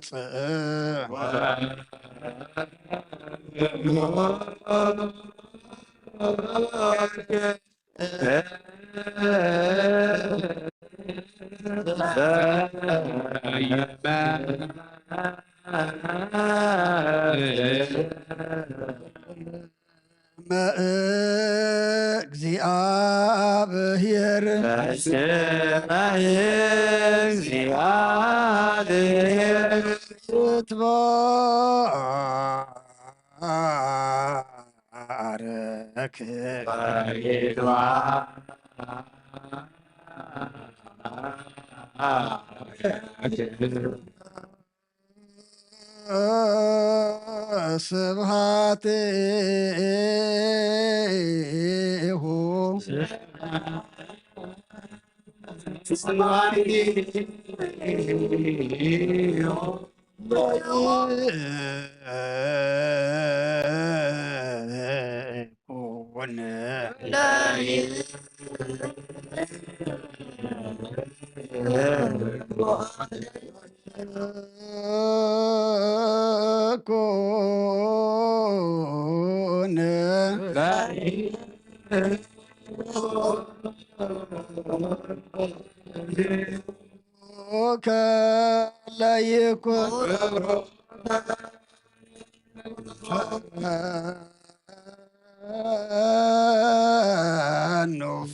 ጽእ መእግዚኣብሔር በስመ እግዚኣብሔር ይትባረክ። ስብሐት ይሁ ይኩን። ኩን። ከለይኩን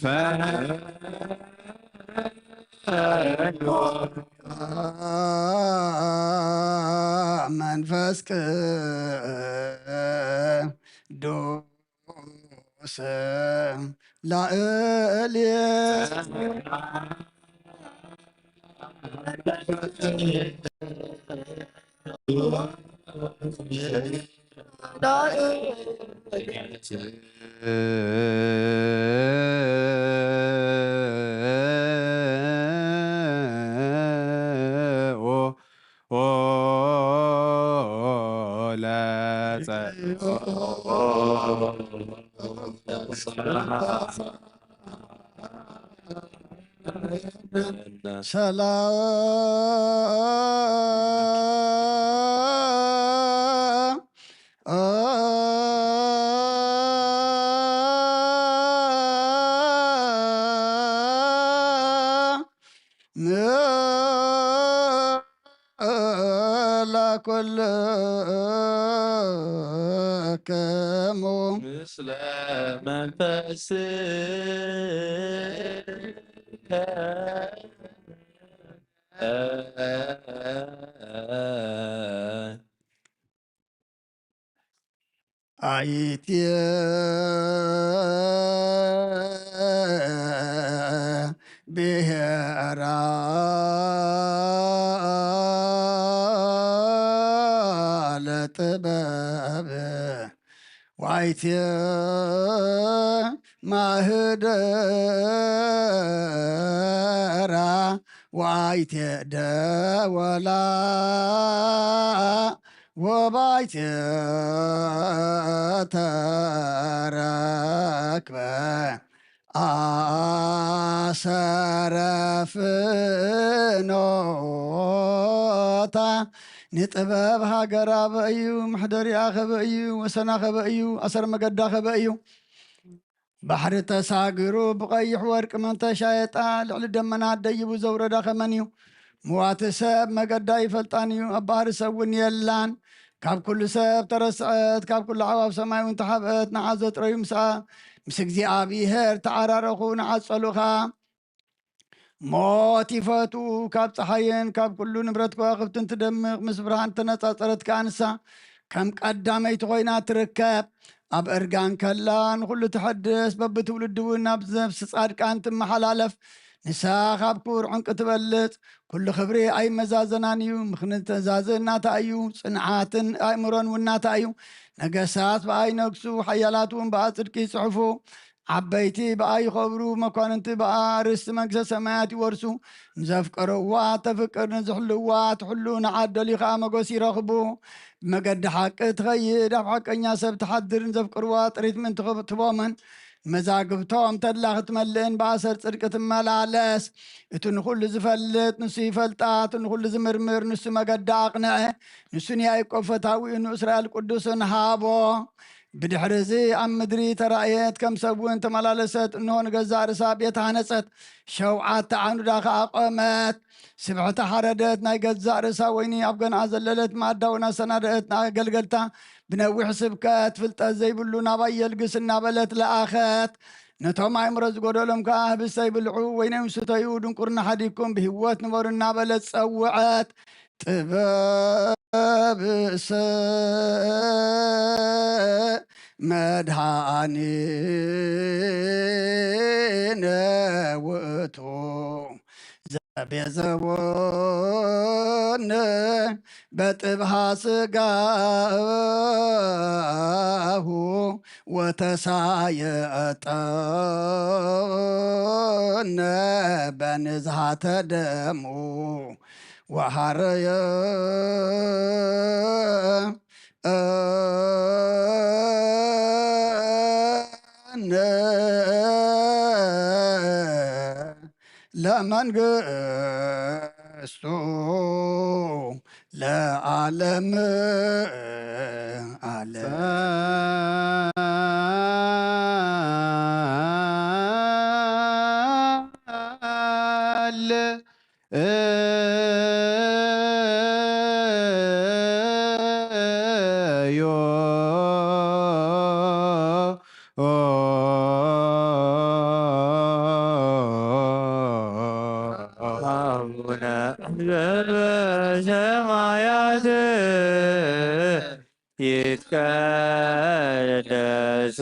ፈኑ መንፈስ ቅዱስ ላእሌ ሰላም ለኩልክሙ ምስለ መንፈስከ ኣይትየ ብሔራ ለጥበብ ዋይቴ ማህደራ ዋይቴ ደወላ ወባይቴ ተረክበ ኣሰረ ፍኖታ ንጥበብ ሃገር ኣበ እዩ፣ መሕደሪኣ ከበ እዩ፣ ወሰና ከበ እዩ፣ ኣሰር መገዳ ከበ እዩ። ባሕሪ ተሳግሩ ብቐይሕ ወርቂ መን ተሻየጣ፣ ልዕሊ ደመናት ደይቡ ዘውረዳ ከመን እዩ። ምዋቲ ሰብ መገዳ ይፈልጣን እዩ፣ ኣብ ባሕሪ ሰብ እውን የላን። ካብ ኩሉ ሰብ ተረስዐት፣ ካብ ኩሉ ኣዕዋፍ ሰማይ እውን ተሓብአት። ንዓ ዘጥረዩ ምስኣ ምስ እግዚኣብሔር ተዓራረኹ፣ ንዓ ጸሉኻ። ሞት ይፈቱ፣ ካብ ጸሓይን ካብ ኩሉ ንብረት ከዋኽብትን ትደምቕ፣ ምስ ብርሃን ተነጻጸረት ከኣ ንሳ ከም ቀዳመይቲ ኮይና ትርከብ። ኣብ እርጋን ከላ ንኹሉ ትሐድስ፣ በብትውልዲ እውን ናብ ነፍሲ ጻድቃን ትመሓላለፍ። ንሳ ካብ ክቡር ዕንቂ ትበልጽ። ኩሉ ክብሪ ኣይመዛዘናን እዩ፣ ምኽንያቱ ናታ እዩ፣ ጽንዓትን ኣእምሮን እውን ናታ እዩ። ነገስታት ብኣ ይነግሱ፣ ሓያላት እውን ብኣ ጽድቂ ይጽሕፉ። ዓበይቲ ብኣ ይኸብሩ፣ መኳንንቲ ብኣ ርስቲ መንግስተ ሰማያት ይወርሱ። ንዘፍቀርዋ ተፍቅር፣ ንዝሕልዋ ትሕሉ፣ ንዓት ደልዩ ኸኣ መጎስ ይረኽቡ። ብመገዲ ሓቂ ትኸይድ፣ ኣብ ሓቀኛ ሰብ ትሓድር፣ ንዘፍቅርዋ ጥሪት ምእንቲ ትህቦምን መዛግብቶም ተድላ ክትመልእን ብኣሰር ጽድቂ ትመላለስ። እቲ ንኹሉ ዝፈልጥ ንሱ ይፈልጣ፣ እቲ ንኹሉ ዝምርምር ንሱ መገዳ ኣቕንዐ። ንሱ ንያዕቆብ ፈታዊኡ ንእስራኤል ቅዱስን ሃቦ። ብድሕሪ እዚ ኣብ ምድሪ ተራእየት፣ ከም ሰብ እውን ተመላለሰት። እንሆ ንገዛእ ርእሳ ቤት ሃነጸት፣ ሸውዓተ ዓኑዳ ኸኣ ኣቖመት። ስብሕቲ ሓረደት፣ ናይ ገዛእ ርእሳ ወይኒ ኣብ ገንኣ ዘለለት፣ ማዳ እውን ኣሰናደአት። ንኣገልገልታ ብነዊሕ ስብከት፣ ፍልጠት ዘይብሉ ናባይ የልግስ እናበለት ለኣኸት። ነቶም ኣእምሮ ዝጎደሎም ከኣ ህብስተ ይብልዑ፣ ወይኖም ይስተዩ፣ ድንቁርና ሓዲግኩም ብህይወት ንበሩ እናበለት ጸውዐት። ጥበብሰ መድኃኒነ ውእቱ ዘቤዘወነ በጥብሃ ሥጋሁ ወተሳየጠነ በንዝሃተ ደሙ ወሐረየ እነ ለመንግስቱ ለዓለም ዓለም። አቡነ ዘበሰማያት ይትቀደስ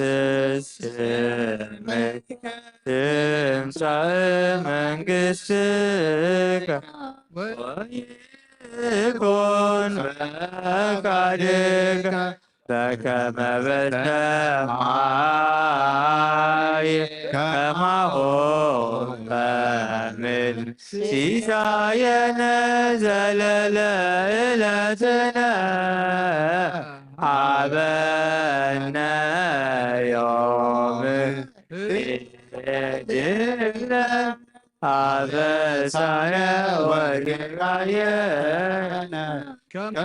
ስምከ ትምጻእ መንግስትከ ወይኩን ፈቃድከ በከመ በሰማይ ከማሁ በምድር። ሲሳየነ ዘለለ ዕለትነ ሀበነ ዮም ህድግነ አበሳነ ወጌጋየነ ከመ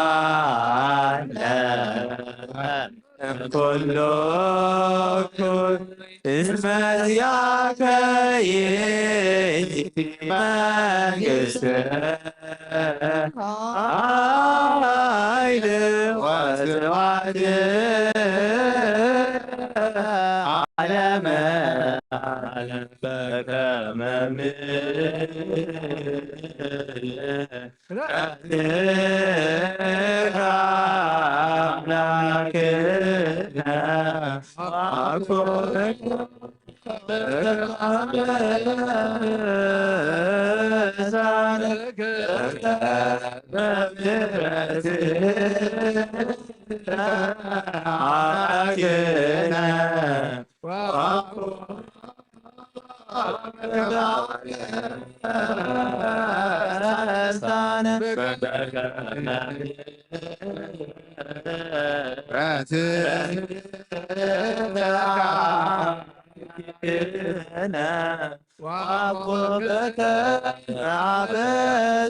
ወባልዓነ እምኩሉ እኩይ እስመ ዚአከ ይእቲ መንግስት ኃይል ወስብሐት ዓለመ ዓለም በከመ ምድር።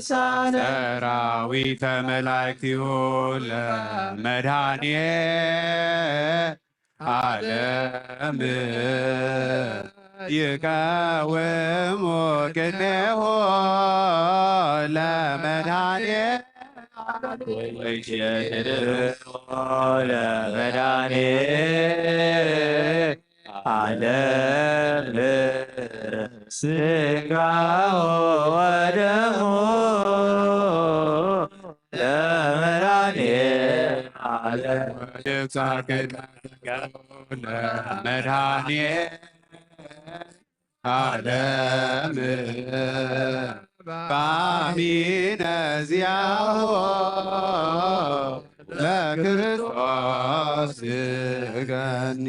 ሰራዊተ መላእክቲሁ ለመድኃኔ ዓለም ይቀውሙ ቅድሜሁ ለመድኃኔ ለመድኃኔ ዓለም ስጋሁ ወደሙ ለመድኃኔ ዓለም መድኃኔ ዓለም ባሚነ ዚያሆ ለክርስቶስ ስገኒ።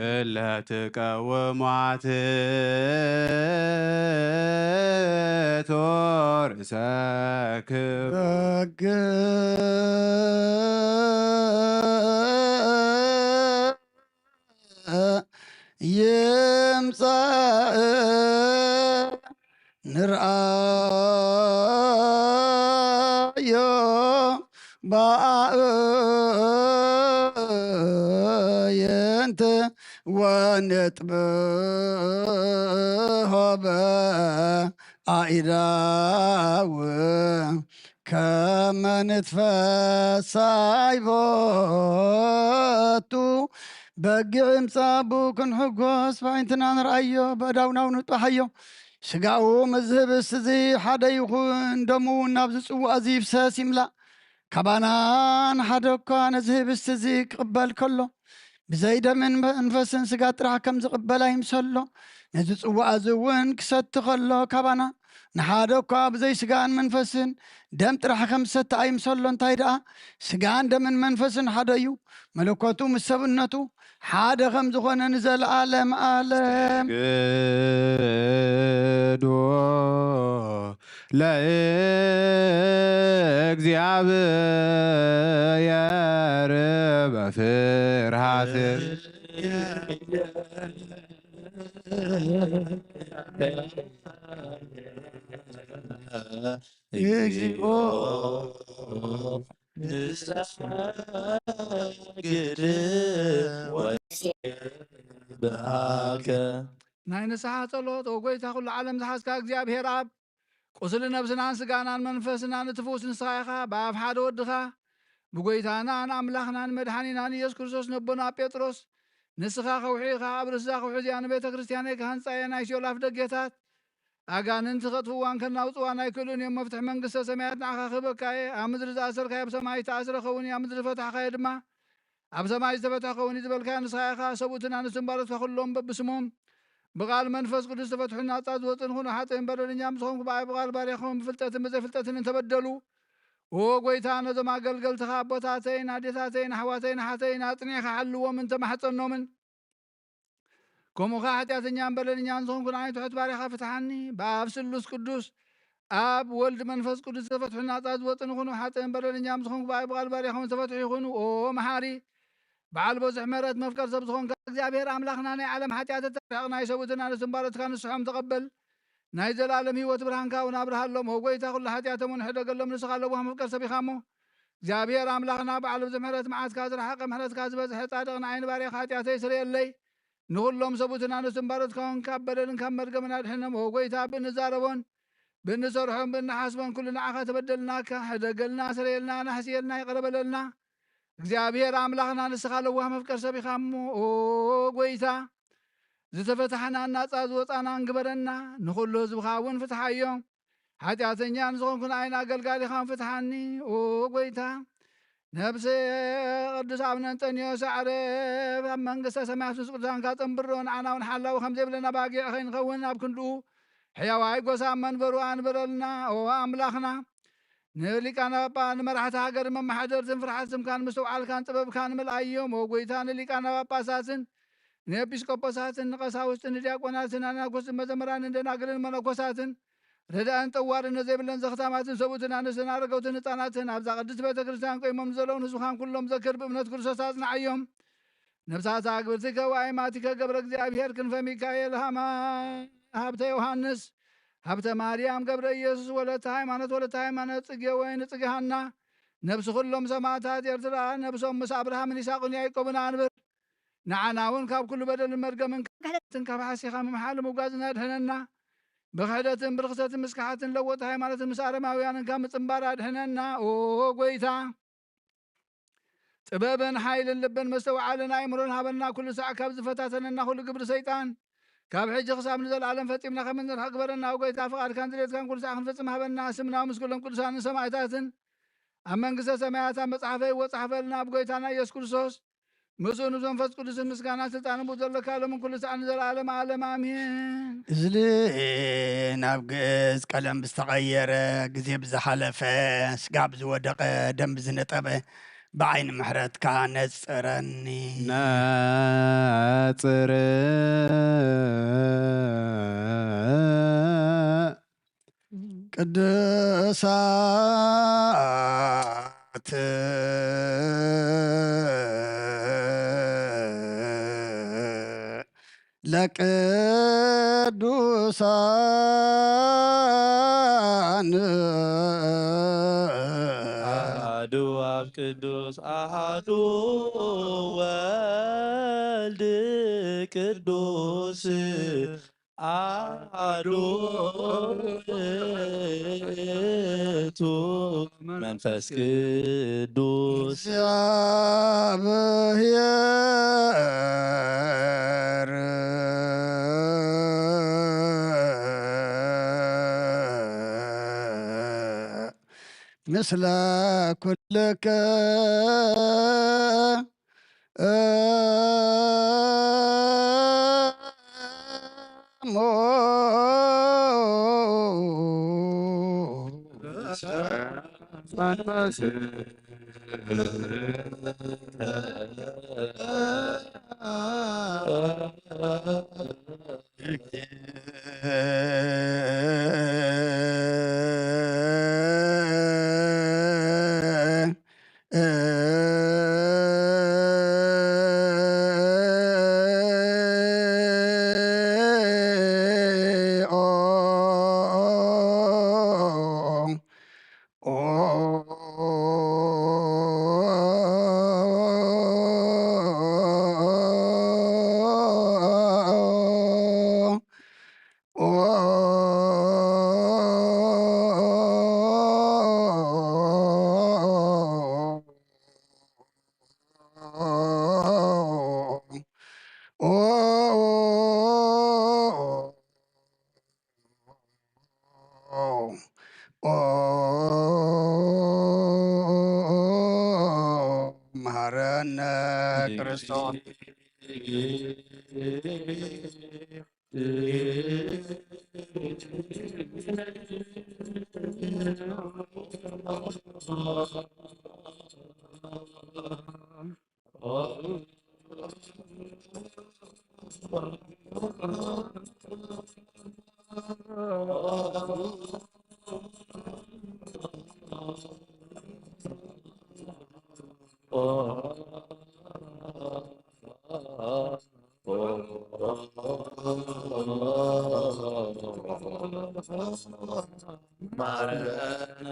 እለ ትቀውሟት ቶርሰክብ በግ ይምጻእ ንርኣዮ በአእይንት ወንጥብሖ በአእዳው ከመ ንትፈሳይ ቦቱ። በጊዕ ይምጻእ ብኡ ክንሕጎስ፣ በኣይንትና ንርኣዮ፣ በእዳውናው ንጥባሓዮ። ስጋኡ ምስ ዝህብስ እዚ ሓደ ይኹን፣ ደሙ እውን ናብዚ ጽዋእ እዚ ይፍሰስ ይምላእ። ካባና ንሓደ እኳ ነዚ ህብስቲ እዚ ክቕበል ከሎ፣ ብዘይ ደምን መንፈስን ስጋ ጥራሕ ከም ዝቕበል ኣይምሰሎ። ነዚ ጽዋእ እዚ እውን ክሰቲ ከሎ፣ ካባና ንሓደ እኳ ብዘይ ስጋን መንፈስን ደም ጥራሕ ከም ዝሰቲ ኣይምሰሎ። እንታይ ደኣ፣ ስጋን ደምን መንፈስን ሓደ እዩ። መለኮቱ ምስ ሰብነቱ ሓደ ከም ዝኾነ ንዘለዓለም ዓለም። ግዶ ለእግዚኣብሔር በፍርሃት። እግዚኦ ንሰግድ ወንስብሐከ። ናይ ንስሓ ጸሎት። ኦ ጐይታ፣ ኩሉ ዓለም ዝሓዝካ እግዚኣብሔር ኣብ፣ ቁስሊ ነብስናን ስጋናን መንፈስናን እትፍውስ ንስኻ ኢኻ። ብኣፍ ሓደ ወድኻ፣ ብጐይታናን ኣምላኽናን መድሓኒናን ኢየሱስ ክርስቶስ ነቦና ጴጥሮስ፣ ንስኻ ከውሒ ኢኻ፣ ኣብ ርእሲ እዛ ከውሒ እዚኣ ንቤተ ክርስቲያነይ ክሃንጻ እየ፣ ናይ ሲኦል ኣፍ ደጌታት ኣጋንንቲ ከጥፍዋን ከናውጽዋን ኣይክእሉን እዮም። መፍትሒ መንግስተ ሰማያት ንዓኻ ክህበካ እየ። ኣብ ምድሪ ዝኣሰርካዮ ኣብ ሰማይ ዝተኣስረ ኸውን እዩ፣ ኣብ ምድሪ ዝፈታሕካዮ ድማ ኣብ ሰማይ ዝተፈትሐ ኸውን እዩ ዝበልካዮ ንስኻ ኢኻ። ሰብኡትን ኣንስትን ባሮትካ ኩሎም በብስሞም ብቓል መንፈስ ቅዱስ ዝተፈትሑ ናጻ ዝወጹ ንኹኑ። ሓጥእን በደለኛ ምስ ኾንኩ ብኣይ ብቓል ባርያኹም ብፍልጠትን ብዘይፍልጠትን እንተበደሉ፣ ኦ ጐይታ፣ ነዞም ኣገልገልትኻ ኣቦታተይን ኣዴታተይን ኣሕዋተይን ኣሓተይን ኣጽኒዕካ ሓልዎም እንተማሕጸኖምን፣ ከምኡ ኸዓ ሓጢኣተኛን በደለኛን ዝኾንኩ ንዓይ ትሑት ባርያኻ ፍትሓኒ። ብኣብ ስሉስ ቅዱስ፣ ኣብ ወልድ መንፈስ ቅዱስ ዝተፈትሑ ናጻ ዝወጹ ንኹኑ። ሓጥእን በደለኛን ዝኾንኩ ብኣይ ብቓል ባርያኹም ዝተፈትሑ ይኹኑ። ኦ መሓሪ፣ በዓል ብዙሕ ምሕረት መፍቀር ሰብ ዝኾንካ እግዚኣብሔር ኣምላኽና፣ ናይ ዓለም ሓጢኣት እተርሕቕ ናይ ሰብኡትን ኣንስትን ባሮትካ ንስሖም ተቐበል። ናይ ዘላለም ህይወት ብርሃንካ እውን ኣብርሃሎም። ኦ ጐይታ፣ ኩሉ ሓጢኣቶም እውን ሕደገሎም። ንስኻ ለዋህ መፍቀር ሰብ ኢኻ እሞ፣ እግዚኣብሔር ኣምላኽና፣ በዓል ብዙሕ ምሕረት፣ መዓትካ ዝረሓቐ፣ ምሕረትካ ዝበዝሐ፣ ጻድቕ ንዓይ ንባርያኻ ሓጢኣተይ ስረየለይ። ንኹሎም ሰብኡትን ኣንስትን ባሮትካ እውን ካብ በደልን ካብ መርገምን ኣድሕኖም። ኦ ጐይታ፣ ብእንዛረቦን ብእንሰርሖን ብእንሓስቦን ኩሉ ንዓኻ ተበደልናካ። ሕደገልና፣ ስረየልና፣ ናሕስየልና፣ ይቕረ በለልና። እግዚኣብሔር ኣምላኽና፣ ንስኻ ለዋህ መፍቀር ሰብ ኢኻ እሞ፣ ኦ ጐይታ፣ ዝተፈታሕናን ናጻ ዝወጻናን ግበረና። ንኹሉ ህዝብኻ እውን ፍትሓዮ። ሓጢኣተኛ ንዝኾንኩ ንዓይን ኣገልጋሊኻን ፍትሓኒ። ኦ ጐይታ፣ ነብሲ ቅዱስ ኣቡነ እንጠንዮስ ኣዕረፍ ኣብ መንግስተ ሰማያት ምስ ቅዱሳንካ ጸንብሮ። ንዓና እውን ሓላዊ ከም ዘይብለና ባጊዕ ከይንኸውን ኣብ ክንድኡ ሕያዋይ ጎሳ ኣብ መንበሩ ኣንብረልና። ኦ ኣምላኽና፣ ንሊቃነ ጳጳ-፣ ንመራሕቲ ሃገር መመሓደርትን ፍርሓት ስምካን ምስትውዓልካን ጥበብካን ምልኣዮም። ኦ ጐይታ፣ ንሊቃነ ጳጳሳትን ንኤጲስቆጶሳትን ንቐሳውስትን ንዲያቆናትን ኣናጉስትን መዘምራንን ደናግልን መነኮሳትን ረዳእን ጠዋርን ነዘይብለን ዘኽታማትን ሰብኡትን ኣንስትን ኣረገውትን ህፃናትን ኣብዛ ቅድስት ቤተ ክርስቲያን ቆይሞም ንዘለውን ህዝብኻን ኩሎም ዘክር፣ ብእምነት ክርስቶስ ኣጽንዓዮም። ነፍሳት ኣግብርቲከ ወኣይማቲከ ገብረ እግዚኣብሔር ክንፈ ሚካኤል ሃማ ሃብተ ዮሃንስ ሃብተ ማርያም ገብረ ኢየሱስ ወለተ ሃይማኖት ወለተ ሃይማኖት ጽጌ ወይን ጽጌ ሃና ነብሲ ኩሎም ሰማዕታት ኤርትራ ነብሶም ምስ ኣብርሃምን ይስሐቅን ያዕቆብን ኣንብር። ንዓና እውን ካብ ኩሉ በደልን መርገምን ካብ ክሕደትን ካብ ሓሲኻ ምምሓል ምጓዝን ኣድሕነና። ብክሕደትን ብርኽሰትን ምስ ከሓትን ለወጥቲ ሃይማኖትን ምስ ኣረማውያንን ካብ ምጽንባር ኣድሕነና። ኦ ጐይታ፣ ጥበብን ሓይልን ልብን መስተውዓልን ኣእምሮን ሃበና። ኩሉ ሳዕ ካብ ዝፈታተነና ኩሉ ግብሪ ሰይጣን ካብ ሕጂ ክሳብ ንዘለኣለም ፈጺምና ከም እንርሕቕ ግበረና። ኣብ ጎይታ ፍቓድካን ድሌትካን ኩሉ ሰዓት ክንፍጽም ሃበና። ስምና ምስ ኩሎም ቅዱሳንን ሰማዕታትን ኣብ መንግስተ ሰማያት ኣብ መጽሓፈ ይወጽሓፈልና። ኣብ ጎይታና ኢየሱስ ክርስቶስ ምስኡ ንመንፈስ ቅዱስን ምስጋናን ስልጣንን ብኡ ዘለካ ሎምን ኩሉ ሰዓት ንዘለኣለም ዓለም ኣሜን። እዝሊ ናብ ግእዝ ቀለም ብዝተቐየረ ግዜ ብዝሓለፈ ስጋ ብዝወደቐ ደም ብዝነጠበ ብዓይኒ ምሕረትካ ነጽረኒ። ነጽር ቅዱሳት ለቅዱሳን ኣሃዱ ኣብ ቅዱስ ኣሃዱ ወልድ ቅዱስ ኣሃዱ ውእቱ መንፈስ ቅዱስ እግዚኣብሔር ምስለ ኩልከ መሐረነ ክርስቶስ። መሐረነ።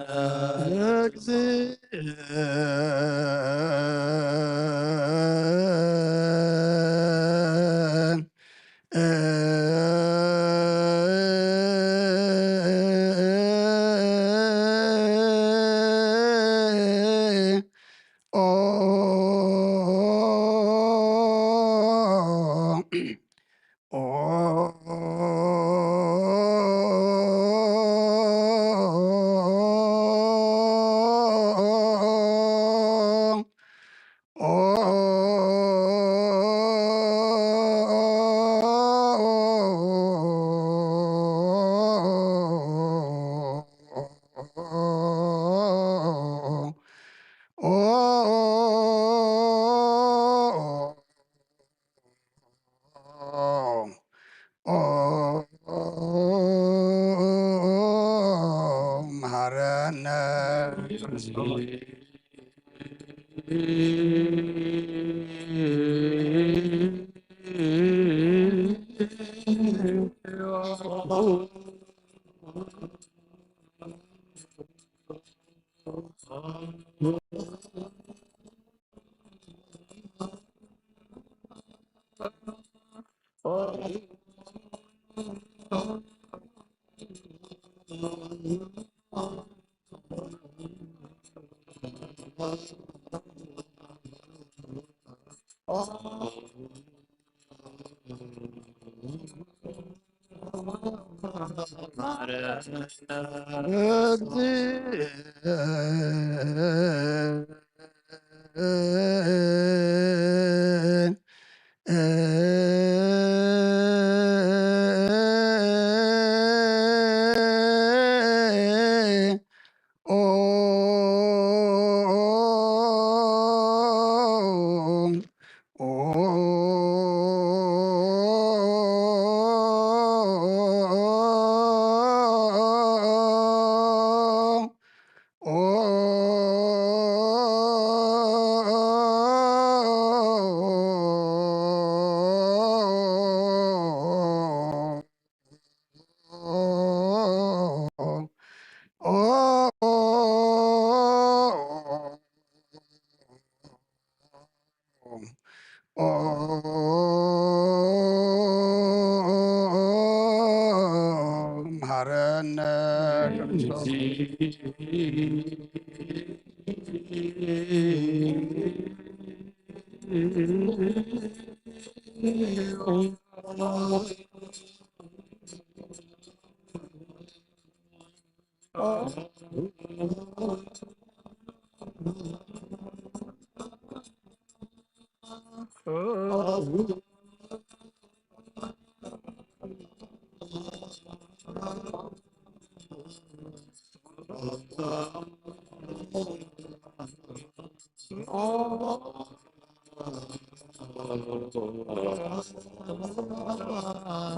እግዚእ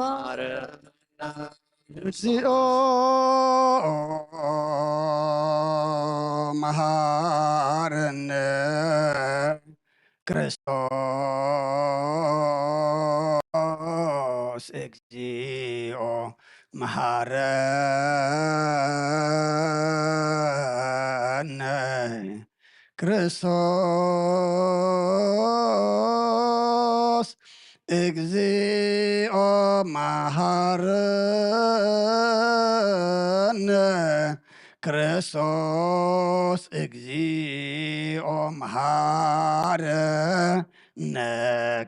መሃረነ። እግዚኦ መሃረነ። ክርስቶስ እግዚኦ መሃረነ። ክርስቶስ እግዚኦ መሃረነ። ክርስቶስ እግዚኦ መሃረነ።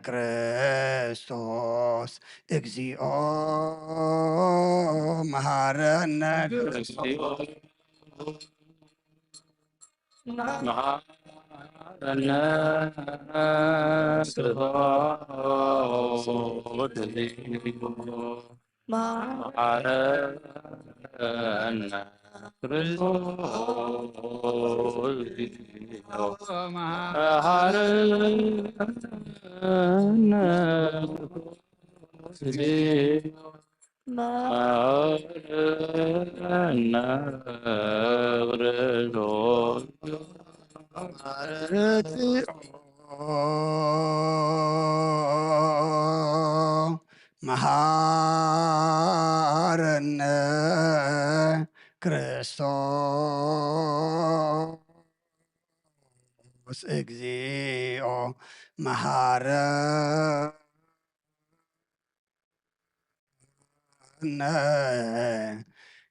ክርስቶስ እግዚኦ መሃረነ። መሃረነ። መሃረነ። መሃረነ። መሃረነ። መሃረነ። ክርስቶስ እግዚኦ መሃረነ።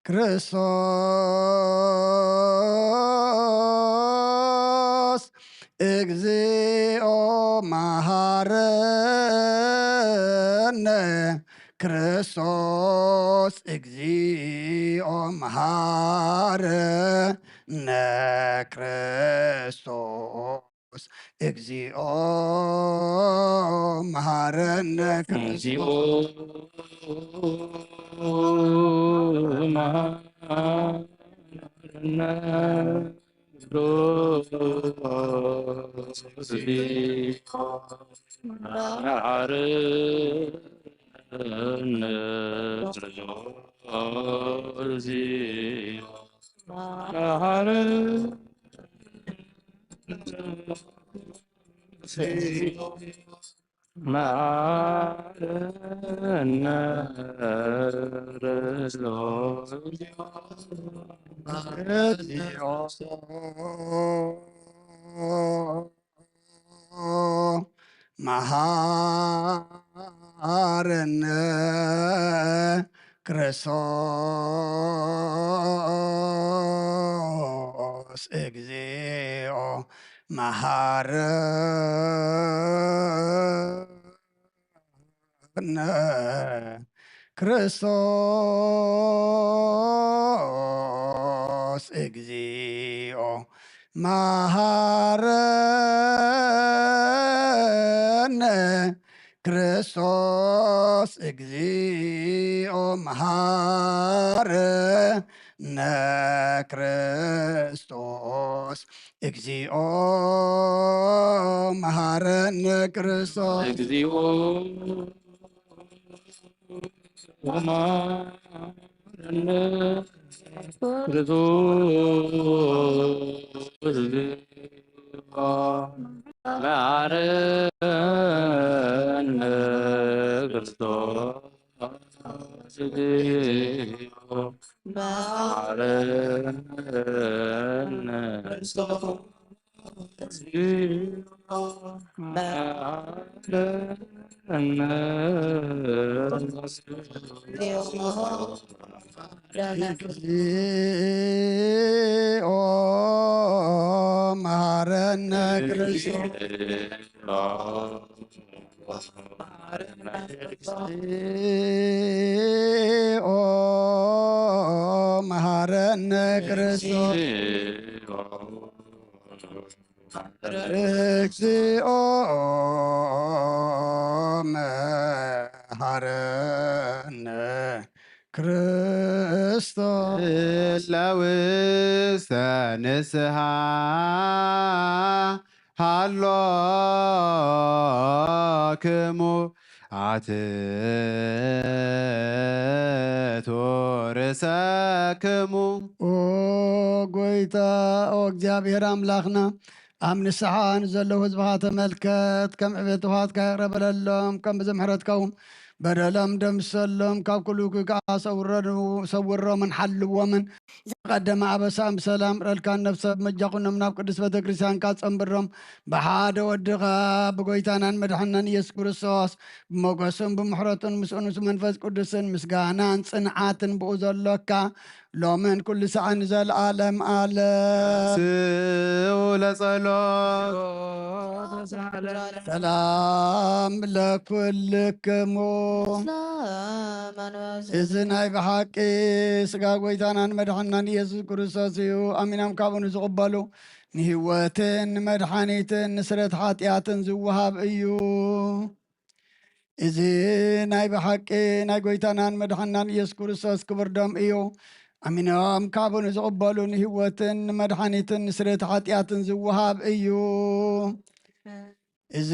ክርስቶስ እግዚኦ መሃረነ። ክርስቶስ እግዚኦ መሃረነ። ክርስቶስ እግዚኦ መሃረነ። እግዚኦ መሃረነ። መሃረነ። ክርስቶስ እግዚኦ መሃረነ። ክርስቶስ እግዚኦ መሃረነ። ክርስቶስ እግዚኦ መሃረነ። ክርስቶስ እግዚኦ መሃረነ። ክርስቶስ እግዚኦ መሃረነ። ክርስቶስ መሃረነ። ክርስቶስ መሃረነ። እግዚኦ መሐረነ ክርስቶስ። እግዚኦ መሐረነ ክርስቶስ። እግዚኦ መሐረነ ክርስቶስ። ለውሰ ንስሓ ሃሎክሙ ኣትቱ ርእሰክሙ። ኦ ጎይታ፣ ኦ እግዚኣብሔር ኣምላኽና፣ ኣብ ንስሓ ንዘለዉ ህዝብኻ ተመልከት፣ ከም ዕቤት ውሃትካ ይቕረ በለሎም፣ ከም ብዝምሕረትካ እውን በደሎም ደምሰሎም፣ ካብ ኩሉ እኩይ ከዓ ሰውረዱ-፣ ሰውሮምን ሓልዎምን። ዝቐደመ ኣበሳ ብሰላም ርኣልካን ነፍሰ መጃኹኖም ናብ ቅድስት ቤተ ክርስቲያንካ ጸንብሮም፣ ብሓደ ወድኻ ብጎይታናን መድሓናን ኢየሱስ ክርስቶስ ብሞገሱን ብምሕረቱን ምስኡ ምስ መንፈስ ቅዱስን ምስጋናን ጽንዓትን ብኡ ዘሎካ ሎምን ኩሉ ሳዕ ንዘለዓለም ዓለም። ስኡ ለጸሎት። ሰላም ለኩልክሙ። እዚ ናይ ብሓቂ ስጋ ጎይታናን መድሓናን ኢየሱስ ክርስቶስ እዩ። ኣሚኖም ካብኡ ንዝቕበሉ ንህይወትን ንመድሓኒትን ንስረት ሓጢኣትን ዝወሃብ እዩ። እዚ ናይ ብሓቂ ናይ ጎይታናን መድሓናን ኢየሱስ ክርስቶስ ክቡር ደም እዩ። ኣሚኖም ካብኡ ንዝቕበሉ ንህይወትን ንመድሓኒትን ንስረት ሓጢኣትን ዝወሃብ እዩ። እዚ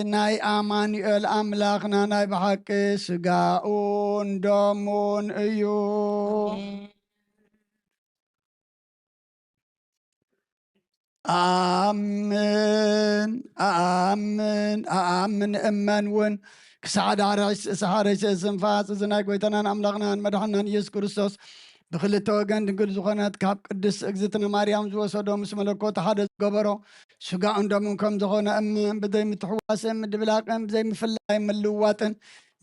ናይ ኣማኑኤል ኣምላኽና ናይ ብሓቂ ስጋኡን ደሙን እዩ። ኣኣምን፣ ኣኣምን፣ ኣኣምን፣ እመን እውን ክሳዕ ዳሕሪ ሕስ-፣ ሳሕሪ ስንፋስ እዚ ናይ ጎይታናን ኣምላኽናን መድሓናን ኢየሱስ ክርስቶስ ብክልተ ወገን ድንግል ዝኾነት ካብ ቅድስት እግዝእትነ ማርያም ዝወሰዶ ምስ መለኮት ሓደ ዝገበሮ ስጋኡን ደሙን ከም ዝኾነ እመን። ብዘይምትሕዋስን ምድብላቕን ብዘይምፍላይ ምልውዋጥን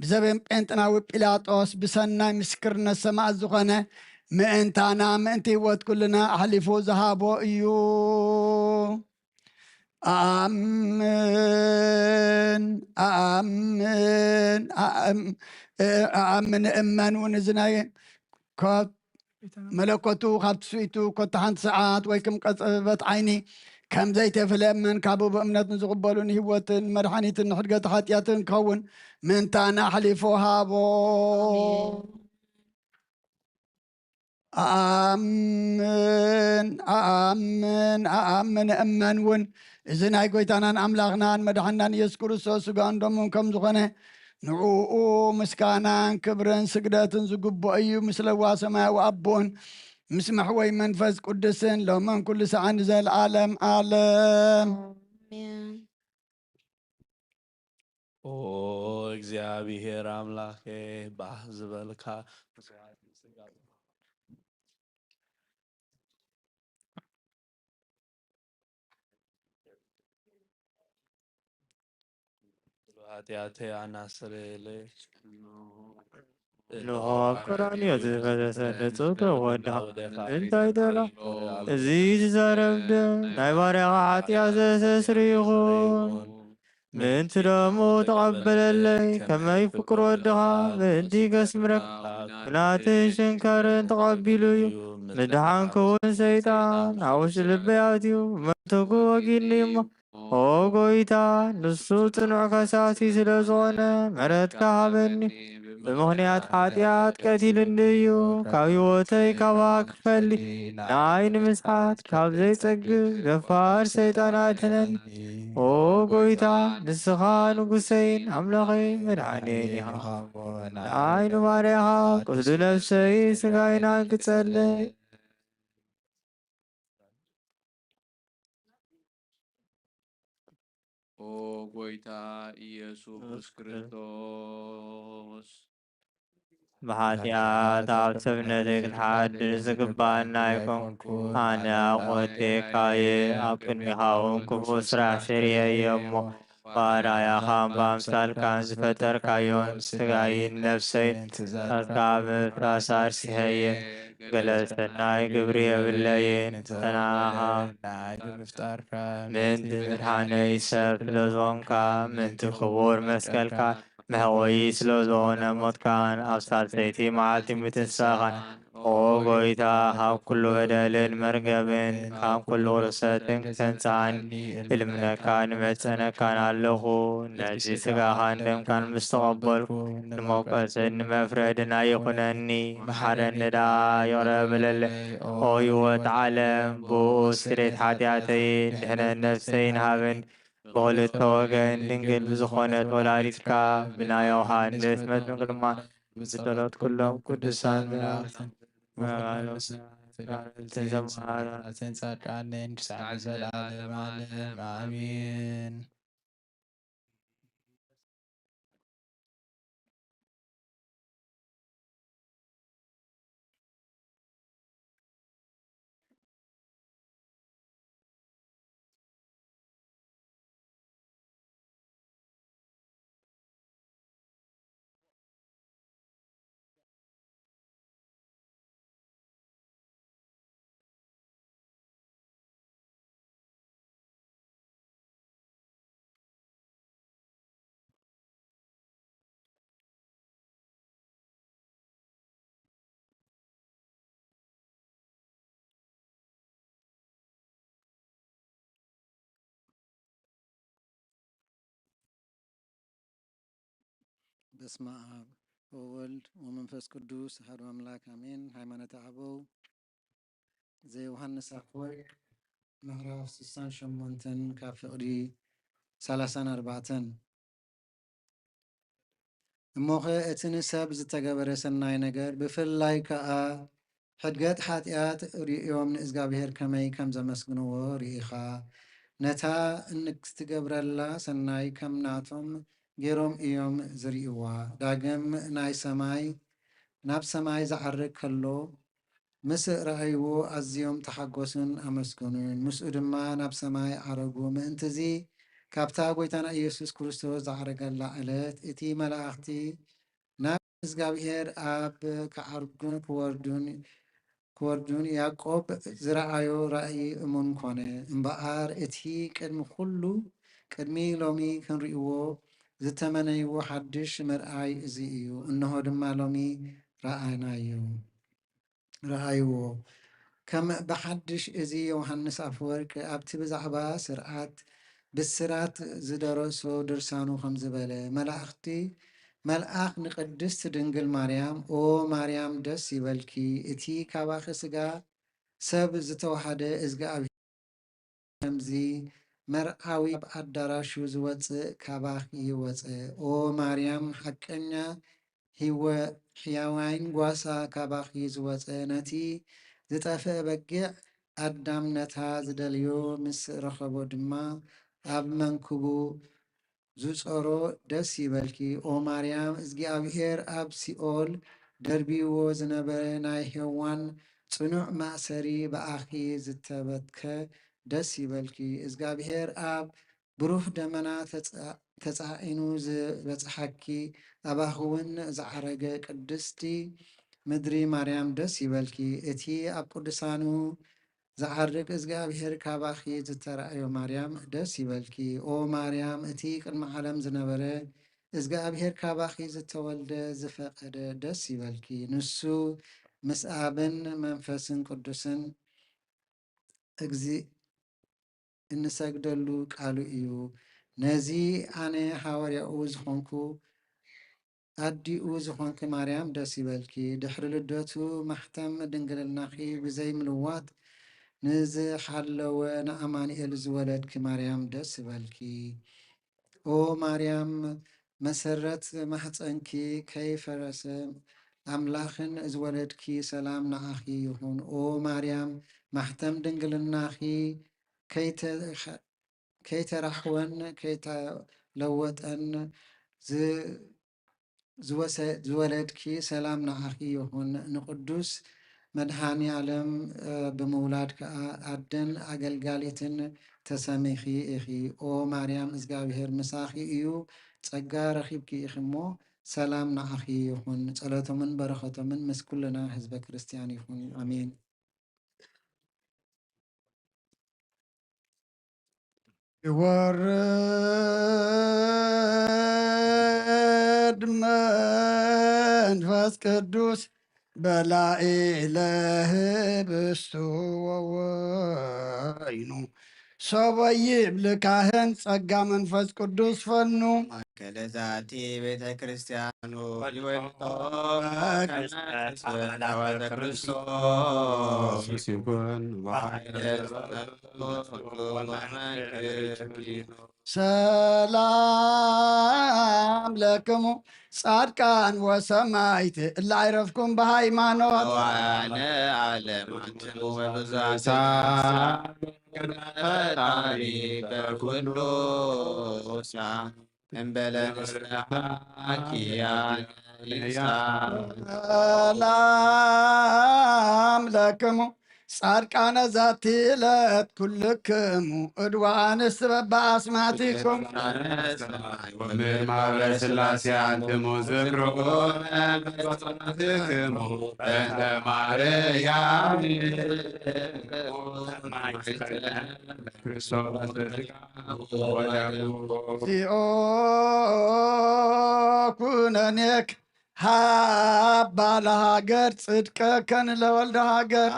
ብዘበን ጴንጥናዊ ጲላጦስ ብሰናይ ምስክርነት ሰማዕት ዝኾነ ምእንታና ምእንቲ ህይወት ኩልና ኣሕሊፉ ዝሃቦ እዩ። ኣኣምን፣ ኣኣምን፣ ኣኣም-፣ ኣኣምን እመን እውን እዚ ናይ ካብ መለኮቱ ካብ ትስኢቱ ኮታ ሓንቲ ሰዓት ወይ ከም ቀጸበት ዓይኒ ከም ዘይተፍለ እመን። ካብኡ ብእምነት ንዝቕበሉ ንህይወትን መድሓኒትን ንሕድገት ሓጢኣትን ክኸውን ምእንታና ኣሕሊፉ ሃቦ። ኣኣምን፣ ኣኣምን፣ ኣኣምን እመን እውን እዚ ናይ ጎይታናን ኣምላኽናን መድሓናን ኢየሱስ ክርስቶስ ስጋኡን ደሙን ከም ዝኾነ ንዕኡ ምስጋናን ክብርን ስግደትን ዝግብኦ እዩ። ምስ ለዋ ሰማያዊ ኣቦን ምስ መሕወይ መንፈስ ቅዱስን ሎምን ኩሉ ሰዓን ንዘለዓለም ዓለም። ኣሜን። ኦ እግዚኣብሔር ኣምላኬ፣ ባህ ዝበልካ ኃጢአቴ አናስርልኝ። እንሆ ቀራንዮ ዝፈሰሰ ንጹሕ ደም ወዳ እንታይ ደላ? እዚ ዝዛረብ ደም ናይ ባርያኻ ኃጢአት ዘስተስሪ ይኹን። ምእንቲ ደሙ ተቐበለለይ፣ ከመይ ፍቁር ወድኻ ምእንቲ ከስምረካ፣ ብናትን ሽንከርን ተቐቢሉ እዩ። ምድሓን ክውን ሰይጣን ኣብ ውሽጢ ልበይ ኣትዩ፣ መትኩ ወጊድኒ እሞ፣ ኦ ጎይታ፣ ንሱ ጽኑዕ ከሳሲ ስለ ዝኾነ፣ ምሕረትካ ሃበኒ። ብምኽንያት ሓጢኣት ቀቲሉኒ እዩ፣ ካብ ህይወተይ ካባኻ ክፈሊ፣ ንዓይ ንምስሓት ካብ ዘይጸግብ ደፋር ሰይጣን ኣድሕነኒ። ኦ ጎይታ፣ ንስኻ ንጉሰይን ኣምላኸይ መድሓኒየይን ኢኻ። ንዓይ ንባርያኻ ቅዱስ ነፍሰይ ስጋይን ኣንግጸለይ። ኦ ጎይታ ኢየሱስ ክርስቶስ፣ ብሓጢኣት ኣብ ሰብነተይ ክትሓድር ዝግባኣኒ ኣይኮንኩን። ኣነ ኣቑቴካየ፣ ኣብ ቅድሚኻ እውን ክፉእ ስራሕ ሰሪሐየ እሞ፣ ብኣርኣያኻን ብኣምሳልካን ዝፈጠርካዮን ስጋይን ነፍሰይን ትእዛዝካ ኣብ ምፍራስ ኣርሲሐየ። ገለ ሰናይ ግብሪ የብለይን። ንዓኻ ምእንቲ ምድሓነይ ሰብ ስለ ዝኾንካ፣ ምእንቲ ክቡር መስቀልካ መሕወዪ ስለ ዝኾነ ሞትካን ኣብ ሳልሰይቲ መዓልቲ ምትንሳእኻን፣ ኦ ጎይታ፣ ካብ ኩሉ በደልን መርገምን ካብ ኩሉ ርሰትን ክተንጽኣኒ እልምነካን እመጸነካን ኣለኹ። ነዚ ስጋኻን ደምካን ምስ ተቐበልኩ፣ ንመውቀስን ንመፍረድን ኣይኹነኒ። መሓረኒ ደኣ፣ ይቕረ በለለይ። ኦ ህይወት ዓለም፣ ብኡ ስርየት ሓጢኣተይን ድሕነት ነፍሰይን ሃበኒ። ብኽልተ ወገን ድንግል ብዝኾነት ወላዲትካ ብናይ ዮሃንስ መጥምቅ ድማ ብጸሎት ኩሎም ቅዱሳን መላእኽትን መባእሎትን ጻድቃንን ክሳዕ ዘለዓለም ዓለም ኣሜን። በስመ አብ ወወልድ ወመንፈስ ቅዱስ አሐዱ አምላክ አሜን። ሃይማኖተ አበው ዘዮሐንስ አፈወርቅ ምዕራፍ ስሳን ሸሞንተን ካብ ፍቕዲ ሰላሳን ኣርባዕተን። እሞኸ እቲ ንሰብ ዝተገበረ ሰናይ ነገር፣ ብፍላይ ከኣ ሕድገት ሓጢኣት ርእዮም ንእዝጋብሄር ከመይ ከም ዘመስግንዎ ርኢኻ፣ ነታ እንክትገብረላ ሰናይ ከም ናቶም ገይሮም እዮም ዝርእይዋ። ዳግም ናይ ሰማይ፣ ናብ ሰማይ ዝዓርግ ከሎ፣ ምስ ረኣይዎ ኣዝዮም ተሓጎሱን ኣመስገኑን። ምስኡ ድማ ናብ ሰማይ ዓረጉ። ምእንትዚ ካብታ ጐይታና ኢየሱስ ክርስቶስ ዝዓረገላ ዕለት እቲ መላእኽቲ ናብ እግዚኣብሔር ኣብ ክዓርጉን ክወርዱን፣ ክወርዱን ያዕቆብ ዝረኣዮ ራእይ እሙን ኮነ። እምበኣር እቲ ቅድሚ ኩሉ፣ ቅድሚ ሎሚ ክንርእይዎ ዝተመነይዎ ሓድሽ መርኣይ እዚ እዩ። እንሆ ድማ ሎሚ ረኣናዮ። ረኣይዎ። ከም ብሓድሽ እዚ ዮሃንስ ኣፈወርቂ ኣብቲ ብዛዕባ ስርዓት ብስራት ዝደረሶ ድርሳኑ ከምዚ በለ፣ መላእኽቲ፣ መልኣኽ ንቅድስት ድንግል ማርያም፣ ኦ ማርያም ደስ ይበልኪ፣ እቲ ካባኺ ስጋ ሰብ ዝተዋሃደ እዝግኣብሔር ከምዚ መርዓዊ ኣብ ኣዳራሹ ዝወጽእ ካባኺ ወጸ። ኦ ማርያም ሓቀኛ ህይወ-፣ ሕያዋይን ጓሳ ካባኺ ዝወጸ ነቲ ዝጠፍአ በጊዕ ኣዳም ነታ ዝደልዮ ምስ ረኸቦ ድማ ኣብ መንክቡ ዝጾሮ ደስ ይበልኪ። ኦ ማርያም፣ እግዚኣብሔር ኣብ ሲኦል ደርቢዎ ዝነበረ ናይ ሄዋን ጽኑዕ ማእሰሪ ብኣኺ ዝተበትከ ደስ ይበልኪ። እግዚኣብሔር ኣብ ብሩህ ደመና ተጻ-፣ ተጻዒኑ ዝበጽሓኪ፣ ኣባኺ እውን ዝዓረገ ቅድስቲ ምድሪ ማርያም ደስ ይበልኪ። እቲ ኣብ ቅዱሳኑ ዝዓርግ እግዚኣብሔር ካባኺ ዝተራእዮ ማርያም ደስ ይበልኪ። ኦ ማርያም፣ እቲ ቅድሚ ዓለም ዝነበረ እግዚኣብሔር ካባኺ ዝተወልደ ዝፈቐደ ደስ ይበልኪ። ንሱ ምስ ኣብን መንፈስን ቅዱስን እግዚእ እንሰግደሉ ቃሉ እዩ። ነዚ ኣነ ሃዋርያኡ ዝኾንኩ ኣዲኡ ዝኾንኪ ማርያም ደስ ይበልኪ። ድሕሪ ልደቱ ማሕተም ድንግልናኺ ብዘይ ምልዋት ንዝሓለወ ንኣማኑኤል ዝወለድኪ ማርያም ደስ ይበልኪ። ኦ ማርያም፣ መሰረት ማሕፀንኪ ከይፈረሰ ኣምላኽን ዝወለድኪ ሰላም ንዓኺ ይኹን። ኦ ማርያም፣ ማሕተም ድንግልናኺ ከይተ- ከይተራሕወን ከይተለወጠን ዝ- ዝወሰ- ዝወለድኪ ሰላም ንዓኺ ይኹን። ንቅዱስ መድኃኔ ዓለም ብምውላድ ከኣ ኣደን ኣገልጋሊትን ተሰሚኺ ኢኺ። ኦ ማርያም፣ እግዚኣብሔር ምሳኺ እዩ፣ ጸጋ ረኺብኪ ኢኺ እሞ ሰላም ንዓኺ ይኹን። ጸሎቶምን በረኸቶምን ምስ ኩልና ህዝበ ክርስቲያን ይኹን። ኣሜን። ይወርድ መንፈስ ቅዱስ በላዒ ለህብስቱ ወወይኑ። ሶበ ይብል ካህን ጸጋ መንፈስ ቅዱስ ፈኑ። ማእከለ ዛቲ ቤተ ክርስቲያኑ ይወልዶ በክርስቶስ ይኩን ወኃይለ ሰላም ለክሙ ጻድቃን ወሰማይት እለ ኣይረፍኩም ብሃይማኖት። መዋዕለ ዓለም ኣንትሙ ወብዙኃት ፈጣሪ በኩሉ እምበለ ንስሐኪ ሰላም ለክሙ ጻድቃነ ዛቲ ዕለት ኩልክሙ እድዋ ኣንስት በበኣስማቲኩም። ወምን ማህበረ ሥላሴ አንትሙ ዝክሩ በጸሎትክሙ በእንተ ማርያም ክርስቶስ ዚኦ ኩነኔክ ሃባ ለሃገር ጽድቀከን ለወልደ ሃገር።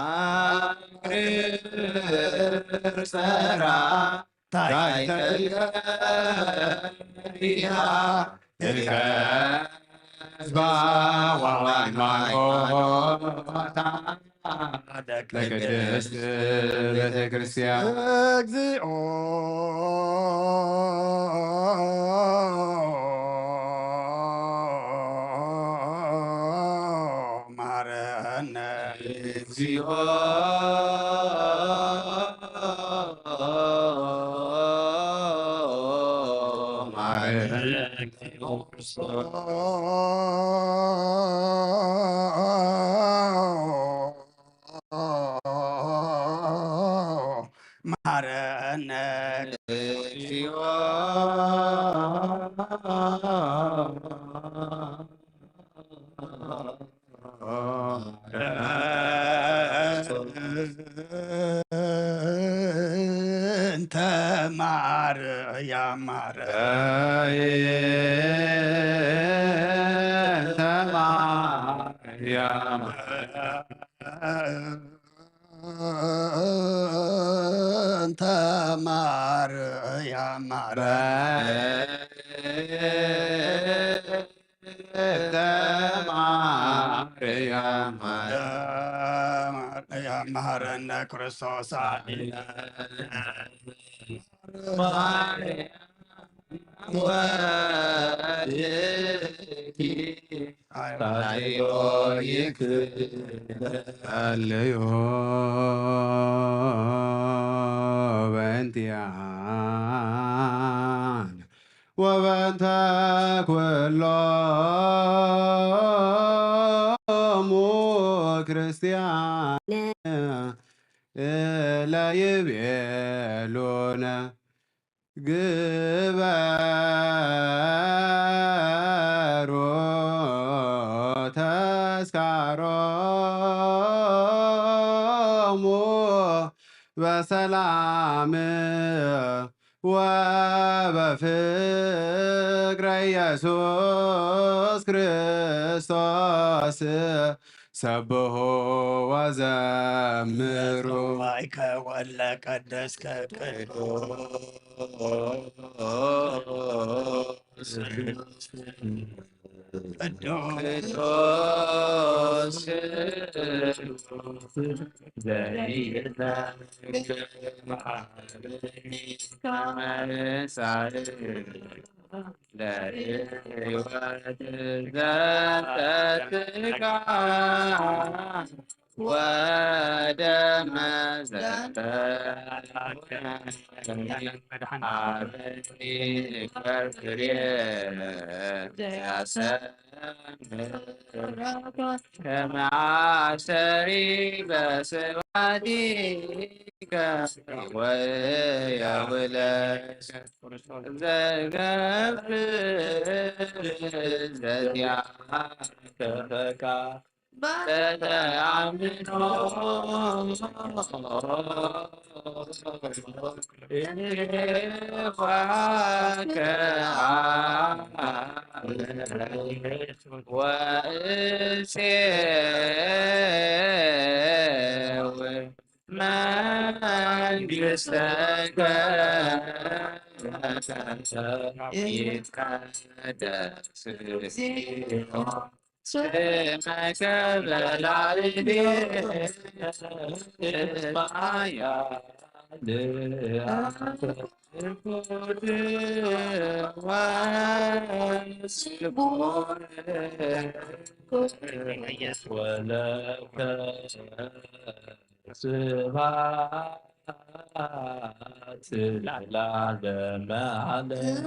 ሰራ ታይተልከ ሪሃ እልከ ህዝባ ወሃይማኖታ ለቅድስት ቤተ ክርስቲያን። እግዚኦ መሐረነ። እግዚኦ መሐረነ። መሐረነ። እግዚኦ እንተ ማርያም ማረ። እንተ ማርያም እንተ ማርያም ማረ። ማርያም መሐረነ ክርስቶስ አሚን። ወልኪ ጸልዮ በእንቲአነ ወበእንተ ኩሎሙ ክርስቲያን ለይቤሉነ ግበሩ ተስካሮሙ በሰላም ወበፍቅረ ኢየሱስ ክርስቶስ ሰብሑ ወዘምሩ። ማይከ ወለ ቀደስከ ቅዱስ ቅዱስ ለህይወት ዘተስጋ ወደመ ዘተአበኒ ፍሬ ዘያሰምር ከመ አሰሪ በስብሐቲከ ወየውለ ዘገብር ዘዚአከ ፈቃድ በተአምኖ ወእሴው መንግሥተከ ይትቀደስ እግዚኦ ስመከ በላዕሌነ እስማያ ወስቡሕ ወለከ ስብሐት ለዓለመ ዓለም።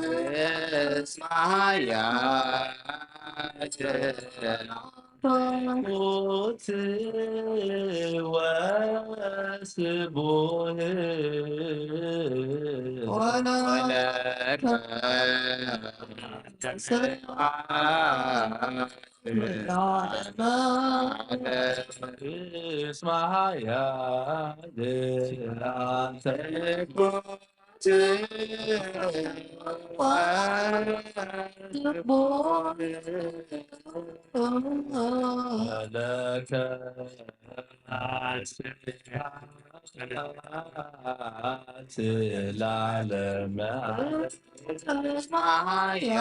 እስማያ ሞት ወስቡሕ ወለከ ስብሐት ለዓለመ ዓለም። እስማያ አንተ ለከ ስብሐት ለዓለመ ዓለም። እስማያ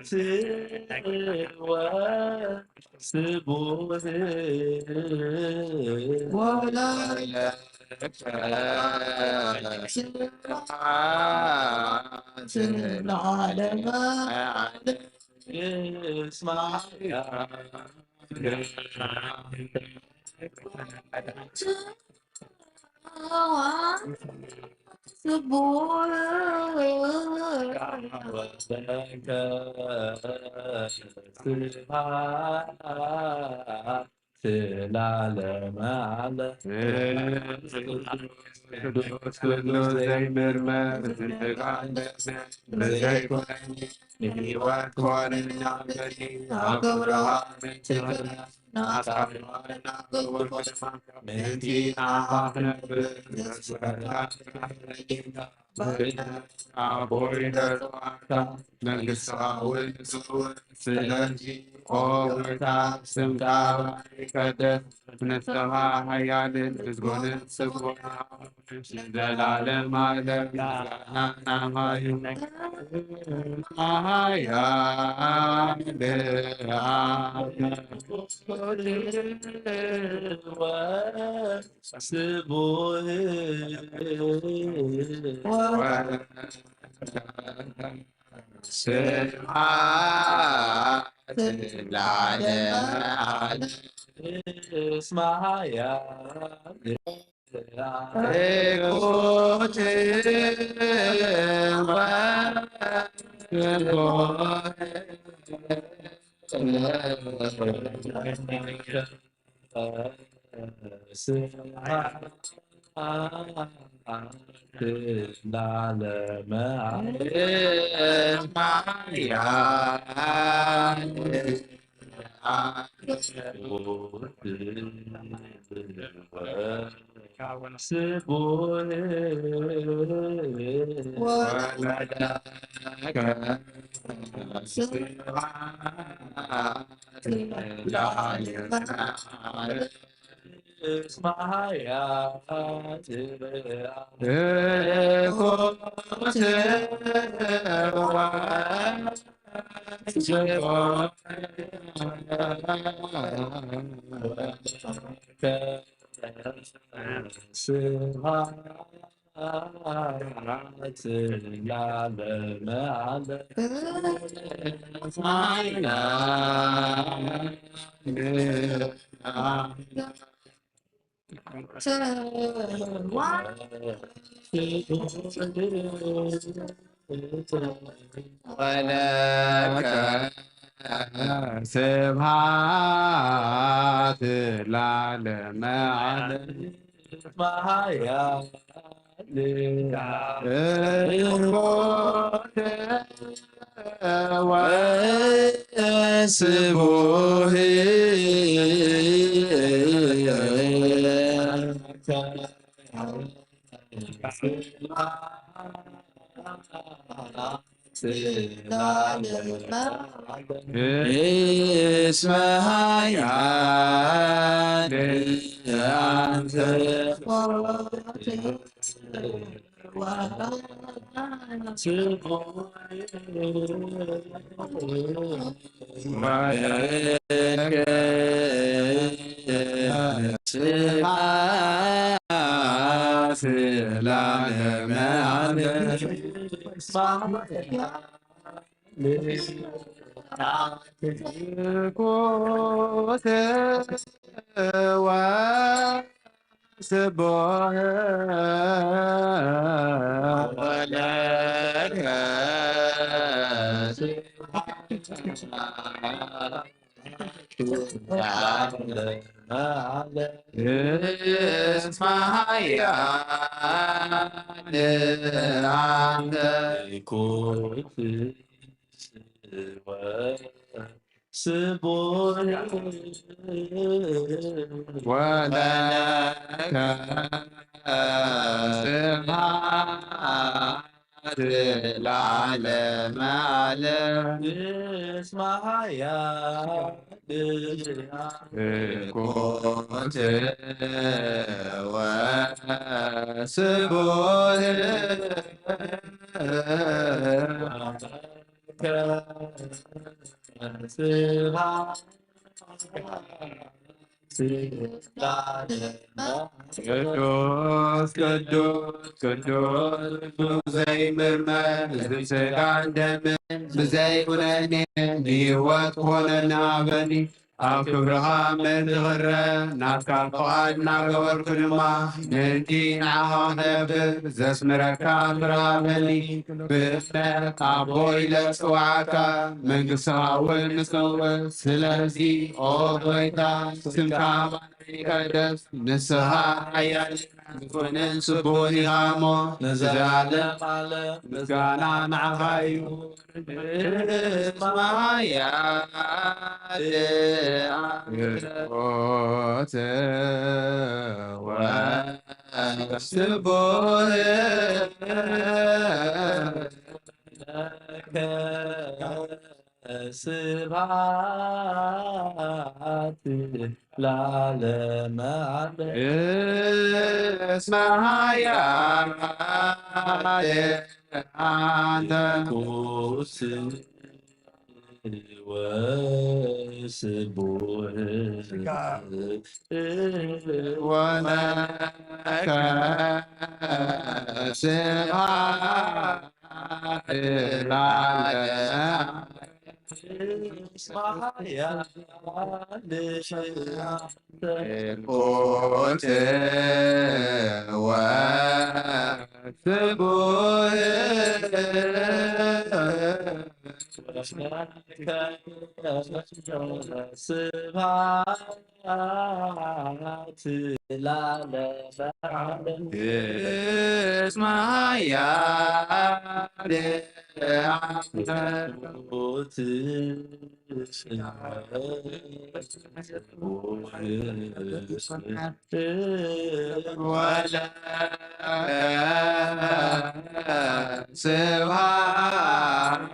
ስብሐት ወስቡሕ ወለከ ስብሐት ለዓለመ ዓለም። እስማያ ስቡሕ ወለከ ስብሐት ለዓለመ ዓለም። ቅዱስ ኩሉ ዘይምርመር ብዘይኮነ ንህይወት ኮነና በሊ ኣገብረሃ ምንትነ ናሳሪዋና ክቡር ምእንቲ ንዓኻ ክነብር ዘስወረካ በልና። ኣቦይ ደርባካ መንግሥትኻ እውን ትኹን። ስለዚህ ኦ ጎይታ ስምካ ይቀደስ፣ ንስኻ ሓያልን ምስጉንን ስቡሕን ንዘላለም ዓለም ምስጋና ናኻ ይኹን። ሓያል ስቡሕ ስብሐት ለዓለመ ዓለም። እስማያ ርቁት ወስብሐት ለዓለመ ዓለም። ስቡሕ ወለከ ስብሐት ለዓለመ ዓለም። እስመ ኃያል ስብሐት ለዓለመ ዓለም። ወለከ ስብሐት ለዓለመ ዓለም። ስቡሕ እስመ ኃያል አንተ ስብሐት ለዓለመ ዓለም። ስቡሕ ወለከ እስመ ኃያል አንተ። ስቡሕ ወለከ ስብሐት ለዓለመ ዓለም። እስመ ኃያል ኮንተ ወስቡሕ ቅዱስ ቅዱስ ቅዱስ ዘይምርመር ብስጋን ደምን ብዘይኩነኔ ንህይወት ክኾነና በኒ ኣብ ክብርኻ መዝኽረ ናትካ ፍቓድ እናገበርኩ ድማ ምእንቲ ንዓኻ ክነብር ዘስምረካ ስራሕ ሃበኒ። ብእምነት ኣቦ ኢለ ዝጽውዓካ መንግስትኻ እውን ንጽውዕ። ስለዚ ኦ ጎይታ ስምካ ይቀደስ፣ ንስኻ ሓያል ዝኾንን ስቡሕን ኢኻ እሞ ንዘለዓለም ዓለም ምስጋና ንዓኻ እዩ። እስመ ኃያል ሞት ወስቡሕ ለከ ስብሐት ለዓለመ ዓለም። እስመ ኃያል አንተ። ንጉሥ ወስቡሕ ወለከ ስብሐት ለዓለመ። ሞት ወስቡሕ ስብሐት ለዓለመ ዓለም። እስመ ኃያል ለዓለመ ዓለም። ወለከ ስብሐት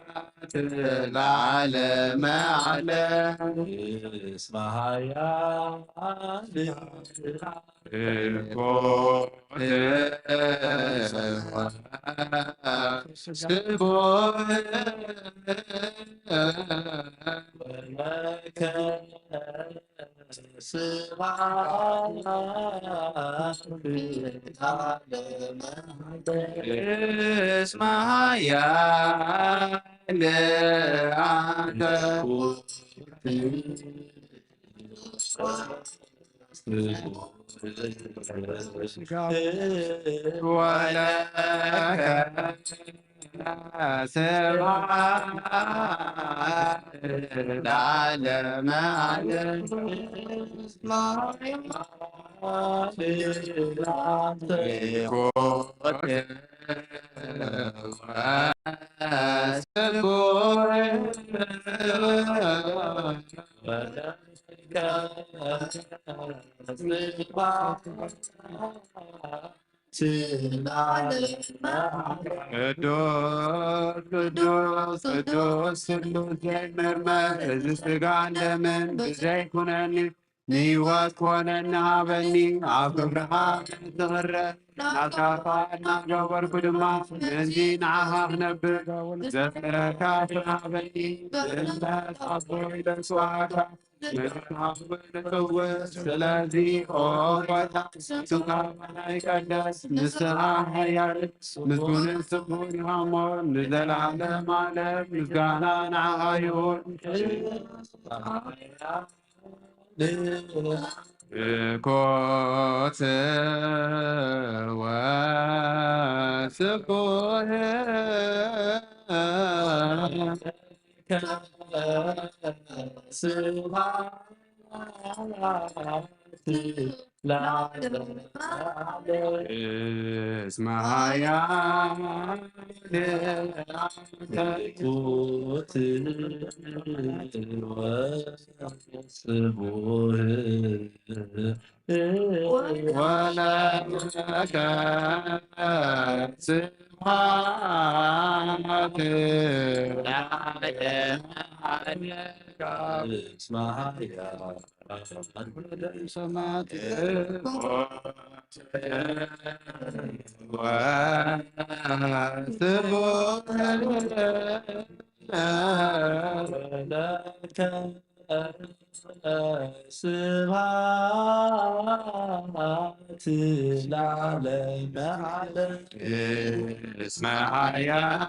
ለዓለመ ዓለም። እስመ ኃያል ስቡሕ ወለከ ስብሐት ለዓለመ ዓለም። እስመ ኃያል አንተ ወለከ ስብሐት ለዓለመ ዓለም። ቅዱስ ቅዱስ ቅዱስ ስሉስ ዘይምርመር፣ እዚ ስጋን ደምን ብዘይ ኩነኒ ንህይወት ኮነኒ ሃበኒ። ኣብ ክብርኻ ክትቕረ ናትካ ፍቓድ እናገበርኩ ድማ ነዚ ንዓኻ ክነብር ዘፍቅረካ ፍቕሪ ሃበኒ። ብእምነት ኣቦይ ለስዋዕካ ንክብር። ስለዚ ኦ ጎይታ ስምካ ይቀደስ፣ ንስኻ ሓያል ምስጉንን ስቡሕን ኢኻ እሞ ንዘለዓለም ዓለም ምስጋና ንዓኻ ይኹን። ኮት ወስቡሕ ስብሐት ለዓለመ ዓለም። እስመ ኃያል አንተ። ኮት ወስቡሕ ወለከ ስብሐት ለዓለመ ዓለም። እስመ ኃያል ሰማዕት ወስቡሕ ለከ ስብሐት ለዓለመ ዓለም። እስመ ኃያል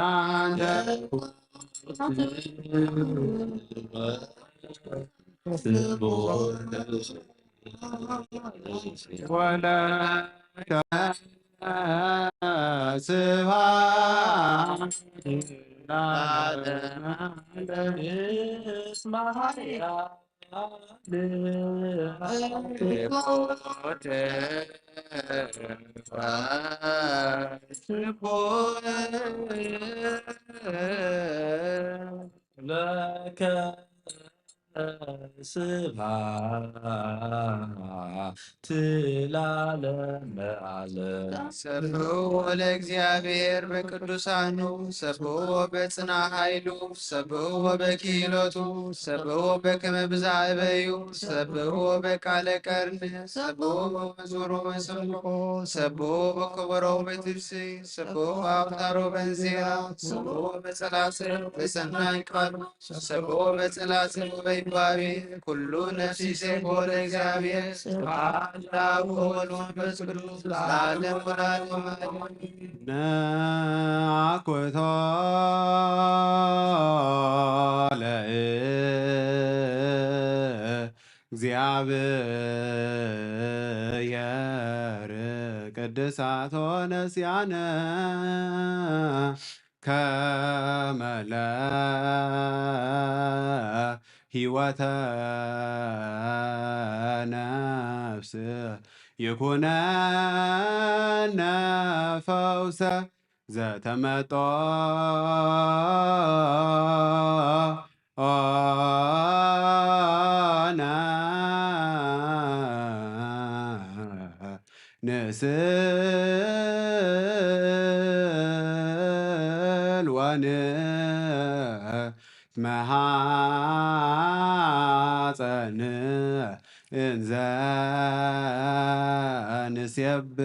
አንተ ወለከ ስብሐት ለዓለመ ዓለም። እስመ ኃያል ለከ ስብሐት ለዓለመ ዓለም። ሰብሕዎ ለእግዚኣብሔር በቅዱሳኑ፣ ሰብሕዎ በጽና ኃይሉ፣ ሰብሕዎ በክህሎቱ፣ ሰብሕዎ በከመ ብዝሃ እበዩ፣ ሰብሕዎ በቃለ ቀርኒ፣ ሰብሕዎ በመዝሙር ወመሰንቆ፣ ሰብሕዎ በከበሮ በትብስይ፣ ሰብሕዎ በአውታሮ በእንዚራ፣ ሰብሕዎ በጸላጽል በሰናይ ቃል፣ ሰብሖ በጸላጽል ወበይባቤ ኩሉ ነፍስ ይሴብሖ ለእግዚአብሔር። ስብሐት ለአብ ወወልድ ወመንፈስ ቅዱስ ለዓለም ወለዓለመ ዓለም። ነአኩቶ ለእግዚአብሔር ቅድሳቶ ነስያነ ከመ ለህይወተ ነፍስ ይኩነነ ፈውሰ ዘተመጦ ኦነ ንስእል ወንትመሃፀን እንዘ ንሴብሖ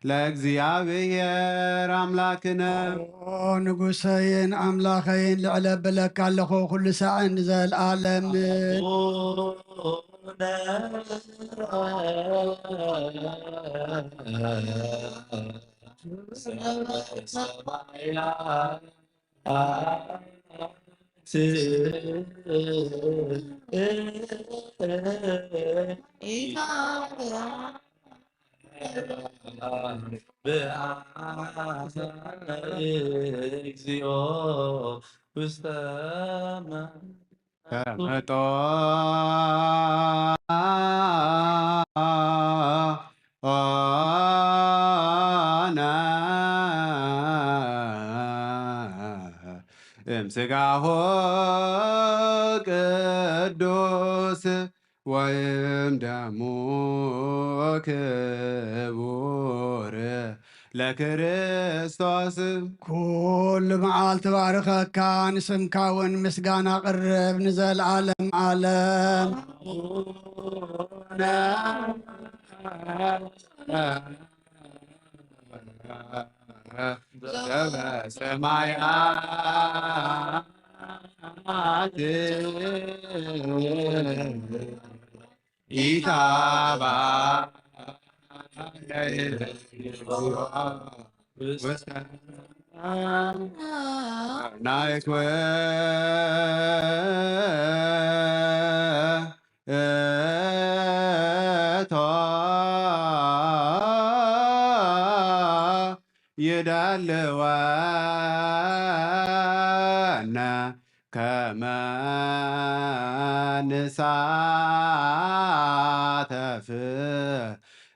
ለእግዚኣብሔር ኣምላክነ። ኦ ንጉሰይን ኣምላኸይን፣ ልዕለ ብለካ ኣለኹ፣ ኩሉ ሳዕን ንዘለኣለምን። እግዚኦ ውስተ ተመጦ ኦነ እምስጋሁ ቅዱስ ወይም ደሙ ክቡር ለክርስቶስ። ኩሉ መዓልቲ ባርከካ፣ ንስምካ እውን ምስጋና ቅርብ ንዘለዓለም ዓለም። ዘበሰማያት ኢታባ ናይኩ እቶ ይደልወነ ከመ ንሳተፍ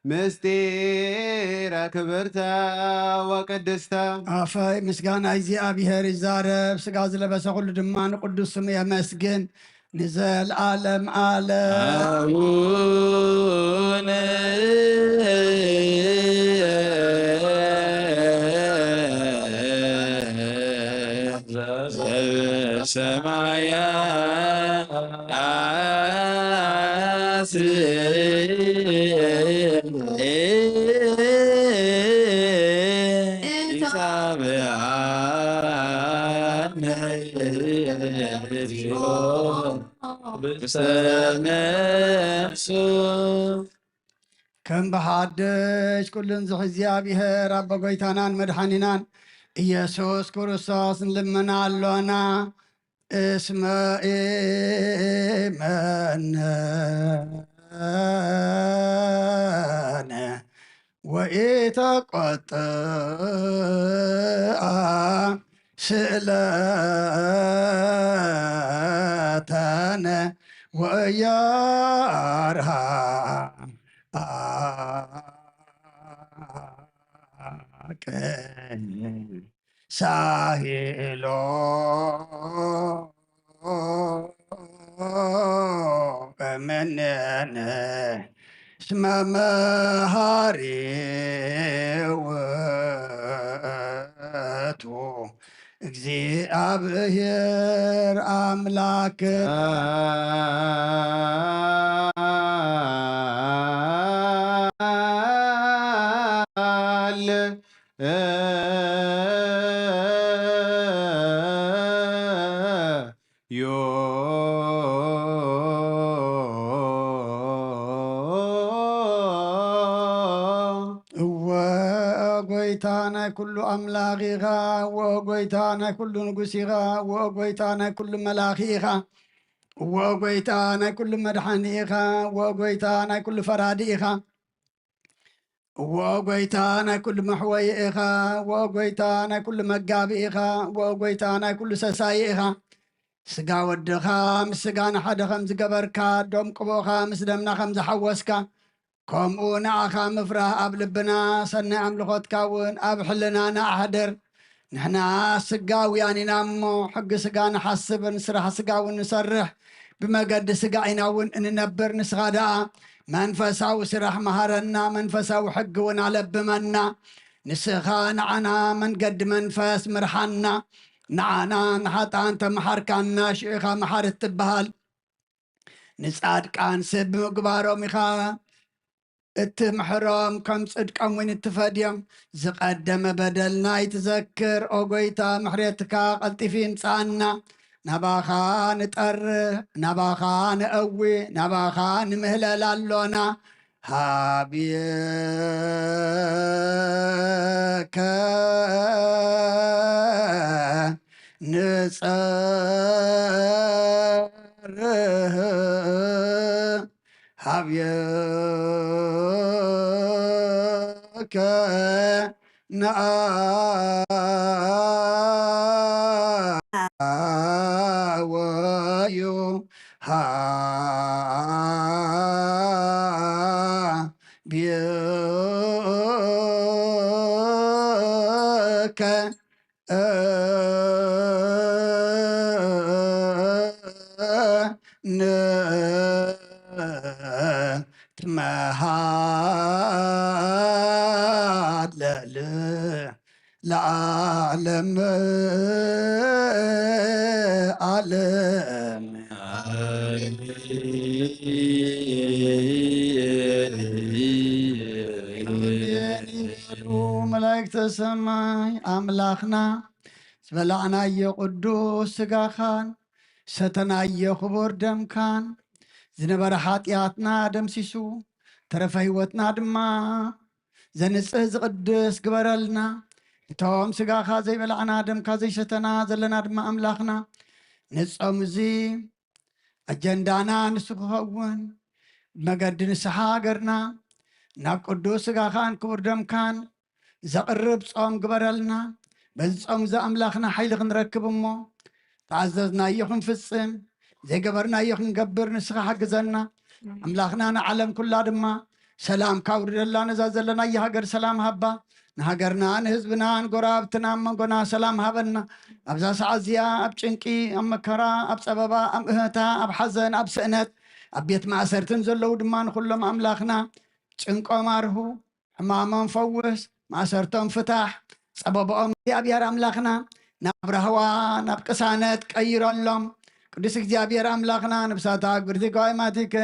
ምስጢረ ክብርተ ወቅድስተ። ኣፈይ ምስጋና እግዚኣብሔር ይዛረብ፣ ስጋ ዝለበሰ ኩሉ ድማ ንቅዱስ ስሙ የመስግን። ንዘልዓለም ዓለም። ኣቡነ ዘበሰማያት ኢታብአነ እግዚኦ ውስተ ነፍሱ። ከም ብሓድሽ ኩሉን ዝሕዚ እግዚኣብሔር ኣቦ ጎይታናን መድሓኒናን ኢየሱስ ክርስቶስ ንልምን ኣሎና። እስመ ኢመነነ ወኢተቆጥአ ስእለተነ ወእያርሃ ሳሂሎ እምኔነ እስመ መሃሪ ውእቱ እግዚአብሔር አምላክ። ቃል ዮ እወ ጎይታ ናይ ኩሉ ኣምላኽ ኢኻ። እወ ጎይታ ናይ ኩሉ ንጉስ ኢኻ። እወ ጎይታ ናይ ኩሉ መላኺ ኢኻ። እወ ጎይታ ናይ ኩሉ መድሓኒ ኢኻ። እወ ጎይታ ናይ ኩሉ ፈራዲ ኢኻ። እወ ጎይታ ናይ ኩሉ መሕወዪ ኢኻ። እወ ጎይታ ናይ ኩሉ መጋቢ ኢኻ። እወ ጎይታ ናይ ኩሉ ሰሳዪ ኢኻ። ስጋ ወድኻ ምስ ስጋና ሓደ ከም ዝገበርካ፣ ደም ቅቡእኻ ምስ ደምና ከም ዝሓወስካ፣ ከምኡ ንዓኻ ምፍራህ ኣብ ልብና፣ ሰናይ ኣምልኾትካ እውን ኣብ ሕልናና ኣሕድር። ንሕና ስጋውያን ኢና እሞ፣ ሕጊ ስጋ ንሓስብን ስራሕ ስጋ እውን ንሰርሕ፣ ብመገዲ ስጋ ኢና እውን እንነብር። ንስኻ ደኣ መንፈሳዊ ስራሕ መሃረና፣ መንፈሳዊ ሕጊ እውን ኣለብመና። ንስኻ ንዓና መንገዲ መንፈስ ምርሓና። ንዓና ንሓጥኣን ተመሓርካና፣ ሽዑኻ መሓሪ ትበሃል። ንጻድቃን ሰብ ብምግባሮም ኢኻ እትምሕሮም፣ ከም ጽድቆም እውን እትፈድዮም። ዝቐደመ በደልና ይትዘክር። ኦ ጎይታ፣ ምሕረትካ ቀልጢፊ ይምጽኣና። ናባኻ ንጠርህ፣ ናባኻ ንእዊ፣ ናባኻ ንምህለል ኣሎና። ሃብየከ ንጸርህ፣ ሃብየከ ንኣወዩ፣ ሃብየከ ንትመሃለል ለዓለም ዓለም። መላእክተ ሰማይ ኣምላኽና፣ ዝበላዕናዮ ቅዱስ ስጋኻን ሰተናዮ ክቡር ደምካን ዝነበረ ሓጢኣትና ደምሲሱ፣ ተረፈ ህይወትና ድማ ዘንጽህ ዝቕድስ ግበረልና። እቶም ስጋኻ ዘይበላዕና ደምካ ዘይሰተና ዘለና ድማ ኣምላኽና፣ ንጾም እዚ ኣጀንዳና ንሱ ክኸውን፣ ብመገዲ ንስሓ ሃገርና ናብ ቅዱስ ስጋኻን ክቡር ደምካን ዘቕርብ ጾም ግበረልና። በዚ ጾም እዚ ኣምላኽና ሓይሊ ክንረክብ እሞ፣ ተኣዘዝናዮ ክንፍጽም፣ ዘይገበርናዮ ክንገብር ንስኻ ሓግዘና። ኣምላኽና ንዓለም ኩላ ድማ ሰላም ካውርደላ፣ ነዛ ዘለናያ ሃገር ሰላም ሃባ። ንሃገርና ንህዝብና ንጎረባብትና ኣብ መንጎና ሰላም ሃበና። ኣብዛ ሰዓት እዚኣ ኣብ ጭንቂ፣ ኣብ መከራ፣ ኣብ ጸበባ፣ ኣብ እህታ፣ ኣብ ሓዘን፣ ኣብ ስእነት፣ ኣብ ቤት ማእሰርትን ዘለዉ ድማ ንኹሎም ኣምላኽና ጭንቆም ኣርሁ፣ ሕማሞም ፈውስ፣ ማእሰርቶም ፍታሕ፣ ጸበባኦም እግዚኣብሔር ኣምላኽና ናብ ራህዋ ናብ ቅሳነት ቀይረሎም። ቅዱስ እግዚኣብሔር ኣምላኽና ነብሳታ ግብርቲ ከዋይማቲከ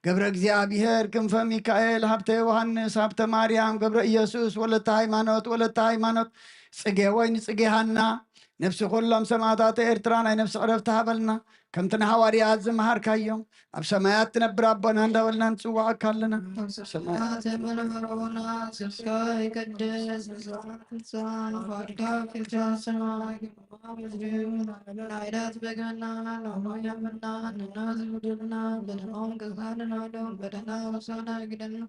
ገብረ እግዚኣብሔር ክንፈ ሚካኤል ሃብተ ዮሃንስ ሃብተ ማርያም ገብረ ኢየሱስ ወለተ ሃይማኖት ወለተ ሃይማኖት ጽጌ ወይኒ ጽጌ ሃና ነብሲ ኩሎም ሰማዕታት ኤርትራ ናይ ነብሲ ዕረፍቲ ሃበልና። ከምቲ ንሃዋርያት ዝመሃርካዮም ኣብ ሰማያት ትነብር ኣቦና እንዳበልና ንጽዋዓካ ኣለና። ሰማያት የመንበረውና ስምካ ይቀደስ ምጽኣት ምጽኣ ፈቃድካ ክትሰማይ ናይዳት በገና ሎሞ የምና ንና ዝብድልና በደኖም ገዛንናሎም በደና ውሳና ግደልና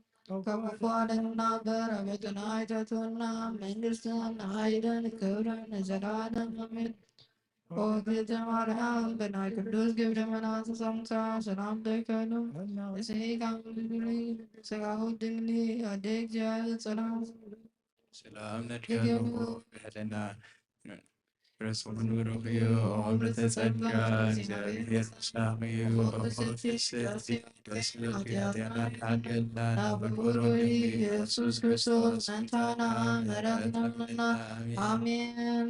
ከክፉ ዓለምና በረበትና ኣይተትወና መንግስትን ሓይልን ክብርን ንዘለዓለም ኣሜን። ኦግዝእተ ማርያም ብናይ ቅዱስ ገብረ መንፈስ ሰላምታ ሰላም ለኪ እብል። እስይ ካብ ድንግል ስጋሁ ድንግል ኣደ እግዚአብሔር ጸላም ሰላም ነድያኑ ብሕልና ርእስኹም ብሩኽ እዩ። ኦምርተ ጸጋ እግዚኣብሔር ምስላኹ እዩ። ኦምርተ ደስ ኃጢአትና ሓደልና ናብ ብሩኽ ኢየሱስ ክርስቶስ መምታና ምሕረት ነምና። ኣሜን።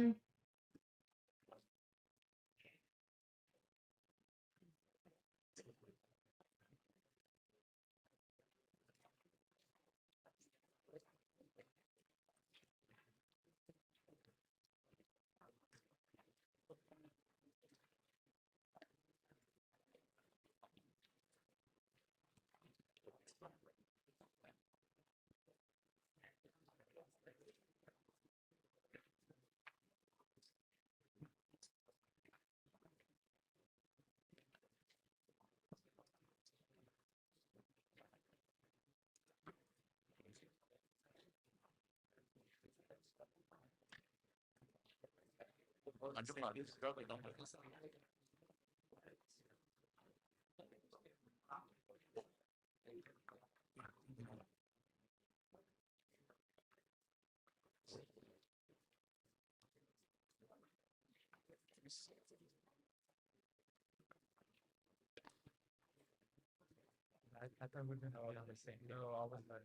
I, I thought we were gonna all have the same. No, I was not.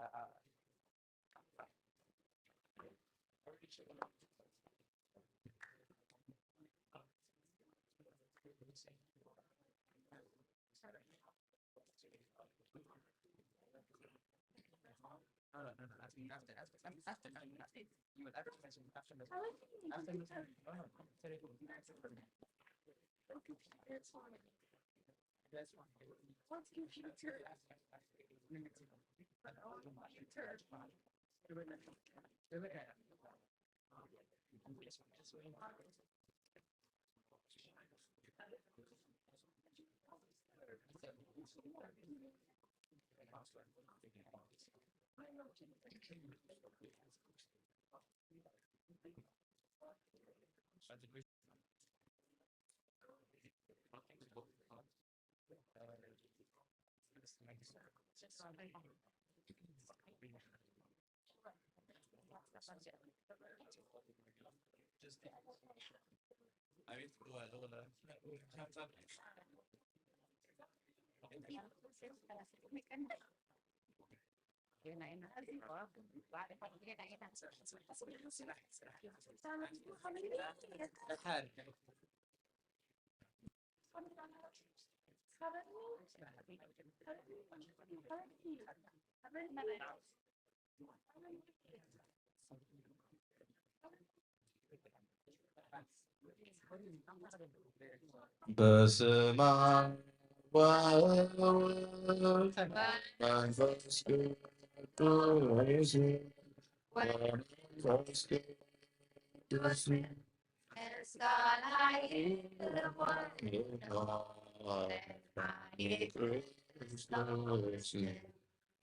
I, I, No, no, no, no. Ask me after. Ask, ask me after. Ask me after. You will ask me after. After. No, no, no. After. That's fine. What's computer? Computer. በስመ አብ ወወልድ ወመንፈስ ቅዱስ ወመንፈስ ቅዱስ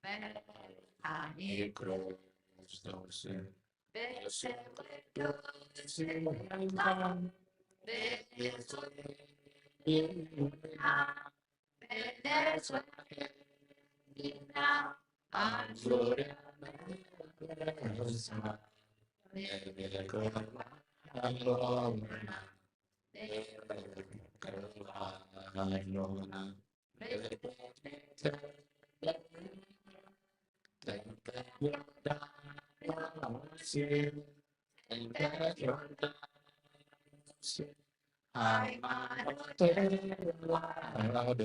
መድኃኒት ክርስቶስ መድኃኒት ክርስቶስ ሃይማኖት ተዋህዶ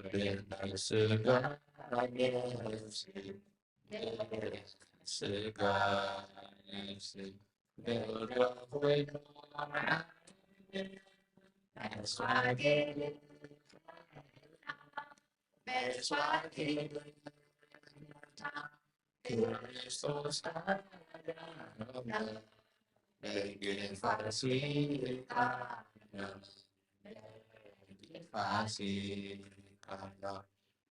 ድሕነት ስጋ ነፍሲ፣ ስጋ ነፍሲ ክርስቶስ ፋሲካ ፋሲካ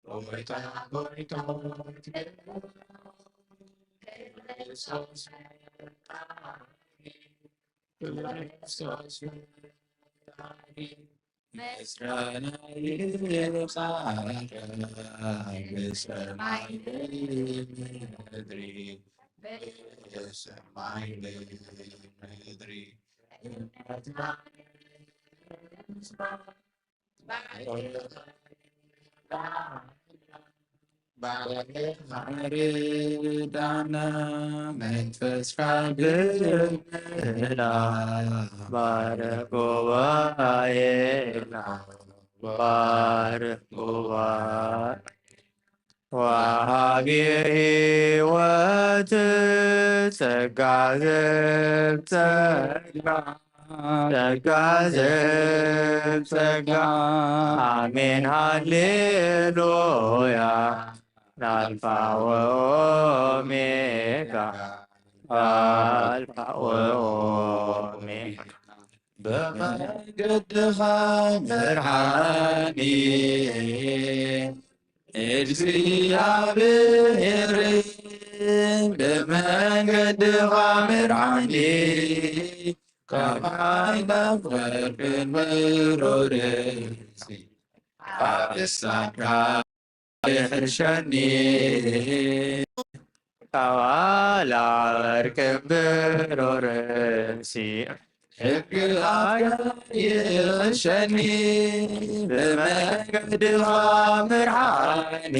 ጎይታ ጎይታ ምስጋና ይብዛልካ ብሰማይ ብምድሪ ብሰማይ ብምድሪ ባርክ ዳነ መንፈስካ ብምልኣ ባርክ ጉባኤና ባርክ ጉባኤ ወሃቢ ሕይወት ጸጋ ዘብ ጸጋ ጸጋ ዘብ ጸጋ። አሜን ሃሌሉያ። አልፋ ወኦሜጋ አልፋ ወኦሜጋ። በመንገድኻ ምርሓኒ እግዚኣብሔር ብመንገድኻ ምርዓኒ ካብ ሓይላት ወርቅን ብሩርን ኣብሳካ ይሕርሸኒ ካብ ኣላ ወርቅን ብሩርን ሕግኻ ይሕሸኒ፣ ብመንገድኻ ምርሓኒ።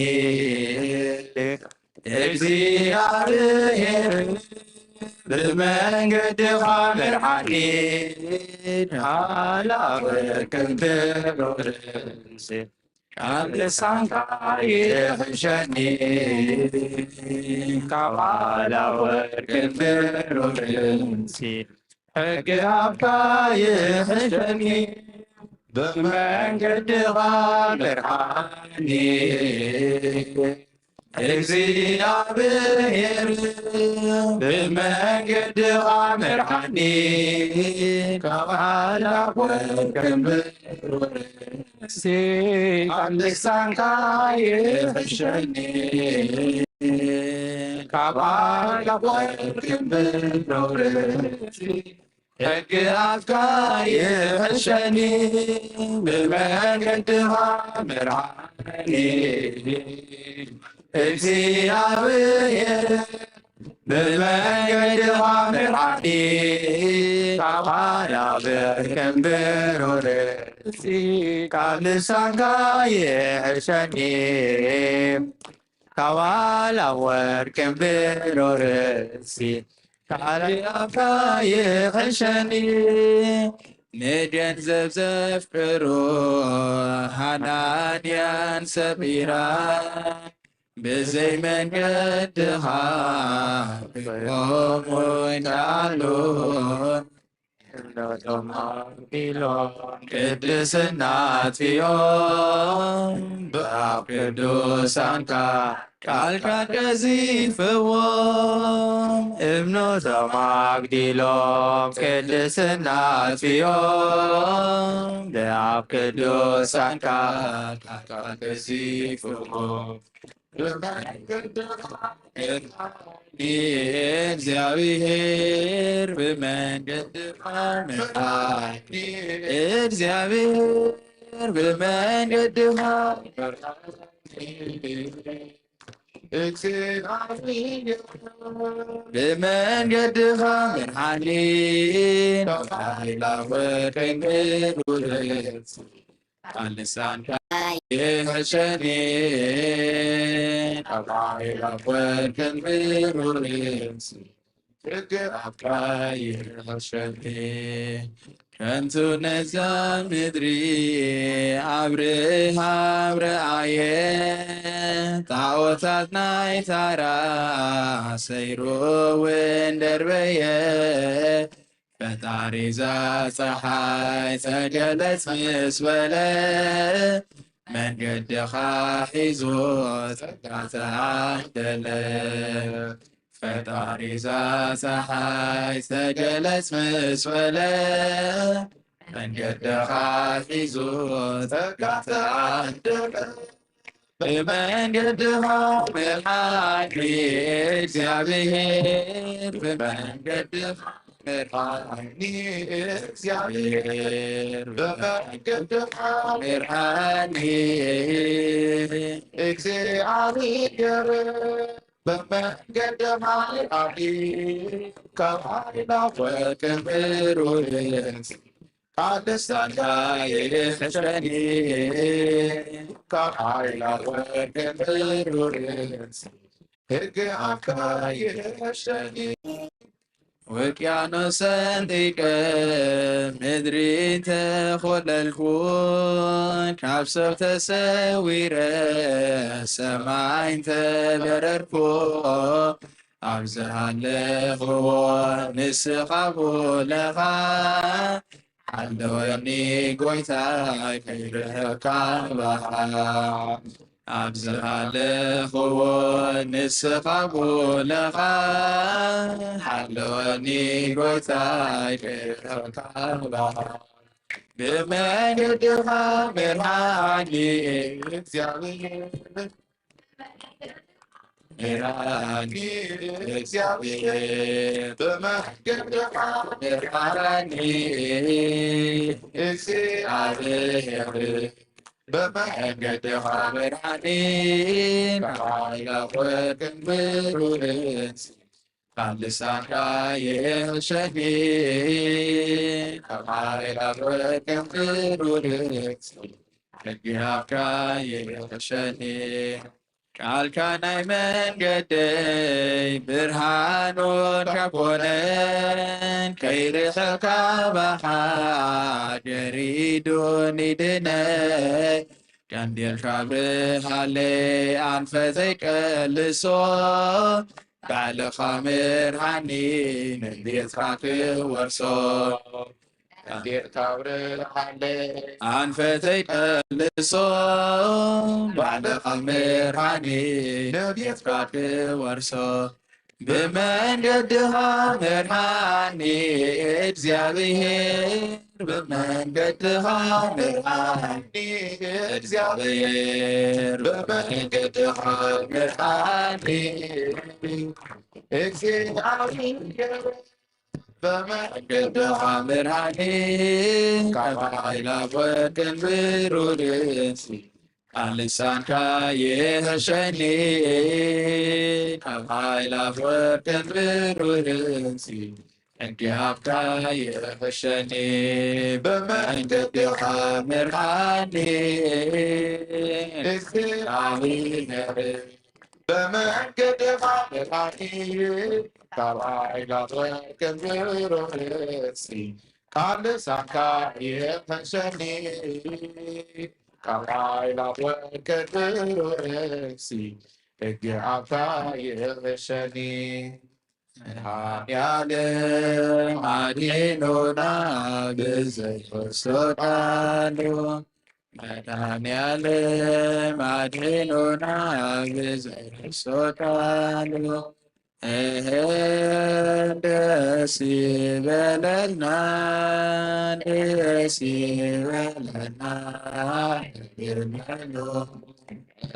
እግዚኣብሔር ብመንገድኻ ምርሓኒ፣ ሃላወ ክንብሮርስ ካብ ልሳንካ ይሕሸኒ፣ ካብ ሃላወ ክንብሮርስ ሕጊ ኣፍካ ይሕሸኒ፣ ብመንገድኻ ምርሓኒ። እግዚኣብሔር ብመንገድኻ ምርሓኒ፣ ካብ ሓላፍ ወርቅን ብሩርን ካብ ልሳንካ ይሕሸኒ፣ ካብ ሓላፍ ወርቅን ብሩርን ሕጊ ኣፍካ ይሕሸኒ፣ ብመንገድኻ ምርሓኒ። እግዚኣብሔር ብመንገድኻ ምርሓኒ፣ ካብ ሓላፍ ወርቅን ብሩርን ካብ ልሳንካ ይሕሸኒ። ካብ ሓላፍ ወርቅን ብሩርን ካብ ልሳንካ ይሕሸኒ። ምድርን ዘብዘፍ ቁሩ ሃናንያን ሰጲራን ብዘይ መንገድኻ ክቆሙ ኣይከኣሉን። እምነቶም ኣቢሎም ቅድስና ኣጥፊኦም ብኣፍ ቅዱሳንካ ቃልካ ቀዚፍዎም። እምነቶም ኣጉዲሎም ቅድስና ኣጥፊኦም ብኣፍ ቅዱሳንካ ቃልካ ቀዚፍዎም። እግዚኣብሔር ብመንገድኻ ምርሓኒ። እግዚኣብሔር ብመንገድኻ ምርሓኒ። እግዚኣብሔር ብመንገድኻ ምርሓኒ። ካብ ሓላፍ ወርቅን ብሩርን ካብ ልሳንካ ይሕሸኒ፣ ካብ ሓላፍ ወርቅን ብሩርን ሕጊ ኣፍካ ይሕሸኒ። ከንቱ ነዛ ምድሪ ኣብርሃም ረኣየ፣ ጣዖታት ናይ ታራ ሰይሩ እውን ደርበየ። ፈጣሪ እዛ ጸሓይ ተገለጽ ምስ በለ፣ መንገድኻ ሒዙ ጸጋ ተዓደለ። ፈጣሪ እዛ ጸሓይ ተገለጽ ምስ በለ፣ መንገድኻ ሒዙ ጸጋ ተዓደለ። ብመንገድኻ ምርሓኒ እግዚኣብሔር፣ ብመንገድኻ ምርሓኒ እግዚኣብሔር፣ ብመንገድኻ ምርሓኒ እግዚኣብሔር፣ ብመንገድኻ ምርሓኒ ካብ ሓላፍ ወርቅን ብሩርን ካብ ልሳንካ ይሕሸኒ፣ ካብ ሓላፍ ወርቅን ብሩርን ሕጊ ኣፍካ ይሕሸኒ። ውቅያኖስ ሰንጢቀ ምድሪ እንተኾለልኩ፣ ካብ ሰብ ተሰዊረ ሰማይ እንተበረርኩ፣ ኣብ ዝሃለኽዎ ንስኻ ኩለኻ ሓለወኒ ጎይታይ፣ ከይርሕቃ ባኻ። ኣብ ዝሃለኽዎ ንስኻ ኩለኻ ሓለወኒ ጎይታይ፣ ከይርሕቃ ባኻ። ብመንገድኻ ምርሓኒ እግዚኣብሔር፣ ምርሓኒ እግዚኣብሔር፣ ብመንገድኻ ምርሓኒ እግዚኣብሔር፣ ብመንገድኻ ምርሓኒ ካብ ሓላፍ ወርቅን ብሩርን ካብ ልሳንካ ይሕሸኒ፣ ካብ ሓይላ ወርቅን ብሩርን ሕጊ ኣፍካ ይሕሸኒ። ቃልካ ናይ መንገደይ ብርሃን ወርቃ ኮነን፣ ከይርሕቕ ካባኻ ገሪዱኒ ድነይ። ቀንዴልካ ብርሃለይ ኣንፈተይ ቀልሶ፣ ባዕልኻ ምርሃኒ ንቤትካ ክወርሶ። ቀንዴልካ ብርሃለይ ኣንፈተይ ቀልሶ፣ ባዕልኻ ምርሃኒ ንቤትካ ክወርሶ። ብመንገድኻ ምርሃኒ እግዚኣብሔር፣ ብመንገድኻ ምርሃኒ እግዚኣብሔር፣ ብመንገድኻ ምርሃኒ እግዚኣብሔር፣ ብመንገድኻ ምርሃኒ ካብ ሓይላ ወርቅን ብሩርን ቃል ልሳንካ ይሕሸኒ፣ ካብ ሓይላ ወርቅን ብሩርን ሕጊ ኣፍካ ይሕሸኒ። ብመንገድኻ ምርሃኒ እግዚኣብሔር፣ ብመንገድኻ ምርሃኒ ካብ ሓይላ ወርቅን ብሩርን ቃል ልሳንካ ይሕሸኒ፣ ካብ ሓይላ ወርቅን ብሩርን ሕጊ ኣፍካ ይሕሸኒ። መድኃኔዓለም ኣድሒኑና ብዘይሕሶ ቃሉ፣ መድኃኔዓለም ኣድሒኑና ብዘይሕሶ ቃሉ፣ እህ ደስ ይበለና፣ ደስ ይበለና፣ እልል በሉ፣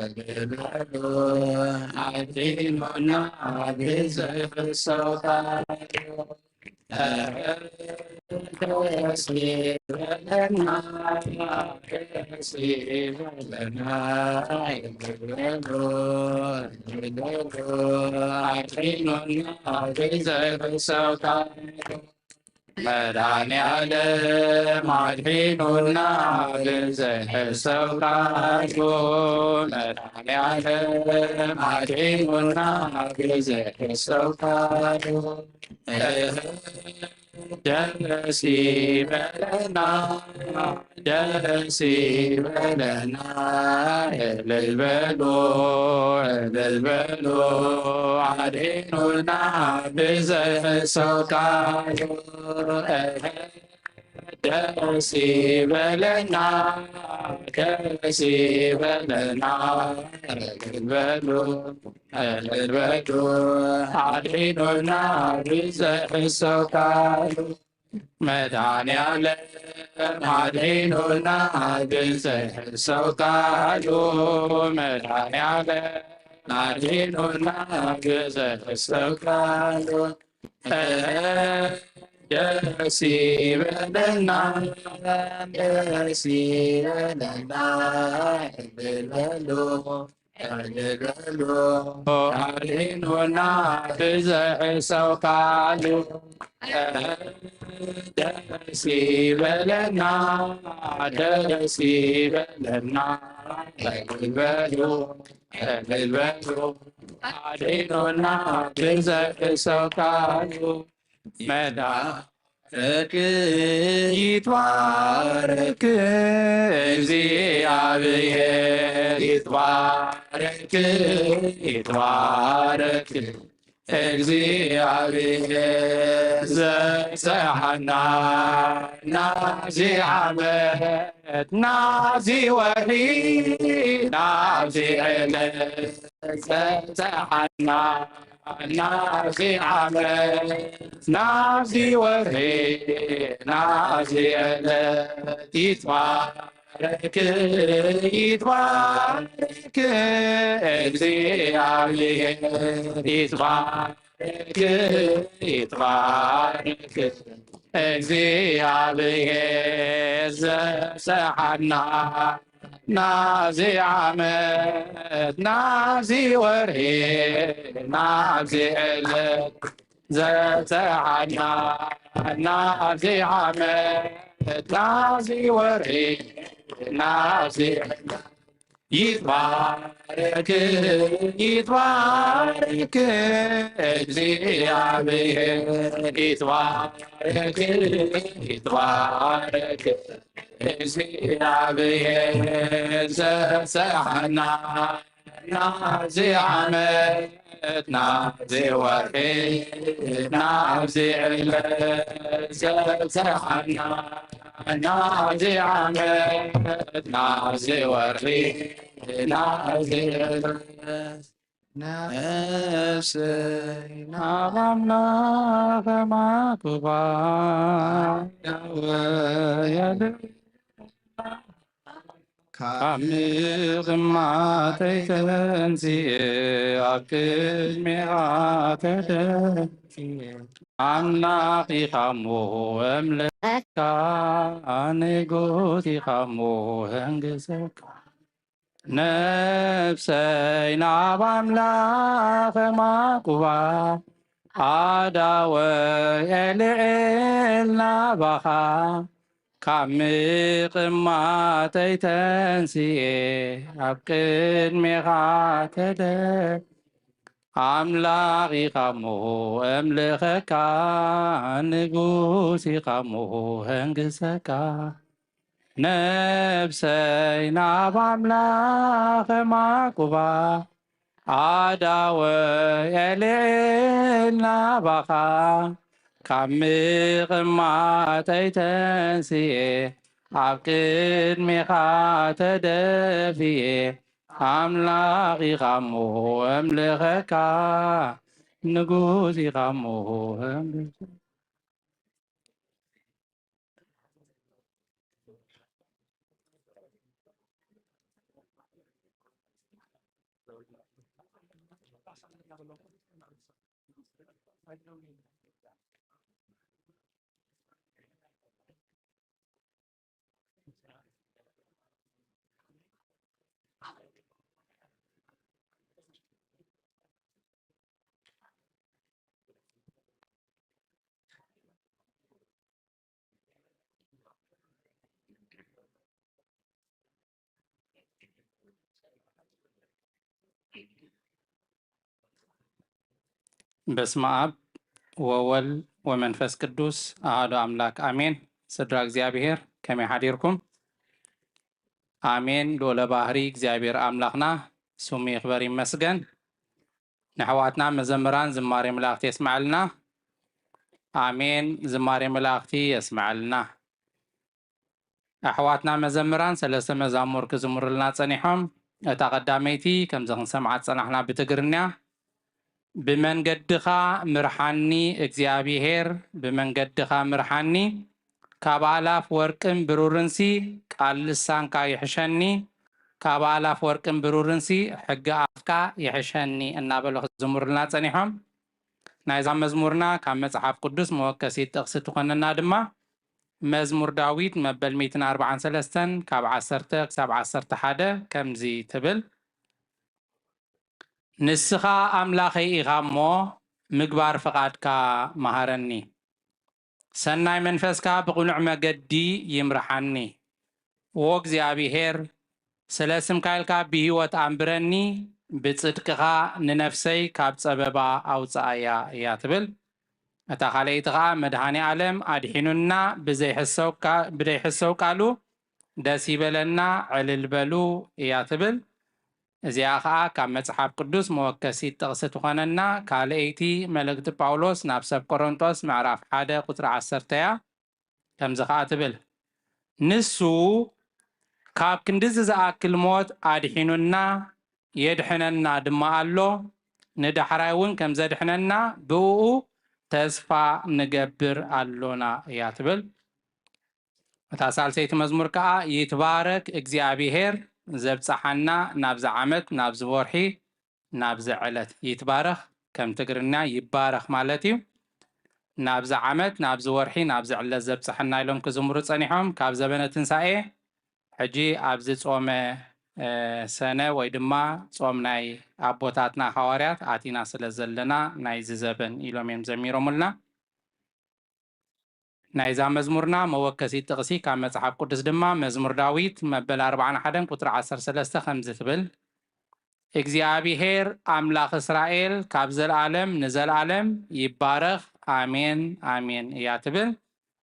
እልል በሉ፣ ኣድሒኑና ብዘይሕሶ ቃሉ። ደስ ይበለና፣ ደስ ይበለና፣ እልል በሉ፣ እልል በሉ፣ ኣድሒኑና ብዘይሕሰብ ቃሉ። መድኃኔዓለም ኣድሒኑና ብዘይሕሰብ ቃሉ። መድኃኔዓለም ኣድሒኑና ብዘይሕሰብ ቃሉ። ደስ ይበለና፣ ደስ ይበለና፣ እልል በሉ፣ እልል በሉ፣ ኣድሒኑና ብዘይሕሰብ ቃሉ። ደስ ይበለና፣ ደስ ይበለና፣ እልል በሉ፣ እልል በሉ፣ ኣድሒኑና ብዘይሕሰብ ቃሉ። መድኃኔዓለም ኣድሒኑና ብዘይሕሰብ ቃሉ። መድኃኔዓለም ኣድሒኑና ብዘይሕሰብ ቃሉ። ደስ ይበለና፣ ደስ ይበለና፣ እልል በሉ፣ እልል በሉ፣ ኣድሒኑና ብዘይሕሰብ ቃሉ። ደስ ይበለና፣ ደስ ይበለና፣ እልል በሉ፣ እልል በሉ፣ ኣድሒኑና ብዘይሕሰብ ቃሉ። መዳ ይትባረክ፣ ይትባረክ፣ እግዚኣብሔር ይትባረክ፣ ይትባረክ፣ እግዚኣብሔር ዘብጽሓና ናዚ ዓመት፣ ናዚ ወርሒ፣ ናዚ ዕለት ዘብጽሓና ናዚ ዓመት፣ ናዚ ወርሒ፣ ናዚ ዕለት ይትባረክ፣ ይትባረክ እግዚኣብሔር፣ ይትባረክ፣ ይትባረክ እግዚኣብሔር ዘብጽሓና ናዚ ዓመት፣ ናዚ ወርሒ፣ ናዚ ዕለት ዘብጽሓና ናብዚ ዓመት፣ ናብዚ ወርሒ፣ ናብዚ ዕለት። ይትባረክ፣ ይትባረክ እግዚኣብሔር፣ ይትባረክ፣ ይትባረክ እግዚኣብሔር ዘብጽሓና ናዚ ዓመት፣ ናዚ ወርሒ፣ ናዚ ዕለት ዘብጽሓና፣ ናዚ ዓመት፣ ናዚ ወርሒ፣ ናዚ ዕለት። ነፍሰይ ናብ ኣምላኽ ማቁባ ደወየለ። ካብ ምቕማጠይ ተንስኤ ኣብ ቅድሜኻ ተደፊኤ። ኣምላኽ ኢኻ እሞ እምለካ፣ ንጉስ ኢኻ እሞ ህንግሰካ። ነፍሰይ ናብ ኣምላኽ ማቁባ ኣዳወ ኤልኤል ናባኻ። ካብ ምቕማጠይ ተንስኤ ኣብ ቅድሜኻ ተደ-፣ ኣምላኽ ኢኻ እሞ እምልኸካ፣ ንጉስ ኢኻ እሞ ህንግሰካ። ነፍሰይ ናብ ኣምላኽ ማቁባ ኣዳወ ኤልኤል ናባኻ። ካብ ምቕማጠይ ተንስኤ ኣብ ቅድሜኻ ተደፊኤ። ኣምላኽ ኢኻ እሞ እምልኸካ፣ ንጉስ ኢኻ እሞ እምልኸካ። በስመ አብ ወወልድ ወመንፈስ ቅዱስ አሐዱ አምላክ አሜን። ስድራ እግዚኣብሔር ከመይ ሓዲርኩም? አሜን። ልዑለ ባህሪ እግዚኣብሔር አምላክና ስሙ ይክበር ይመስገን። ንኣሕዋትና መዘምራን ዝማሬ መላእክት የስምዐልና። ኣሜን። ዝማሬ መላእክቲ የስምዐልና። ኣሕዋትና መዘምራን ሰለስተ መዛሙር ክዝምሩልና ጸኒሖም። እታ ቀዳመይቲ ከምዚ ክንሰምዓ ዝጸናሕና ብትግርኛ፣ ብመንገድኻ ምርሓኒ እግዚኣብሔር፣ ብመንገድኻ ምርሓኒ፣ ካብ ኣእላፍ ወርቅን ብሩርንሲ ቃል ልሳንካ ይሕሸኒ፣ ካብ ኣእላፍ ወርቅን ብሩርንሲ ሕጊ ኣፍካ ይሕሸኒ እናበሉ ክዝምሩልና ጸኒሖም። ናይዛ መዝሙርና ካብ መጽሓፍ ቅዱስ መወከሲት ጥቕሲ ትኾነና ድማ መዝሙር ዳዊት መበል ሚእትን ኣርባዓን ሰለስተን ካብ ዓሰርተ ክሳብ ዓሰርተ ሓደ ከምዚ ትብል፣ ንስኻ ኣምላኸይ ኢኻ እሞ ምግባር ፍቓድካ መሃረኒ። ሰናይ መንፈስካ ብቕኑዕ መገዲ ይምርሓኒ። ዎ እግዚኣብሄር፣ ስለ ስምካ ኢልካ ብህይወት ኣንብረኒ፣ ብጽድቅኻ ንነፍሰይ ካብ ጸበባ ኣውጽኣያ እያ ትብል። እታ ካልኣይቲ ኸኣ መድኃኔ ዓለም ኣድሒኑና ብዘይሕሰው ቃ-፣ ብደይሕሰው ቃሉ ደስ ይበለና ዕልል በሉ እያ ትብል። እዚኣ ኸኣ ካብ መጽሓፍ ቅዱስ መወከሲት ጥቕሲ ትኾነና ካልኣይቲ መልእክቲ ጳውሎስ ናብ ሰብ ቆሮንጦስ ምዕራፍ ሓደ ቁጽሪ ዓሰርተ እያ። ከምዚ ኸኣ ትብል፣ ንሱ ካብ ክንድዚ ዝኣክል ሞት ኣድሒኑና የድሕነና ድማ ኣሎ፣ ንዳሕራይ እውን ከም ዘድሕነና ብእኡ ተስፋ ንገብር ኣሎና እያ ትብል። እታ ሳልሰይቲ መዝሙር ከኣ፣ ይትባረክ እግዚኣብሄር ዘብጽሓና ናብዚ ዓመት፣ ናብዚ ወርሒ፣ ናብዚ ዕለት። ይትባረኽ ከም ትግርኛ ይባረኽ ማለት እዩ። ናብዚ ዓመት፣ ናብዚ ወርሒ፣ ናብዚ ዕለት ዘብጽሐና ኢሎም ክዝምሩ ጸኒሖም። ካብ ዘበነ ትንሳኤ ሕጂ ኣብዚ ጾመ እ፣ ሰነ ወይ ድማ ጾም ናይ ኣቦታትና ሃዋርያት ኣቲና ስለ ዘለና ናይዚ ዘበን ኢሎም እዮም ዘሚሮምልና። ናይዛ መዝሙርና መወከሲት ጥቕሲ ካብ መጽሓፍ ቅዱስ ድማ መዝሙር ዳዊት መበል ኣርባዓን ሓደን ቁጽሪ ዓሰርተ ሰለስተ ከምዚ ትብል፣ እግዚኣብሄር ኣምላኽ እስራኤል ካብ ዘለኣለም ንዘለኣለም ይባረኽ፣ ኣሜን፣ ኣሜን እያ ትብል።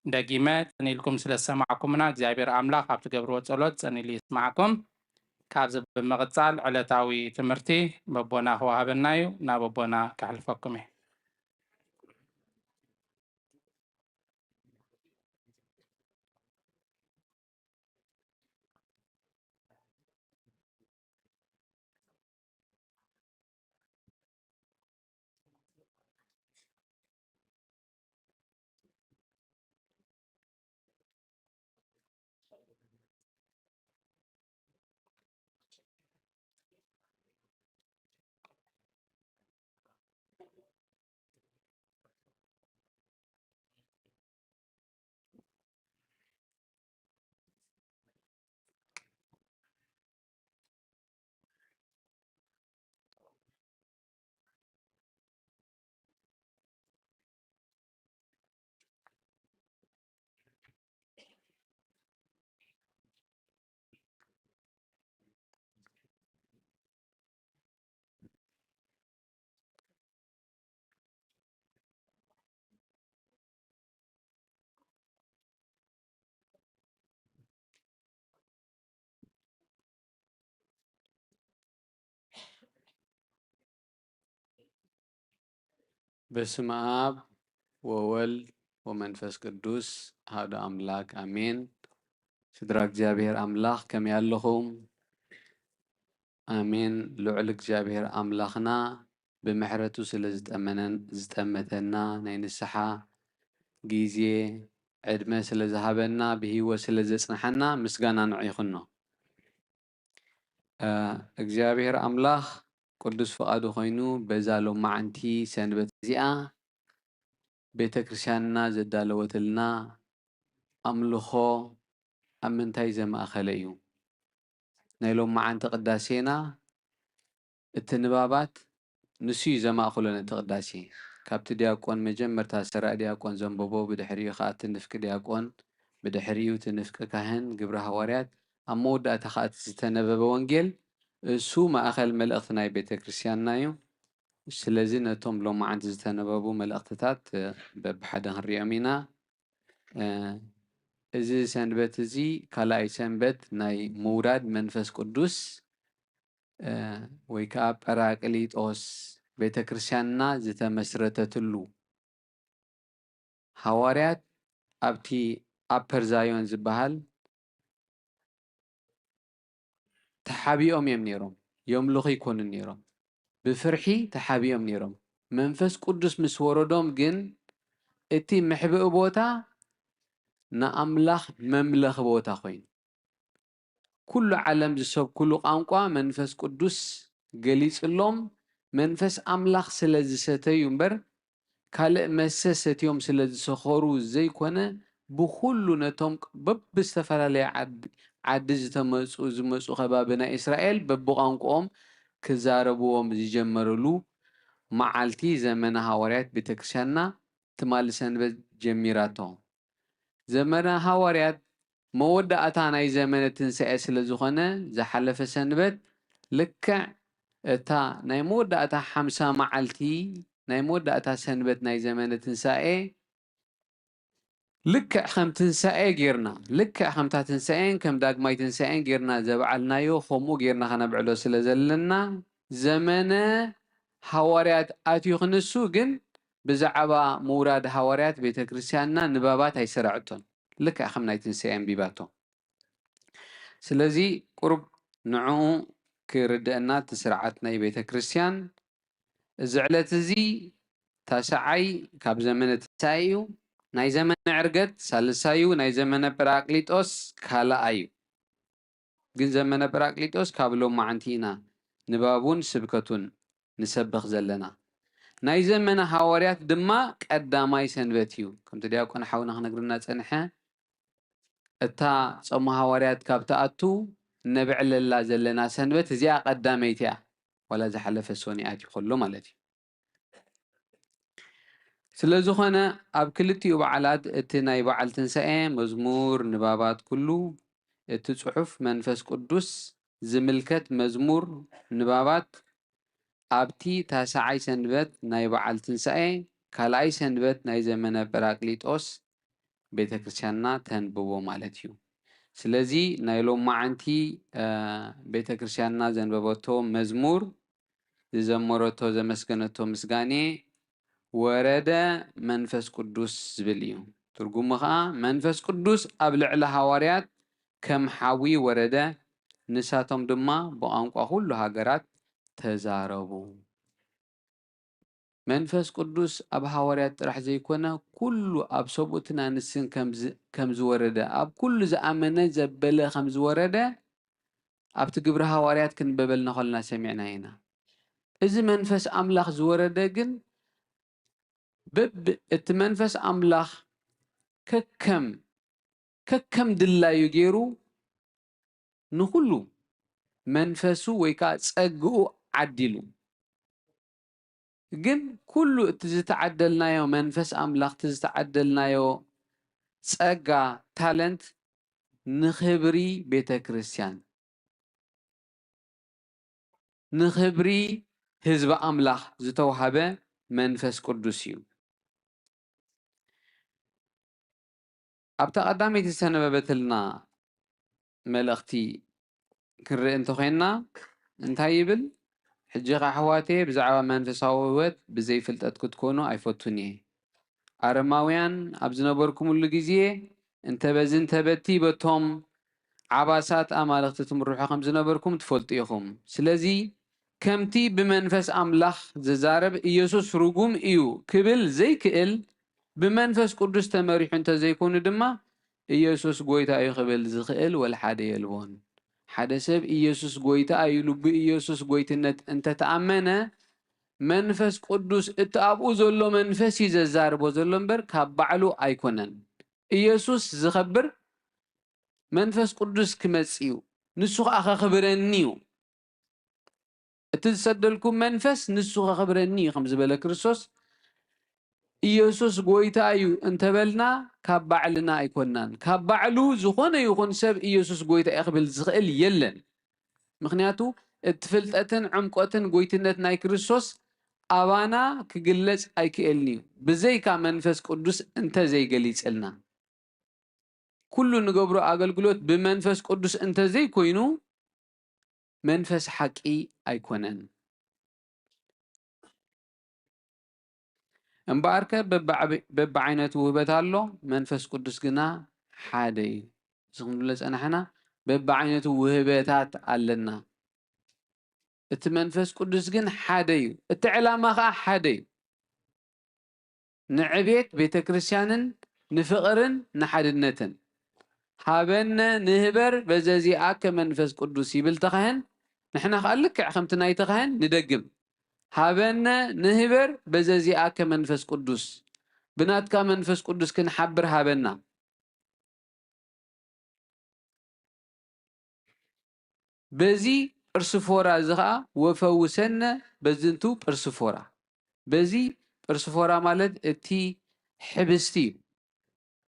ደጊመ ጸኒልኩም ስለ ዝሰማዕኩምና እግዚኣብሔር ኣምላኽ ኣብ ትገብርዎ ጸሎት ጸኒሉ ይስማዕኩም። ካብዚ ብምቕጻል ዕለታዊ ትምህርቲ በቦና ክወሃበና እዩ። ናብ ኣቦና ከሕልፈኩም እየ። በስመ ኣብ ወወልድ ወመንፈስ ቅዱስ ኣሐዱ ኣምላክ ኣሜን። ስድራ እግዚኣብሔር ኣምላኽ ከመይ ኣለኹም? ኣሜን። ልዑል እግዚኣብሔር ኣምላኽና ብምሕረቱ ስለ ዝጠመነን-፣ ዝጠመተና ናይ ንስሓ ግዜ ዕድመ ስለ ዝሃበና ብህይወት ስለ ዘጽንሓና ምስጋና ንዑ ይኹኖ። እ፣ እግዚኣብሔር ኣምላኽ ቅዱስ ፍቓዱ ኮይኑ በዛ ሎማዓንቲ ሰንበት እዚኣ ቤተ ክርስቲያንና ዘዳለወትልና ኣምልኾ ኣብ ምንታይ ዘማእኸለ እዩ? ናይ ሎማዓንቲ ቅዳሴና እቲ ንባባት ንሱ እዩ ዘማእኽሎ ነቲ ቅዳሴ። ካብቲ ዲያቆን መጀመርታ ሰራኢ ዲያቆን ዘንበቦ፣ ብድሕሪኡ ኸዓ እቲ ንፍቂ ዲያቆን፣ ብድሕሪኡ እቲ ንፍቂ ካህን፣ ግብረ ሃዋርያት፣ ኣብ መወዳእታ ኸዓ እቲ ዝተነበበ ወንጌል፣ እሱ ማእኸል መልእኽቲ ናይ ቤተ ክርስቲያንና እዩ። ስለዚ ነቶም ሎማዓንቲ ዝተነበቡ መልእኽትታት፣ እ፣ በብሓደ ክንሪኦም ኢና። እ፣ እዚ ሰንበት እዚ ካልኣይ ሰንበት ናይ ምውራድ መንፈስ ቅዱስ፣ እ፣ ወይ ከዓ ጳራቅሊጦስ ቤተ ክርስቲያንና ዝተመስረተትሉ፣ ሃዋርያት ኣብቲ ኣፐር ዛዮን ዝበሃል ተሓቢኦም እዮም ነይሮም። የምልኹ ኣይኮኑን ነይሮም። ብፍርሒ ተሓቢኦም ነይሮም። መንፈስ ቅዱስ ምስ ወረዶም ግን እቲ መሕብኢ ቦታ ንኣምላኽ መምለኺ ቦታ ኮይኑ። ኩሉ ዓለም ዝሰብኩሉ ቋንቋ መንፈስ ቅዱስ ገሊጽሎም፣ መንፈስ ኣምላኽ ስለ ዝሰተዩ እምበር፣ ካልእ መስተ ሰትዮም ስለ ዝሰኸሩ ዘይኮነ፣ ብኹሉ ነቶም በብዝተፈላለየ ዓድ-፣ ዓዲ ዝተመጹ፣ ዝመጹ ከባቢ ናይ እስራኤል በብቋንቋኦም ክዛረብዎም ዝጀመርሉ መዓልቲ ዘመነ ሃዋርያት ቤተ ክርስቲያንና ትማሊ ሰንበት ጀሚራቶ። ዘመነ ሃዋርያት መወዳእታ ናይ ዘመነ ትንሳኤ ስለ ዝኾነ፣ ዝሓለፈ ሰንበት ልክዕ እታ ናይ መወዳእታ ሓምሳ መዓልቲ፣ ናይ መወዳእታ ሰንበት ናይ ዘመነ ትንሳኤ፣ ልክዕ ከም ትንሳኤ ጌርና፣ ልክዕ ከምታ ትንሳኤን ከም ዳግማይ ትንሳኤን ጌርና ዘብዓልናዮ፣ ከምኡ ጌርና ከነብዕሎ ስለ ዘለና፣ ዘመነ ሃዋርያት ኣትዩ ክንሱ፣ ግን ብዛዕባ ምውራድ ሃዋርያት ቤተ ክርስቲያንና ንባባት ኣይሰራዐቶን። ልክዕ ከም ናይ ትንሳኤ ኣንቢባቶ። ስለዚ ቁሩብ ንዕኡ ክርድአና እቲ ስርዓት ናይ ቤተ ክርስቲያን፣ እዚ ዕለት እዚ ታስዓይ ካብ ዘመነ ትንሳኤ እዩ። ናይ ዘመነ ዕርገት ሳልሳይ እዩ። ናይ ዘመነ ጳራቅሊጦስ ካልኣይ እዩ። ግን ዘመነ ጳራቅሊጦስ ካብ ሎማዓንቲ ኢና ንባቡን ስብከቱን ንሰብኽ ዘለና። ናይ ዘመነ ሃዋርያት ድማ ቀዳማይ ሰንበት እዩ። ከምቲ ዲያቆን ሓውና ክነግረና ጸንሐ፣ እታ ጾመ ሃዋርያት ካብ ትኣቱ እነብዕለላ ዘለና ሰንበት እዚኣ ቀዳመይቲ እያ፣ ዋላ ዝሓለፈ ሶኒኣት ይኸሎ ማለት እዩ። ስለ ዝኾነ ኣብ ክልቲኡ በዓላት እቲ ናይ በዓል ትንሳኤ መዝሙር ንባባት ኩሉ እቲ ጽሑፍ መንፈስ ቅዱስ ዝምልከት መዝሙር ንባባት ኣብቲ ታስዓይ ሰንበት ናይ በዓል ትንሳኤ ካልኣይ ሰንበት ናይ ዘመነ ጳራቅሊጦስ ቤተ ክርስቲያንና ተንብቦ ማለት እዩ። ስለዚ ናይ ሎማዓንቲ ቤተ ክርስቲያንና ዘንበበቶ መዝሙር ዝዘመረቶ ዘመስገነቶ ምስጋኔ ወረደ መንፈስ ቅዱስ ዝብል እዩ። ትርጉሙ ኸዓ መንፈስ ቅዱስ ኣብ ልዕሊ ሃዋርያት ከም ሓዊ ወረደ፣ ንሳቶም ድማ ብቋንቋ ኩሉ ሃገራት ተዛረቡ። መንፈስ ቅዱስ ኣብ ሃዋርያት ጥራሕ ዘይኮነ ኩሉ ኣብ ሰብኡትን ኣንስትን ከም ዝወረደ፣ ኣብ ኩሉ ዝኣመነ ዘበለ ከም ዝወረደ ኣብቲ ግብሪ ሃዋርያት ክንበበልና ከለና ሰሚዕና ኢና። እዚ መንፈስ ኣምላኽ ዝወረደ ግን በብ እቲ መንፈስ ኣምላኽ ከከም ከከም ድላዩ ገይሩ ንኹሉ መንፈሱ ወይ ከዓ ጸግኡ ዓዲሉ። ግን ኩሉ እቲ ዝተዓደልናዮ መንፈስ ኣምላኽ፣ እቲ ዝተዓደልናዮ ጸጋ፣ ታለንት ንኽብሪ ቤተ ክርስቲያን፣ ንኽብሪ ህዝቢ ኣምላኽ ዝተውሃበ መንፈስ ቅዱስ እዩ። ኣብታ ቀዳመይቲ ዝተነበበትልና መልእኽቲ ክንርኢ እንተኾይንና እንታይ ይብል? ሕጂ ኸዓ ኣሕዋተየ ብዛዕባ መንፈሳዊ ህይወት ብዘይ ፍልጠት ክትኮኑ ኣይፈቱን እየ። ኣረማውያን ኣብ ዝነበርኩምሉ ግዜ እንተ በዚ እንተ በቲ በቶም ዓባሳት ኣማልኽቲ ትምርሑ ከም ዝነበርኩም ትፈልጡ ኢኹም። ስለዚ ከምቲ ብመንፈስ ኣምላኽ ዝዛረብ ኢየሱስ ርጉም እዩ ክብል ዘይክእል ብመንፈስ ቅዱስ ተመሪሑ እንተዘይኮይኑ ድማ ኢየሱስ ጎይታ እዩ ክብል ዝኽእል ወላ ሓደ የልቦን። ሓደ ሰብ ኢየሱስ ጎይታ እዩ ኢሉ ብኢየሱስ ጎይትነት እንተተኣመነ መንፈስ ቅዱስ እቲ ኣብኡ ዘሎ መንፈስ እዩ ዘዛርቦ ዘሎ እምበር ካብ ባዕሉ ኣይኮነን። ኢየሱስ ዝኸብር መንፈስ ቅዱስ ክመጽእ እዩ። ንሱ ኸዓ ኸኽብረኒ እዩ። እቲ ዝሰደልኩም መንፈስ ንሱ ኸኽብረኒ እዩ ከም ዝበለ ክርስቶስ፣ ኢየሱስ ጎይታ እዩ እንተበልና ካብ ባዕልና ኣይኮናን። ካብ ባዕሉ ዝኾነ ይኹን ሰብ ኢየሱስ ጎይታ እዩ ክብል ዝኽእል የለን። ምኽንያቱ እቲ ፍልጠትን ዕምቆትን ጎይትነት ናይ ክርስቶስ ኣባና ክግለጽ ኣይክእልን እዩ፣ ብዘይካ መንፈስ ቅዱስ እንተዘይገሊጽልና። ኩሉ ንገብሮ ኣገልግሎት ብመንፈስ ቅዱስ እንተዘይኮይኑ መንፈስ ሓቂ ኣይኮነን። እምበኣርከ በብዓብ-፣ በብዓይነቱ ውህበት ኣሎ፣ መንፈስ ቅዱስ ግና ሓደ እዩ። እዚ ክንብሎ ጸናሕና፣ በብዓይነቱ ውህበታት ኣለና። እቲ መንፈስ ቅዱስ ግን ሓደ እዩ። እቲ ዕላማ ኸዓ ሓደ እዩ። ንዕቤት ቤተ ክርስቲያንን ንፍቕርን ንሓድነትን። ሃበነ ንህበር በዘዚኣከ መንፈስ ቅዱስ ይብል ተኻህን፣ ንሕና ኸዓ ልክዕ ከምቲ ናይ ተኻህን ንደግም። ሃበነ ንህበር በዘዚኣከ መንፈስ ቅዱስ። ብናትካ መንፈስ ቅዱስ ክንሓብር ሃበና። በዚ ጵርስፎራ እዚ ኸዓ ወፈውሰነ በዝንቱ ጵርስፎራ። በዚ ጵርስፎራ ማለት እቲ ሕብስቲ እዩ።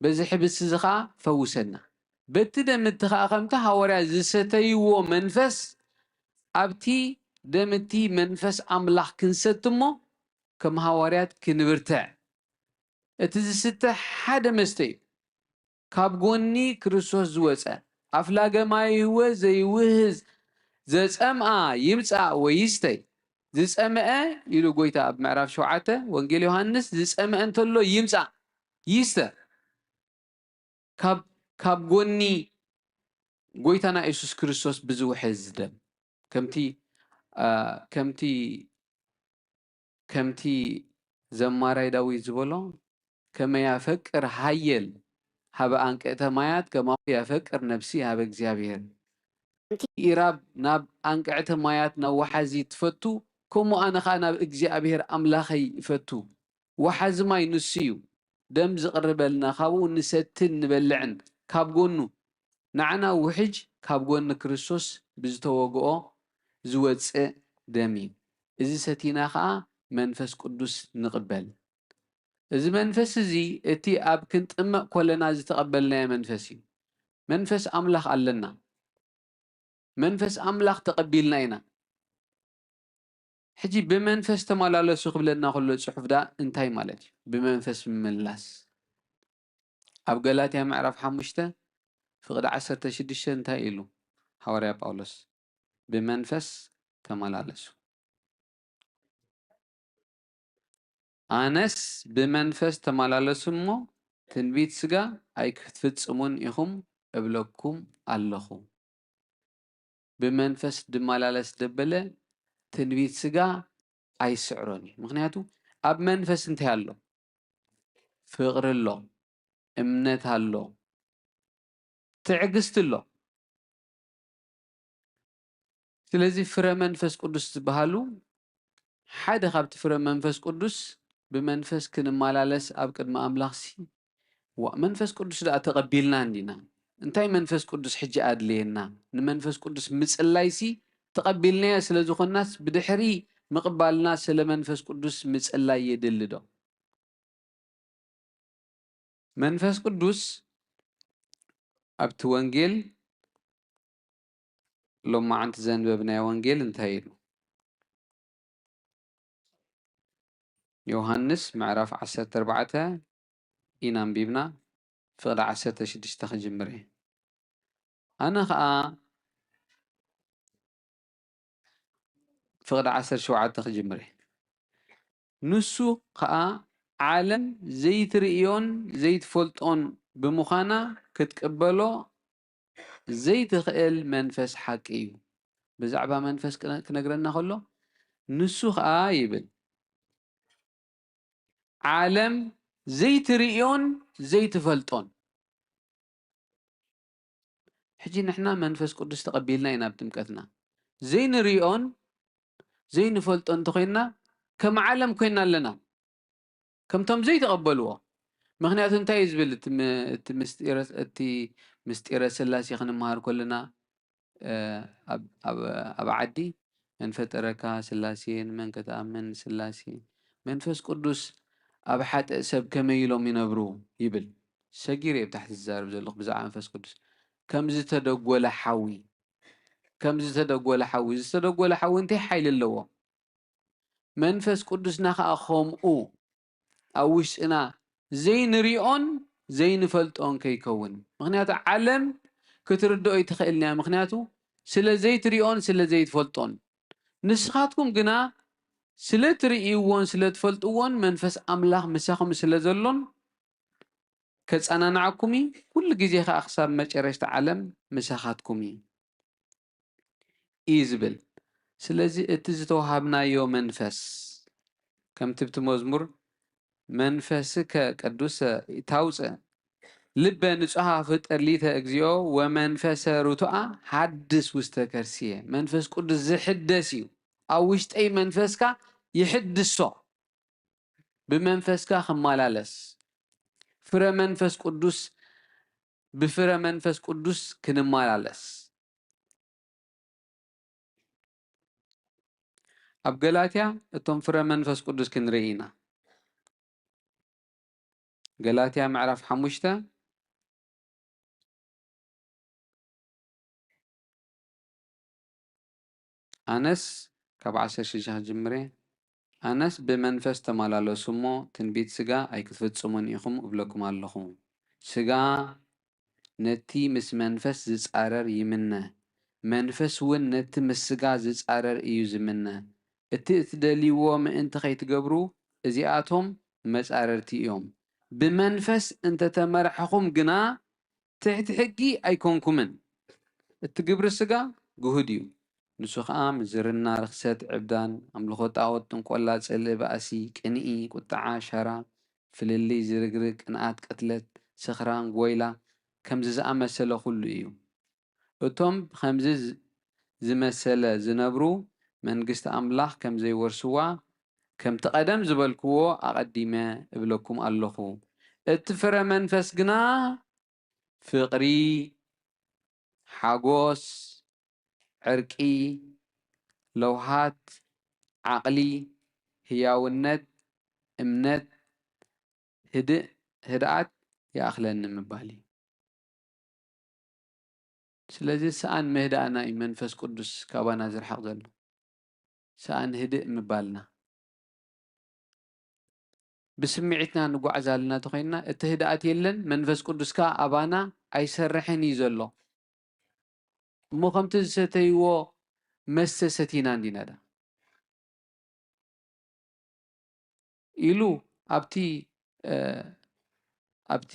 በዚ ሕብስቲ እዚ ኸዓ ፈውሰና። በቲ ደም እቲ ኸዓ ከምቲ ሃዋርያ ዝሰተይዎ መንፈስ ኣብቲ ደም እቲ መንፈስ ኣምላኽ ክንሰቲ እሞ ከም ሃዋርያት ክንብርትዕ። እቲ ዝስተ ሓደ መስተ እዩ። ካብ ጎኒ ክርስቶስ ዝወጸ ኣፍላገ ማይ ህይወት ዘይውህዝ ዘጸምኣ ይምጻእ ወይ ይስተይ። ዝጸምአ ኢሉ ጎይታ ኣብ ምዕራፍ ሸውዓተ ወንጌል ዮሃንስ ዝጸምአ እንተሎ ይምጻእ ይስተ። ካብ፣ ካብ ጎኒ ጎይታና የሱስ ክርስቶስ ብዝውሕዝ ደም። ከምቲ፣ አ፣ ከምቲ፣ ከምቲ ዘማራይ ዳዊት ዝበሎ፣ "ከመ ያፈቅር ኃየል ሀበ አንቅዕተ ማያት ከማሁ ያፈቅር ነፍሲ ሀበ እግዚኣብሔር።" ከምቲ ኢራብ ናብ ኣንቅዕተ ማያት ናብ ወሓዚ ትፈቱ፣ ከምኡ ኣነ ኸኣ ናብ እግዚኣብሔር ኣምላኸይ እፈቱ። ወሓዚ ማይ ንሱ እዩ። ደም ዝቕርበልና፣ ካብኡ ንሰትን ንበልዕን፣ ካብ ጎኑ ንዓና ውሕጅ ካብ ጎኒ ክርስቶስ ብዝተወግኦ ዝወጽእ ደም እዩ። እዚ ሰቲና ኸኣ መንፈስ ቅዱስ ንቕበል። እዚ መንፈስ እዚ እቲ ኣብ ክንጥመቕ ኮለና ዝተቐበልናዮ መንፈስ እዩ። መንፈስ ኣምላኽ ኣለና። መንፈስ ኣምላኽ ተቐቢልና ኢና። ሕጂ ብመንፈስ ተመላለሱ ክብለና ከሎ ጽሑፍ ደኣ እንታይ ማለት እዩ? ብመንፈስ ምምላስ። ኣብ ገላትያ ምዕራፍ ሓሙሽተ ፍቕዲ ዓሰርተ ሽዱሽተ እንታይ ኢሉ ሃዋርያ ጳውሎስ? ብመንፈስ ተመላለሱ። ኣነስ ብመንፈስ ተመላለሱ እሞ ትንቢት ስጋ ኣይክትፍጽሙን ኢኹም እብለኩም ኣለኹ። ብመንፈስ ድመላለስ ደበለ ትንቢት ስጋ ኣይስዕሮን እዩ። ምኽንያቱ ኣብ መንፈስ እንታይ ኣሎ? ፍቕሪ ኣሎ፣ እምነት ኣሎ፣ ትዕግስቲ ኣሎ። ስለዚ ፍረ መንፈስ ቅዱስ ዝበሃሉ ሓደ ካብቲ ፍረ መንፈስ ቅዱስ ብመንፈስ ክንመላለስ ኣብ ቅድሚ ኣምላኽሲ ዋ መንፈስ ቅዱስ ደኣ ተቐቢልና እንዲና እንታይ መንፈስ ቅዱስ ሕጂ ኣድልየና? ንመንፈስ ቅዱስ ምጽላይሲ ተቐቢልናዮ ስለ ዝኾንናስ ብድሕሪ ምቕባልና ስለ መንፈስ ቅዱስ ምጽላይ የድሊ ዶ? መንፈስ ቅዱስ ኣብቲ ወንጌል ሎማዓንቲ ዘንበብናዮ ወንጌል እንታይ ኢሉ? ዮሃንስ ምዕራፍ ዓሰርተ ኣርባዕተ ኢና ኣንቢብና፣ ፍቕዲ ዓሰርተ ሽዱሽተ ክጅምር እየ። ኣነ ኸኣ ፍቕዲ ዓሰርተ ሸውዓተ ክጅምር እየ። ንሱ ኸኣ ዓለም ዘይትርእዮን ዘይትፈልጦን ብምዃና ክትቅበሎ ዘይትኽእል መንፈስ ሓቂ እዩ። ብዛዕባ መንፈስ ክነ- ክነግረና ከሎ ንሱ ኸኣ ይብል ዓለም ዘይትርእዮን ዘይትፈልጦን። ሕጂ ንሕና መንፈስ ቅዱስ ተቐቢልና ኢና ኣብ ጥምቀትና። ዘይንርእዮን ዘይንፈልጦን እንተኾይንና ከም ዓለም ኮይንና ኣለና። ከምቶም ዘይተቐበልዎ። ምኽንያቱ እንታይ እዩ ዝብል እቲ ም- እቲ ምስጢረ እቲ ምስጢረ ስላሴ ክንመሃር ከለና እ፣ ኣብ ኣብ ኣብ ዓዲ መን ፈጠረካ ስላሴ ንመን ከተኣምን ስላሴ መንፈስ ቅዱስ ኣብ ሓጥእ ሰብ ከመይ ኢሎም ይነብሩ ይብል ሰጊር እየ ብታሕቲ ዝዛረብ ዘለኹ ብዛዕባ መንፈስ ቅዱስ ከም ዝተደጎለ ሓዊ ከም ዝተደጎለ ሓዊ ዝተደጎለ ሓዊ እንታይ ሓይሊ ኣለዎ መንፈስ ቅዱስና ኸኣ ኸምኡ ኣብ ውሽጥና ዘይንሪኦን ዘይንፈልጦን ከይከውን ምኽንያቱ ዓለም ክትርድኦ ይትኽእል እያ ምኽንያቱ ስለ ዘይትሪኦን ስለ ዘይትፈልጦን ንስኻትኩም ግና ስለ ትርእይዎን ስለ ትፈልጥዎን መንፈስ ኣምላኽ ምሳኹም ስለ ዘሎን ከጸናንዓኩም እዩ ኩሉ ግዜ ኸኣ ክሳብ መጨረሽታ ዓለም ምሳኻትኩም እዩ እዩ ዝብል ስለዚ እቲ ዝተዋሃብናዮ መንፈስ ከምቲ ብቲ መዝሙር መንፈስከ ቅዱሰ ታውፅእ ልበ ንጹሃ ፍጥር ሊተ እግዚኣብ ወመንፈሰ ርቱዓ ሓድስ ውስተ ከርስየ መንፈስ ቅዱስ ዝሕደስ እዩ ኣብ ውሽጠይ መንፈስካ ይሕድሶ ብመንፈስካ ክመላለስ ፍረ መንፈስ ቅዱስ ብፍረ መንፈስ ቅዱስ ክንመላለስ ኣብ ገላትያ እቶም ፍረ መንፈስ ቅዱስ ክንርኢ ኢና ገላትያ ምዕራፍ ሓሙሽተ ኣነስ ካብ ዓሰርተ ሽዱሽተ ክጅምር እየ ኣነስ ብመንፈስ ተመላለሱ እሞ ትንቢት ስጋ ኣይክትፍጽሙን ኢኹም እብለኩም ኣለኹ ስጋ ነቲ ምስ መንፈስ ዝጻረር ይምነ መንፈስ እውን ነቲ ምስ ስጋ ዝጻረር እዩ ዝምነ እቲ እትደልይዎ ምእንቲ ከይትገብሩ እዚኣቶም መጻረርቲ እዮም ብመንፈስ እንተተመርሕኹም ግና ትሕቲ ሕጊ ኣይኮንኩምን። እቲ ግብሪ ስጋ ግሁድ እዩ፣ ንሱ ኸኣ ምዝርና፣ ርኽሰት፣ ዕብዳን፣ ኣምልኾ ጣኦት፣ ጥንቆላ፣ ጽልኢ፣ ባእሲ፣ ቅንኢ፣ ቁጥዓ፣ ሸራ፣ ፍልልይ፣ ዝርግርግ፣ ቅንኣት፣ ቅትለት፣ ስኽራን፣ ጐይላ፣ ከምዚ ዝኣመሰለ ኹሉ እዩ። እቶም ብኸምዚ ዝመሰለ ዝነብሩ መንግስቲ ኣምላኽ ከም ዘይወርስዋ ከምቲ ቀደም ዝበልክዎ ኣቐዲመ እብለኩም ኣለኹ። እቲ ፍረ መንፈስ ግና ፍቕሪ፣ ሓጎስ፣ ዕርቂ፣ ለውሃት፣ ዓቕሊ፣ ህያውነት፣ እምነት፣ ህድእ፣ ህድኣት ይኣኽለኒ ምባል እዩ። ስለዚ ሰኣን ምህዳእና እዩ መንፈስ ቅዱስ ካባና ዝርሕቕ ዘሎ። ሰኣን ህድእ ምባልና። ብስምዒትና ንጓዓዝ ኣለና ተኾይንና፣ እቲ ህድኣት የለን፣ መንፈስ ቅዱስ ከኣ ኣባና ኣይሰርሕን እዩ ዘሎ። እሞ ከምቲ ዝሰተይዎ መስተ ሰቲና እንዲና ዳ? ኢሉ ኣብቲ፣ እ፣ ኣብቲ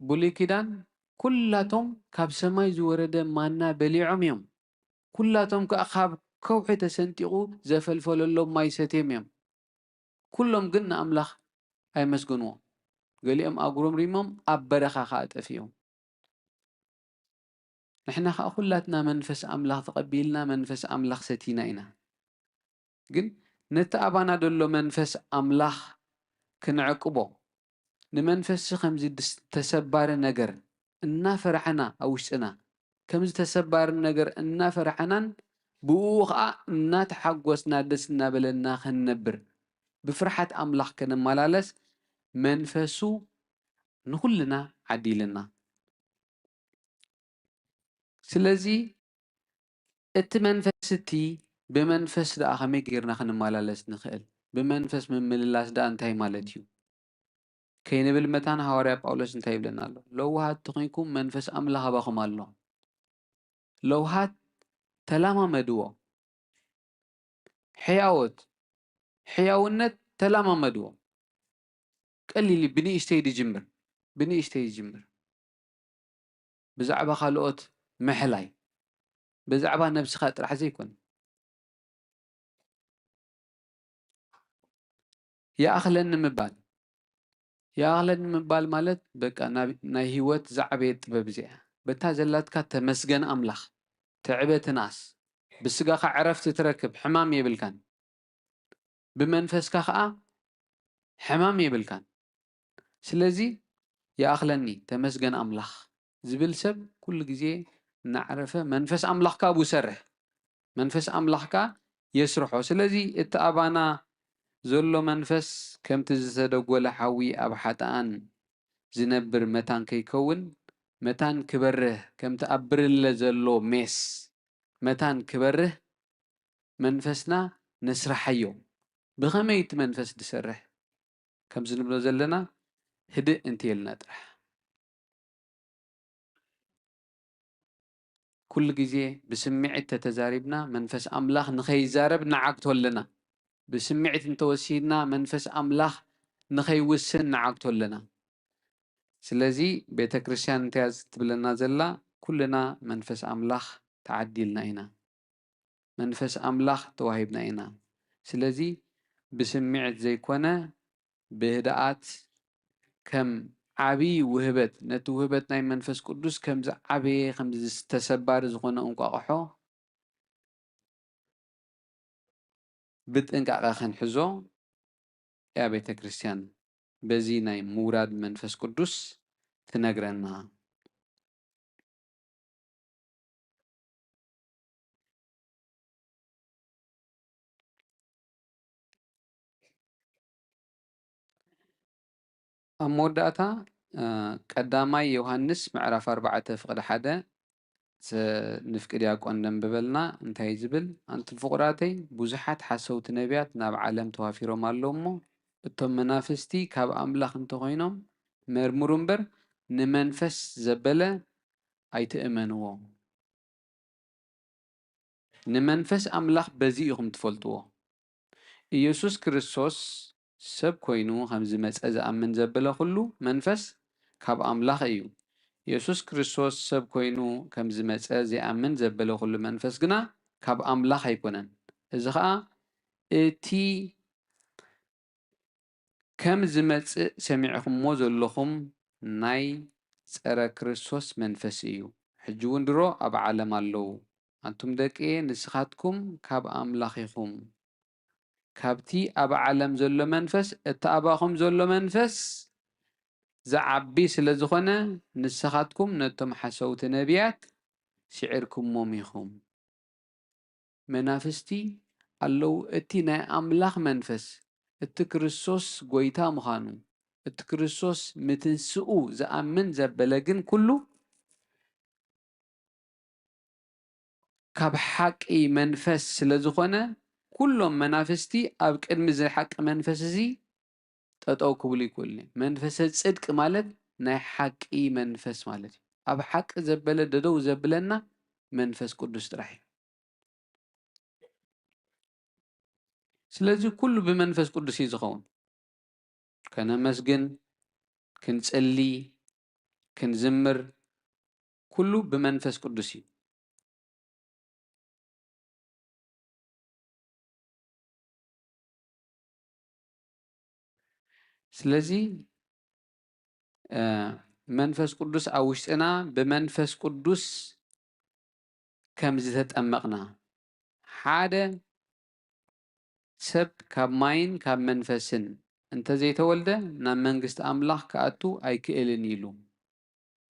ብሉይ ኪዳን፣ "ኩላቶም ካብ ሰማይ ዝወረደ ማና በሊዖም እዮም፣ ኩላቶም ከኣ ካብ ከውሒ ተሰንጢቑ ዘፈልፈለሎም ማይ ሰትዮም እዮም፣ ኩሎም ግን ንኣምላኽ ኣይመስገንዎ፣ ገሊኦም ኣጉረምሪሞም ኣብ በረኻ ከኣ ጠፊኦም።" ንሕና ኸኣ ኩላትና መንፈስ ኣምላኽ ተቐቢልና፣ መንፈስ ኣምላኽ ሰቲና ኢና። ግን ነቲ ኣባና ዘሎ መንፈስ ኣምላኽ ክንዕቅቦ፣ ንመንፈስሲ ከምዚ ድስ-፣ ተሰባሪ ነገር እናፈራሕና ኣብ ውሽጥና፣ ከምዚ ተሰባሪ ነገር እናፈራሕናን ብእኡ ኸኣ እናተሓጎስና ደስ እናበለና ክንነብር፣ ብፍርሓት ኣምላኽ ክንመላለስ መንፈሱ ንኹልና ዓዲልና። ስለዚ እቲ መንፈስ እቲ ብመንፈስ ደኣ ከመይ ጌርና ክንመላለስ ንኽእል? ብመንፈስ ምምልላስ ደኣ እንታይ ማለት እዩ? ከይንብል መታን ሃዋርያ ጳውሎስ እንታይ ይብለና ኣሎ? ለዋሃት ተኾይንኩም መንፈስ ኣምላኽ ኣባኹም ኣሎ። ለውሃት ተለማመድዎ። ሕያዎት፣ ሕያውነት ተለማመድዎ። ቀሊል እዩ፣ ብንእሽተይ ዝጅምር፣ ብንእሽተይ ዝጅምር። ብዛዕባ ካልኦት ምሕላይ፣ ብዛዕባ ነብስኻ ጥራሕ ዘይኮነ። ይኣኽለኒ ምባል፣ ይኣኽለኒ ምባል ማለት በቃ ናብ፣ ናይ ህይወት ዝዓበየት ጥበብ እዚኣ። በታ ዘላትካ ተመስገን ኣምላኽ፣ ትዕበ ትንኣስ፣ ብስጋኻ ዕረፍቲ ትረክብ፣ ሕማም የብልካን። ብመንፈስካ ኸኣ ሕማም የብልካን። ስለዚ ይኣኽለኒ፣ ተመስገን ኣምላኽ ዝብል ሰብ ኩሉ ግዜ እናዕረፈ መንፈስ ኣምላኽ ከኣ ኣብኡ ይሰርሕ። መንፈስ ኣምላኽ ከኣ የስርሖ። ስለዚ እቲ ኣባና ዘሎ መንፈስ ከምቲ ዝተደጎለ ሓዊ ኣብ ሓጥኣን ዝነብር መታን ከይከውን፣ መታን ክበርህ፣ ከምቲ ኣብ ብርለ ዘሎ ሜስ መታን ክበርህ መንፈስና ነስርሓዮ። ብኸመይ እቲ መንፈስ ዝሰርሕ? ከምዚ ንብሎ ዘለና ህድእ እንተየልና ጥራሕ። ኩሉ ግዜ ብስምዒት ተተዛሪብና መንፈስ ኣምላኽ ንኸይዛረብ ንዓግቶ ኣለና። ብስምዒት እንተወሲድና መንፈስ ኣምላኽ ንኸይውስን ንዓግቶ ኣለና። ስለዚ ቤተ ክርስቲያን እንታይ እያ ትብለና ዘላ? ኩልና መንፈስ ኣምላኽ ተዓዲልና ኢና። መንፈስ ኣምላኽ ተዋሂብና ኢና። ስለዚ ብስምዒት ዘይኮነ ብህድኣት ከም ዓብዪ ውህበት፣ ነቲ ውህበት ናይ መንፈስ ቅዱስ ከም ዝዓበየ፣ ከም ዝተሰባሪ ዝኾነ እንቋቑሖ ብጥንቃቐ ክንሕዞ እያ ቤተ ክርስቲያን በዚ ናይ ምውራድ መንፈስ ቅዱስ ትነግረና። ኣብ መወዳእታ፣ እ፣ ቀዳማይ ዮሃንስ ምዕራፍ ኣርባዕተ ፍቕዲ ሓደ፣ ስ-፣ ንፍቂ ዲያቆን ነንብበልና። እንታይ ዝብል? ኣንቱም ፍቑራተይ፣ ብዙሓት ሓሰውቲ ነቢያት ናብ ዓለም ተዋፊሮም ኣለዉ እሞ፣ እቶም መናፍስቲ ካብ ኣምላኽ እንተኾይኖም መርምሩ እምበር፣ ንመንፈስ ዘበለ ኣይትእመንዎ። ንመንፈስ ኣምላኽ በዚ ኢኹም ትፈልጥዎ። ኢየሱስ ክርስቶስ ሰብ ኮይኑ ከም ዝመጸ ዝኣምን ዘበለ ኩሉ መንፈስ ካብ ኣምላኽ እዩ። ኢየሱስ ክርስቶስ ሰብ ኮይኑ ከም ዝመጸ ዘይኣምን ዘበለ ኩሉ መንፈስ ግና ካብ ኣምላኽ ኣይኮነን። እዚ ኸኣ እቲ ከም ዝመጽእ ሰሚዕኹምዎ ዘለኹም ናይ ጸረ ክርስቶስ መንፈስ እዩ። ሕጂ እውን ድሮ ኣብ ዓለም ኣለዉ። ኣንቱም ደቅየ፣ ንስኻትኩም ካብ ኣምላኽ ኢኹም። ካብቲ ኣብ ዓለም ዘሎ መንፈስ፣ እቲ ኣባኹም ዘሎ መንፈስ ዝዓቢ ስለ ዝኾነ፣ ንስኻትኩም ነቶም ሓሰውቲ ነቢያት ስዒርኩሞም ኢኹም። መናፍስቲ ኣለዉ። እቲ ናይ ኣምላኽ መንፈስ፣ እቲ ክርስቶስ ጐይታ ምዃኑ፣ እቲ ክርስቶስ ምትንስኡ ዝኣምን ዘበለ ግን ኩሉ ካብ ሓቂ መንፈስ ስለ ዝኾነ፣ ኩሎም መናፍስቲ ኣብ ቅድሚ እዚ ሓቂ መንፈስ እዚ ጠጠው ክብሉ ይክእሉን እዮም። መንፈሰ ጽድቅ ማለት ናይ ሓቂ መንፈስ ማለት እዩ። ኣብ ሓቂ ዘበለ ደደው ዘብለና መንፈስ ቅዱስ ጥራሕ እዩ። ስለዚ ኩሉ ብመንፈስ ቅዱስ እዩ ዝኸውን። ከነመስግን፣ ክንጽሊ፣ ክንዝምር፣ ኩሉ ብመንፈስ ቅዱስ እዩ። ስለዚ፣ እ፣ መንፈስ ቅዱስ ኣብ ውሽጥና ብመንፈስ ቅዱስ ከም ዝተጠመቕና፣ ሓደ ሰብ ካብ ማይን ካብ መንፈስን እንተዘይተወልደ ናብ መንግስቲ ኣምላኽ ክኣቱ ኣይክእልን ኢሉ።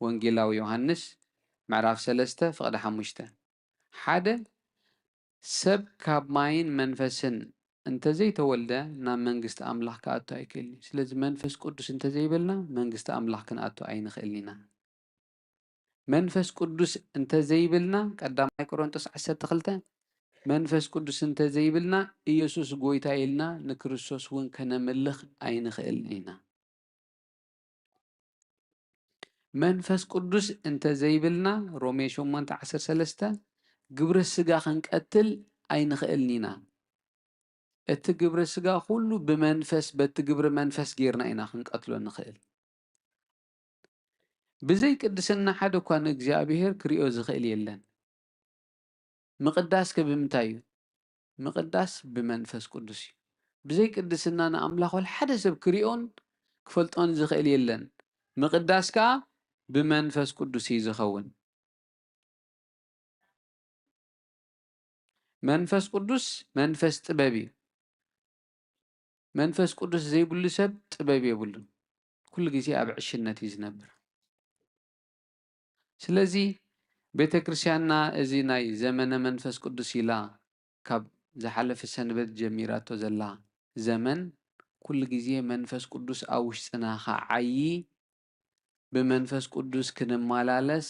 ወንጌላዊ ዮሃንስ ምዕራፍ ሰለስተ ፍቕዲ ሓሙሽተ። ሓደ ሰብ ካብ ማይን መንፈስን እንተዘይተወልደ ናብ መንግስቲ ኣምላኽ ክኣቱ ኣይክእልን እዩ። ስለዚ መንፈስ ቅዱስ እንተዘይበልና መንግስቲ ኣምላኽ ክንኣቱ ኣይንኽእልን ኢና። መንፈስ ቅዱስ እንተዘይብልና፣ ቀዳማይ ቆሮንጦስ ዓሰርተ ክልተ፣ መንፈስ ቅዱስ እንተዘይብልና ኢየሱስ ጐይታ ኢልና ንክርስቶስ እውን ከነምልኽ ኣይንኽእልን ኢና። መንፈስ ቅዱስ እንተዘይብልና፣ ሮሜ ሸሞንተ ዓሰርተ ሰለስተ፣ ግብረ ስጋ ክንቀትል ኣይንኽእልን ኢና። እቲ ግብረ ስጋ ኩሉ ብመንፈስ፣ በቲ ግብረ መንፈስ ጌርና ኢና ክንቀትሎ ንኽእል። ብዘይ ቅድስና ሓደ እኳ ንእግዚኣብሔር ክሪኦ ዝኽእል የለን። ምቕዳስ ከ ብምንታይ እዩ? ምቕዳስ ብመንፈስ ቅዱስ እዩ። ብዘይ ቅድስና ንኣምላኽ ወላ ሓደ ሰብ ክሪኦን ክፈልጦን ዝኽእል የለን። ምቕዳስ ከኣ ብመንፈስ ቅዱስ እዩ ዝኸውን። መንፈስ ቅዱስ መንፈስ ጥበብ እዩ። መንፈስ ቅዱስ ዘይብሉ ሰብ ጥበብ የብሉን። ኩሉ ግዜ ኣብ ዕሽነት እዩ ዝነብር። ስለዚ ቤተ ክርስቲያንና እዚ ናይ ዘመነ መንፈስ ቅዱስ ኢላ ካብ ዝሓለፈ ሰንበት ጀሚራቶ ዘላ ዘመን፣ ኩሉ ግዜ መንፈስ ቅዱስ ኣብ ውሽጥና ክዓዪ፣ ብመንፈስ ቅዱስ ክንመላለስ፣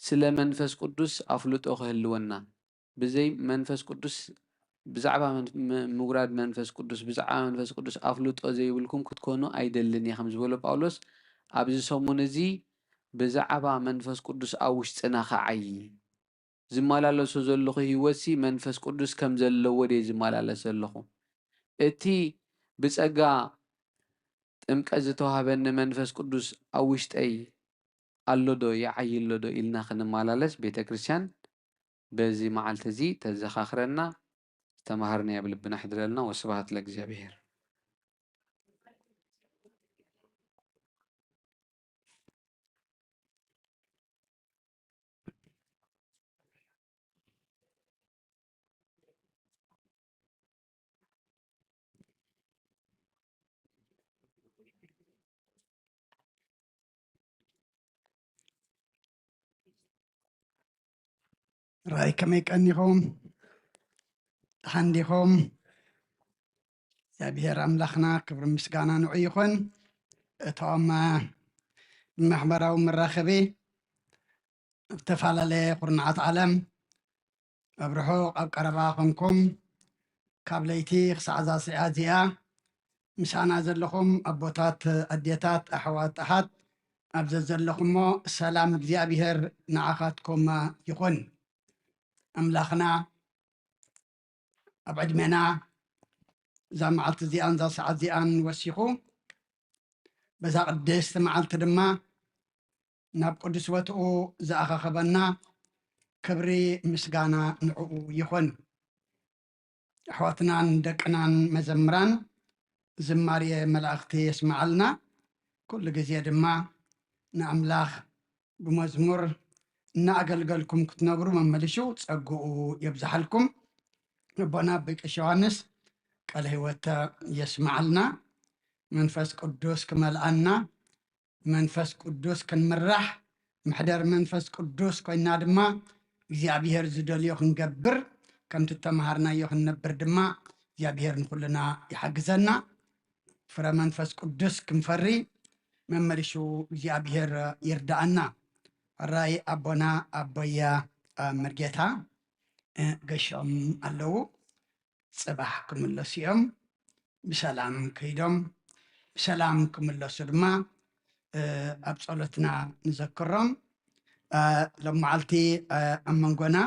ስለ መንፈስ ቅዱስ ኣፍልጦ ክህልወና፣ ብዘይ መንፈስ ቅዱስ፣ ብዛዕባ መን-፣ ም-፣ ምውራድ መንፈስ ቅዱስ፣ ብዛዕባ መንፈስ ቅዱስ ኣፍልጦ ዘይብልኩም ክትኮኑ ኣይደልን እየ፣ ከም ዝበሎ ጳውሎስ፣ ኣብዚ ሰሙን እዚ ብዛዕባ መንፈስ ቅዱስ ኣብ ውሽጥና ክዓዪ፣ ዝመላለሶ ዘለኹ ህይወትሲ መንፈስ ቅዱስ ከም ዘለዎ ድየ ዝመላለስ ዘለኹ? እቲ ብጸጋ ጥምቀት ዝተዋህበኒ መንፈስ ቅዱስ ኣብ ውሽጠይ ኣሎ ዶ፣ ይዓዪ ኣሎ ዶ ኢልና ክንመላለስ ቤተ ክርስቲያን በዚ መዓልቲ እዚ ተዘኻኽረና፣ ዝተማሃርናዮ ኣብ ልብና ሕድረልና። ወስብሐት ለእግዚኣብሔር። ራይ ከመይ ቀኒኹም? ደሓን ዲኹም? እግዚኣብሔር ኣምላኽና ክብሪ ምስጋና ንዑ ይኹን። እቶም፣ እ፣ ብማሕበራዊ መራኸቢ ኣብ ዝተፈላለየ ኩርናዓት ዓለም ኣብ ርሑቕ ኣብ ቀረባ ኾንኩም ካብ ለይቲ ክሳዕ እዛ ሰዓት እዚኣ ምሳና ዘለኹም ኣቦታት፣ ኣዴታት፣ ኣሕዋት፣ ኣሓት ኣብ ዘዘለኹሞ ሰላም እግዚኣብሔር ንዓኻትኩም ይኹን። ኣምላኽና ኣብ ዕድሜና እዛ መዓልቲ እዚኣን እዛ ሰዓት እዚኣን ወሲኹ በዛ ቅድስቲ መዓልቲ ድማ ናብ ቅዱስ ቦትኡ ዝኣኻኸበና ክብሪ ምስጋና ንዕኡ ይኹን። ኣሕዋትናን ደቅናን መዘምራን ዝማሬ መላእኽቲ የስምዓልና። ኩሉ ግዜ ድማ ንኣምላኽ ብመዝሙር እናኣገልገልኩም ክትነብሩ መመልሹ ጸግኡ የብዝሓልኩም። ኣቦና ኣቦይ ቀሺ ዮሃንስ ቃለ ህይወት የስምዓልና። መንፈስ ቅዱስ ክመልኣና፣ መንፈስ ቅዱስ ክንምራሕ፣ መሕደር መንፈስ ቅዱስ ኮይና ድማ እግዚኣብሔር ዝደልዮ ክንገብር፣ ከምቲ እተምሃርናዮ ክንነብር ድማ እግዚኣብሔር ንኹልና ይሓግዘና። ፍረ መንፈስ ቅዱስ ክንፈሪ መመሊሹ እግዚኣብሔር ይርዳኣና። ሕራይ ኣቦና ኣቦያ መርጌታ ገሾም ኣለዉ። ጽባሕ ክምለሱ እዮም። ብሰላም ከይዶም ብሰላም ክምለሱ ድማ ኣብ ጸሎትና ንዘክሮም። ሎም መዓልቲ ኣብ መንጎና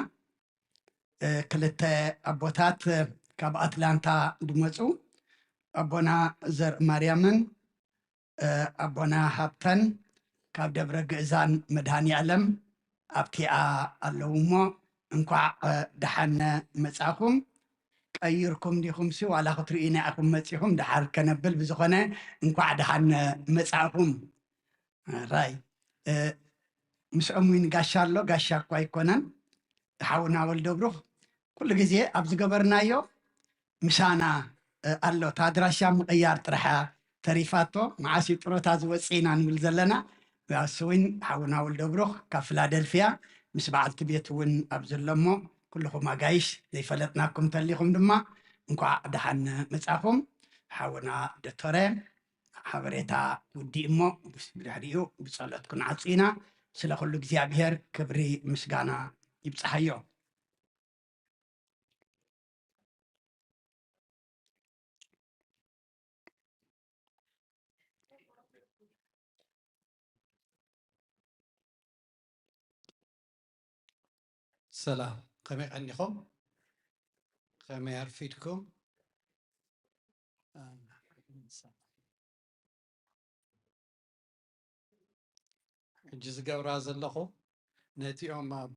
ክልተ ኣቦታት ካብ ኣትላንታ ዝመፁ ኣቦና ዘር ማርያምን ኣቦና ሃብተን ካብ ደብረ ግእዛን መድሃኒ ዓለም ኣብቲኣ ኣለዉ እሞ እንኳዕ ደሓን መጻኹም። ቀይርኩም ዲኹምሲ ዋላ ክትርእዩና ኢኹም መጺኹም ደሓር ከነብል ብዝኾነ እንኳዕ ደሓን መጻኹም። ራይ ምስኦም ዊን ጋሻ ኣሎ፣ ጋሻ እኳ ኣይኮነን። ሓውና ወልደብሩኽ ኩሉ ግዜ ኣብ ዝገበርናዮ ምሳና ኣሎ። እታ ኣድራሻ ምቕያር ጥራሕ ተሪፋቶ። መዓስ እዩ ጥሮታ ዝወፅእ ኢና ንብል ዘለና። እሱ እውን ሓውና ወልደብሩኽ ካብ ፊላደልፊያ ምስ በዓልቲ ቤት እውን ኣብ ዘሎ እሞ ኩልኹም ኣጋይሽ ዘይፈለጥናኩም ተሊኹም ድማ እንኳዕ ደሓን መጻኹም። ሓውና ዶክተረ ሓበሬታ ውዲእ እሞ ብድሕሪኡ ብጸሎት ክንዓጹ ኢና። ስለ ኩሉ እግዚኣብሔር ክብሪ ምስጋና ይብጽሓዮ። ሰላም፣ ከመይ ቀኒኹም? ከመይ ኣርፊድኩም? ሕጂ ዝገብራ ዘለኹ ነቲኦም ኣብ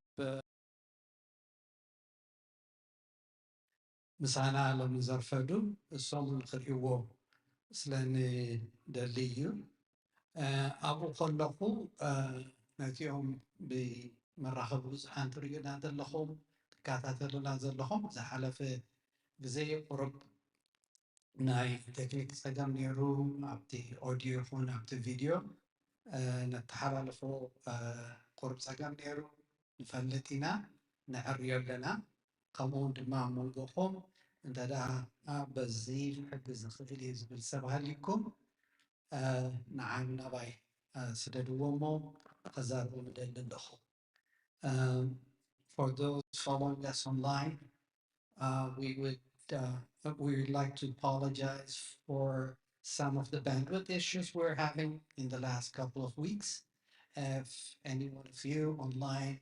ምሳና ሎሚ ዘርፈዱ እሶም እውን ክርእይዎ ስለ ንደሊ እዩ። ኣብኡ ከለኹ ነቲኦም ብመራኸቢ ብዙሓን ትርእዩና ዘለኹም ትከታተሉና ዘለኹም ዝሓለፈ ግዜ ቁሩብ ናይ ቴክኒክ ጸገም ነይሩ። ኣብቲ ኦዲዮ ይኹን ኣብቲ ቪድዮ ነተሓላልፎ ቁሩብ ጸገም ነይሩ ንፈልጥ ኢና፣ ነዕርዮ ኣለና። ከምኡ እውን ድማ ኣብ መንጎኹም እንተ ደኣ በዚ ክሕግዝ ዝኽእል እዩ ዝብል ሰብ ሃልዩኩም ንዓይ ናባይ ስደድዎ እሞ ከዛርቦም እደሊ ኣለኹ። For those following us online, we would we would like to apologize for some of the bandwidth issues we're having in the last couple of weeks. If any one of you online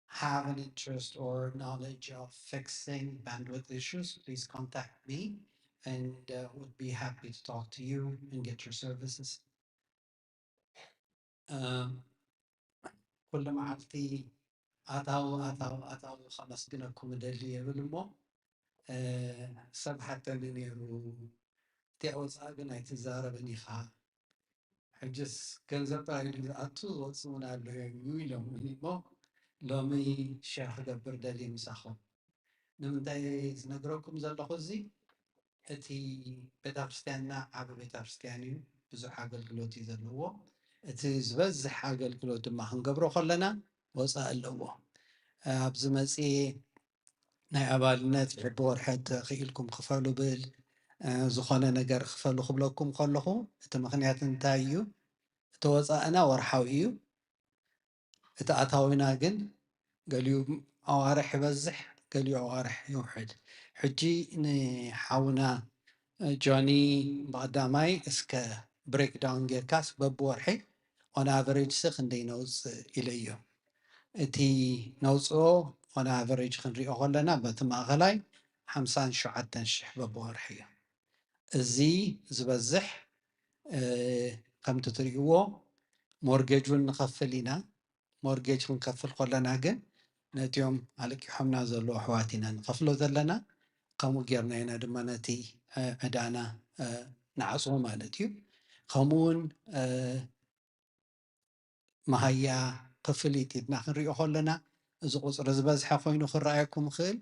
have an interest or knowledge of fixing bandwidth issues, please contact me and uh, would be happy to talk to you and get your services. ኩሉ መዓልቲ ኣታዊ ኣታዊ ኣታዊ ከመስግነኩም እደሊ የብል እሞ ሰብ ሓተኒ ነይሩ። እቲ ኣወፃእ ግን ኣይትዛረብን ኢኻ። ሕጅስ ገንዘብ ጥራይ ድዩ ዝኣቱ ዝወፅእ እውን ኣሎ እዩ ኢሎም እሞ ሎሚ ሸር ክገብር ደልየ ምሳኹም። ንምንታይ ዝነግረኩም ዘለኹ እዚ እቲ ቤተክርስትያንና ዓቢ ቤተክርስትያን እዩ፣ ብዙሕ ኣገልግሎት እዩ ዘለዎ። እቲ ዝበዝሕ ኣገልግሎት ድማ ክንገብሮ ከለና ወፃኢ ኣለዎ። ኣብዚ መፅየ ናይ ኣባልነት በብወርሒ ተኽኢልኩም ክፈሉ ብል ዝኾነ ነገር ክፈሉ ክብለኩም ከለኹ እቲ ምኽንያት እንታይ እዩ? እቲ ወፃእና ወርሓዊ እዩ። እቲ ኣታዊና ግን ገሊኡ ኣዋርሕ ይበዝሕ፣ ገሊኡ ኣዋርሕ ይውሕድ። ሕጂ ንሓውና ጆኒ ብቐዳማይ እስከ ብሬክዳውን ጌርካስ በብወርሒ on average ሲ ክንደይ ነውፅእ ኢለዮ። እቲ ነውፅኦ on average ክንሪኦ ከለና በቲ ማእኸላይ ሓምሳን ሸውዓተን ሽሕ በብወርሒ እዩ። እዚ ዝበዝሕ ከምቲ ትሪእዎ ሞርጌጅ እውን ንኸፍል ኢና። ሞርጌጅ ክንከፍል ከለና ግን ነቲኦም ኣለቂሖምና ዘለዉ ኣሕዋት ኢና ንኸፍሎ ዘለና። ከምኡ ጌርና ኢና ድማ ነቲ ዕዳና ንዓፅዎ ማለት እዩ። ከምኡ እውን መሃያ ክፍሊት ኢድና ክንሪኦ ከለና እዚ ቁፅሪ ዝበዝሐ ኮይኑ ክረኣየኩም ይኽእል፣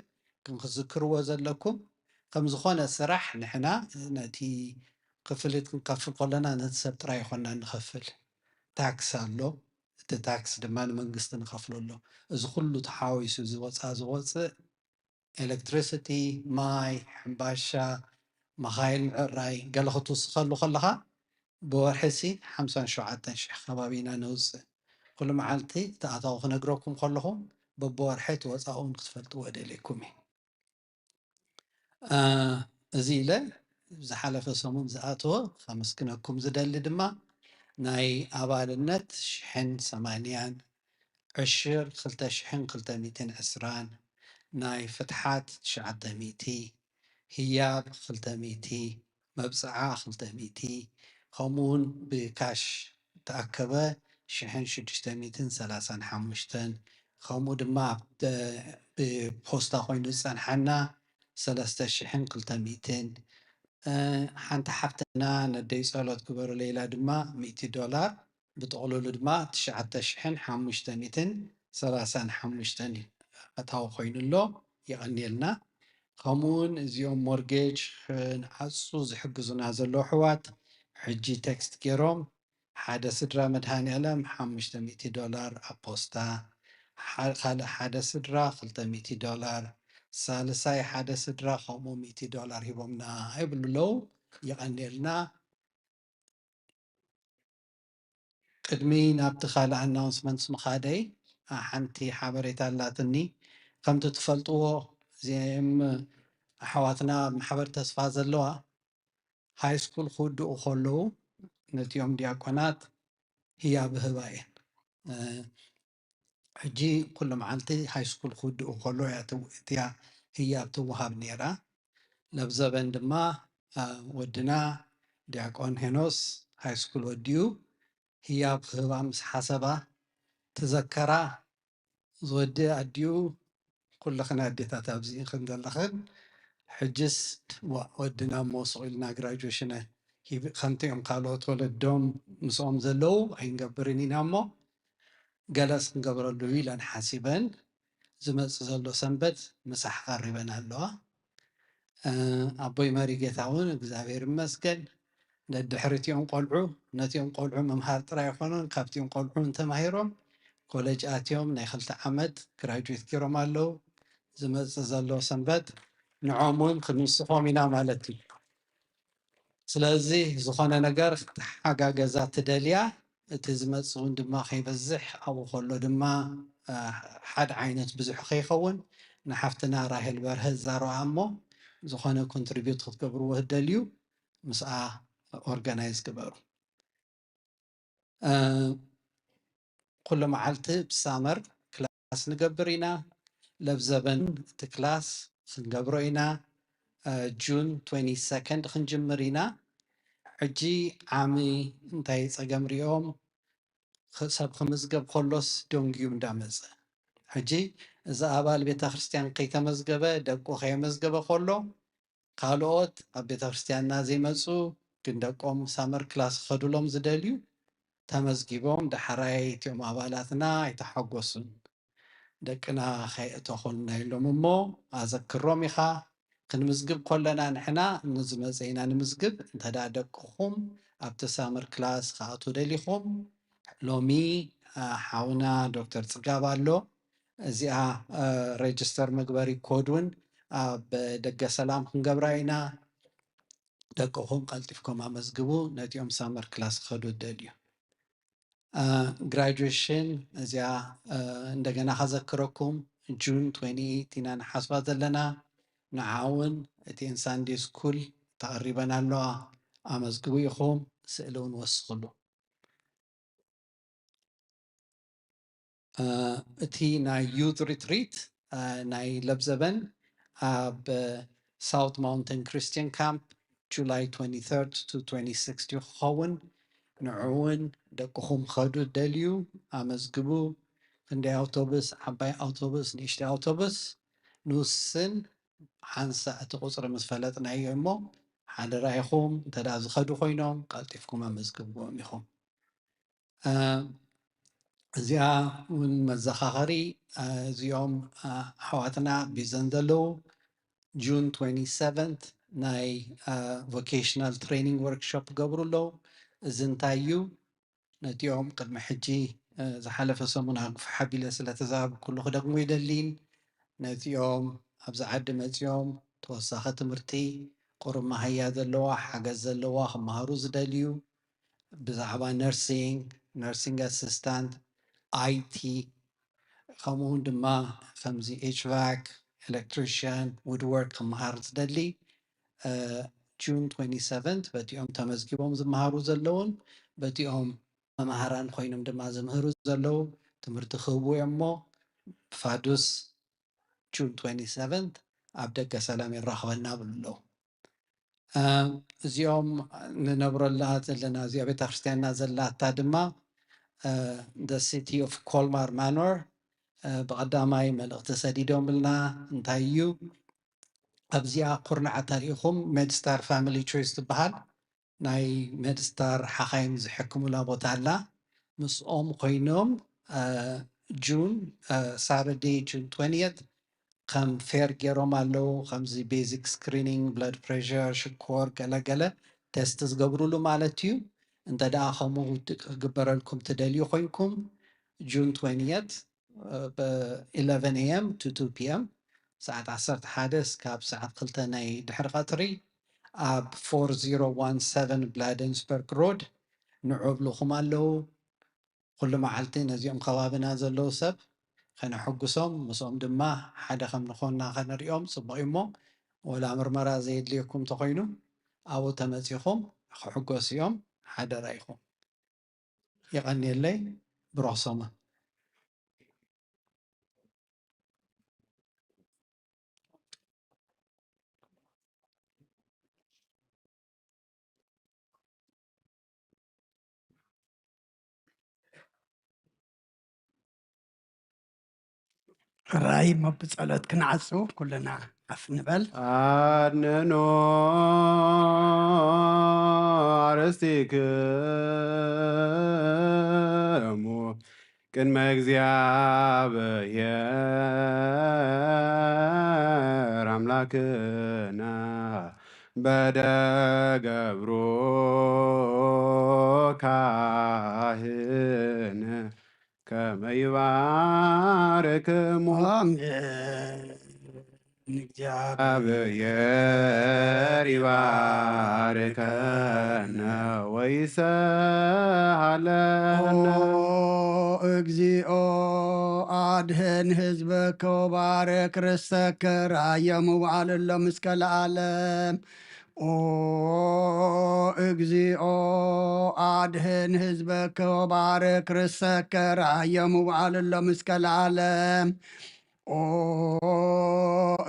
ግን ክዝክርዎ ዘለኩም ከም ዝኾነ ስራሕ ንሕና ነቲ ክፍሊት ክንከፍል ከለና ነቲ ሰብ ጥራይ ይኮና ንኸፍል። ታክስ ኣሎ፣ እቲ ታክስ ድማ ንመንግስቲ ንኸፍለሉ። እዚ ኩሉ ተሓዊሱ ዝወፃ ዝወፅእ ኤሌክትሪሲቲ፣ ማይ፣ ሕምባሻ፣ መኻይን ምዕራይ ገለ ክትውስኸሉ ከለኻ ብወርሒ ሲ ሓምሳን ሸውዓተን ሽሕ ከባቢ ኢና ነውፅእ። ኩሉ መዓልቲ እቲ ኣታዊ ክነግረኩም ከለኹ በብወርሒ እቲ ወፃኡ እውን ክትፈልጥዎ ደልየኩም እዩ። እዚ ኢለ ዝሓለፈ ሰሙን ዝኣተወ ከመስግነኩም ዝደሊ ድማ ናይ ኣባልነት ሽሕን ሰማንያን፣ ዕሽር ክልተ ሽሕን ክልተ ሚእትን ዕስራን፣ ናይ ፍትሓት ትሽዓተ ሚእቲ፣ ህያብ ክልተ ሚእቲ፣ መብፅዓ ክልተ ሚእቲ፣ ከምኡ እውን ብካሽ ተኣከበ ሽሕን ሽዱሽተ ሚእትን ሰላሳን ሓሙሽተን፣ ከምኡ ድማ ብፖስታ ኮይኑ ዝፀንሓና ሰለስተ ሽሕን ክልተ ሚእትን፣ ሓንቲ ሓፍትና ነደይ ፀሎት ግበሩ ሌላ ድማ ሚእቲ ዶላር፣ ብጥቕልሉ ድማ ትሽዓተ ሽሕን ሓሙሽተ ሚእትን ሰላሳን ሓሙሽተን ኣታዊ ኮይኑ ኣሎ። የቐንየልና። ከምኡውን እዚኦም ሞርጌጅ ክንዓፁ ዝሕግዙና ዘለዉ ኣሕዋት ሕጂ ቴክስት ገይሮም ሓደ ስድራ መድሃኒኣለም ሓሙሽተ ሚእቲ ዶላር ኣብ ፖስታ፣ ካልእ ሓደ ስድራ ክልተ ሚእቲ ዶላር፣ ሳልሳይ ሓደ ስድራ ከምኡ ሚእቲ ዶላር ሂቦምና ይብሉ ኣለዉ። የቐንየልና። ቅድሚ ናብቲ ካልእ ኣናውንስመንትስ ምኻደይ ሓንቲ ሓበሬታ ኣላትኒ። ከምቲ ትፈልጥዎ እዚም ኣሕዋትና ኣብ ማሕበር ተስፋ ዘለዋ ሃይ ስኩል ክውድኡ ከለዉ ነቲኦም ዲያቆናት ህያብ ህባ እየን። ሕጂ ኩሉ መዓልቲ ሃይ ስኩል ክውድኡ ከሎ እቲያ ህያብ ትወሃብ ነይራ። ለብዘበን ድማ ወድና ዲያቆን ሄኖስ ሃይ ስኩል ወዲኡ ህያብ ክህባ ምስ ሓሰባ ትዘከራ ዝወዲ ኣዲኡ ኩልኽን ኣዴታት ኣብዚ ኢኽን ዘለኽን ሕጅስ ወድና እሞ ስቕ ኢልና ግራጁዌሽነ ከምቲ እዮም ካልኦት ወለዶም ምስኦም ዘለዉ ኣይንገብርን ኢና እሞ ገለስ ክንገብረሉ ኢለን ሓሲበን ዝመፅእ ዘሎ ሰንበት ምሳሕ ቀሪበን ኣለዋ። ኣቦይ መሪ ጌታ እውን እግዚኣብሔር ይመስገን ነድሕሪቲኦም ቆልዑ ነቲኦም ቆልዑ ምምሃር ጥራይ ኣይኮነን ካብቲኦም ቆልዑ እንተማሂሮም ኮሌጅ ኣትዮም ናይ ክልተ ዓመት ግራጁዌት ገይሮም ኣለዉ። ዝመፅእ ዘሎ ሰንበት ንዖም እውን ክንውስኾም ኢና ማለት እዩ። ስለዚ ዝኾነ ነገር ክትሓጋገዛ ትደልያ እቲ ዝመፅእ እውን ድማ ከይበዝሕ ኣብኡ ከሎ ድማ ሓደ ዓይነት ብዙሕ ከይኸውን ንሓፍትና ራሄል በርሀ ዛረባ እሞ ዝኾነ ኮንትሪቢዩት ክትገብርዎ ትደልዩ ምስኣ ኦርጋናይዝ ግበሩ። ኩሉ መዓልቲ ብሳመር ክላስ ንገብር ኢና። ለብዘበን እቲ ክላስ ክንገብሮ ኢና። ጁን ትዌንቲ ሰከንድ ክንጅምር ኢና። ሕጂ ዓሚ እንታይ ፀገም ሪኦም ሰብ ክምዝገብ ከሎስ ደንጉዩ እንዳመፀ ሕጂ እዚ ኣባል ቤተ ክርስቲያን ከይተመዝገበ ደቁ ከየመዝገበ ከሎ ካልኦት ኣብ ቤተ ክርስቲያንና ዘይመፁ ግን ደቆም ሳመር ክላስ ክኸዱሎም ዝደልዩ ተመዝጊቦም ዳሕራይ እቲኦም ኣባላትና ኣይተሓጎሱን። ደቅና ከየእተኹልና ኢሎም እሞ ኣዘክሮም ኢኻ። ክንምዝግብ ከለና ንሕና ንዝመፀ ኢና ንምዝግብ። እንተ ደቅኹም ኣብቲ ሳመር ክላስ ክኣትዉ ደሊኹም ሎሚ ሓውና ዶክተር ፅጋብ ኣሎ። እዚኣ ሬጅስተር መግበሪ ኮድ እውን ኣብ ደገ ሰላም ክንገብራ ኢና። ደቅኹም ቀልጢፍኩም ኣመዝግቡ ነቲኦም ሳመር ክላስ ክኸዱ ደልዩ። ግራጁዌሽን እዚኣ እንደገና ከዘክረኩም ጁን ትዌንቲ ኤይት ኢና ንሓስባ ዘለና። ንዓ እውን እቲኤን ሳንዴ ስኩል ተቐሪበን ኣለዋ። ኣመዝግቡ ኢኹም ስእሊ እውን ወስኽሉ። እቲ ናይ ዩዝ ሪትሪት ናይ ለብዘበን ኣብ ሳውት ማውንተን ክርስቲያን ካምፕ ጁላይ ትዌንቲ ተርድ ቱ ትዌንቲ ሲክስ እዩ ክኸውን። ንዑ እውን ደቅኹም ኸዱ ደልዩ ኣመዝግቡ። ክንደይ ኣውቶቡስ፣ ዓባይ ኣውቶቡስ፣ ንእሽተይ ኣውቶቡስ ንውስን። ሓንሳእ እቲ ቁፅሪ ምስ ፈለጥናዮ እሞ ሓደራ ኢኹም እንተ ዝኸዱ ኮይኖም ቀልጢፍኩም ኣመዝግብዎም ኢኹም። እዚኣ እውን መዘኻኸሪ እዚኦም ኣሕዋትና ቢዘን ዘለዉ ጁን ትዌንቲ ሰቨንት ናይ ቮኬሽናል ትሬኒንግ ወርክሾፕ ይገብሩ ኣለዉ። እዚ እንታይ እዩ? ነቲኦም ቅድሚ ሕጂ ዝሓለፈ ሰሙን ኣግፍሕ ኣቢለ ስለ ተዛረብኩሉ ክደግሞ ኣይደልን። ነዚኦም ኣብዚ ዓዲ መጺኦም ተወሳኺ ትምህርቲ፣ ቁሩብ መሃያ ዘለዋ፣ ሓገዝ ዘለዋ፣ ክመሃሩ ዝደልዩ፣ ብዛዕባ ነርሲንግ፣ ነርሲንግ ኣሲስታንት፣ ኣይቲ፣ ከምኡ እውን ድማ ከምዚ ኤች ቫክ፣ ኤሌክትሪሽያን፣ ውድወርክ ክመሃር ዝደሊ፣ ጁን ትዌንቲ ሰቨንት በቲኦም ተመዝጊቦም ዝመሃሩ ዘለውን በቲኦም መማህራን ኮይኖም ድማ ዝምህሩ ዘለዉ ትምህርቲ ክህቡ እዮም። እሞ ፋዱስ ጁን ትዌንቲ ሰቨንት ኣብ ደገ ሰላም የራኽበና ብሉ ኣለዉ። እዚኦም ንነብረላ ዘለና፣ እዚኣ ቤተክርስትያንና ዘላታ ድማ the city of Colmar Manor ብቐዳማይ መልእኽቲ ሰዲዶምልና። እንታይ እዩ ኣብዚኣ ኩርናዕ ተሪኢኹም? ሜድስታር ፋሚሊ ቾይስ ትበሃል ናይ ሜድስታር ሓኻይም ዝሕክሙላ ቦታ ኣላ። ምስኦም ኮይኖም ጁን ሳተርዴይ ጁን ትወንቲየት ከም ፌር ገይሮም ኣለዉ። ከምዚ ቤዚክ ስክሪኒንግ፣ ብለድ ፕሬሸር፣ ሽኮር፣ ገለገለ ቴስት ዝገብሩሉ ማለት እዩ። እንተ ደኣ ከምኡ ክግበረልኩም ትደልዩ ኮይንኩም ጁን ትወንቲየት ብ ኢለቨን ኤ ኤም ቱ ቱ ፒ ኤም ሰዓት ዓሰርተ ሓደ እስካብ ሰዓት ክልተ ናይ ድሕሪ ቀትሪ ኣብ ፎር ዜሮ ዋን ሰቨን ብላደንስበርግ ሮድ ንዑ ብልኹም ኣለዉ። ኩሉ መዓልቲ ነዚኦም ከባብና ዘለዉ ሰብ ከነሐጉሶም፣ ምስኦም ድማ ሓደ ከም ንኾንና ከነርእዮም ጽቡቕ እዩ። እሞ ወላ ምርመራ ዘየድልየኩም እንተኾይኑ ኣብኡ ተመጺኹም ክሕጎሱ እዮም። ሓደራ ኢኹም። የቐንየለይ። ብሩኽ ሰሙን። ራይ እሞ ብጸሎት ክንዓጹ ኩልና ሓፍ ንበል። ኣድንኖ ኣርእስቲክሙ ቅድመ እግዚኣብሔር ኣምላክና በደገብሮ ካህን ከመ ይባርክሙ። ኣሜን። ንእግዚኣብሔር ይባርከነ ወይሰሃለነ። ኦ እግዚኦ፣ ኣድህን ህዝበከ ወባርክ ርሰከ ራዮም ውዓል እሎም እስከ ለዓለም። ኦ እግዚኦ፣ ኣድህን ህዝበከ ወባርክ ርሰከ ራዮም ውዓል እሎም እስከ ለዓለም። ኦ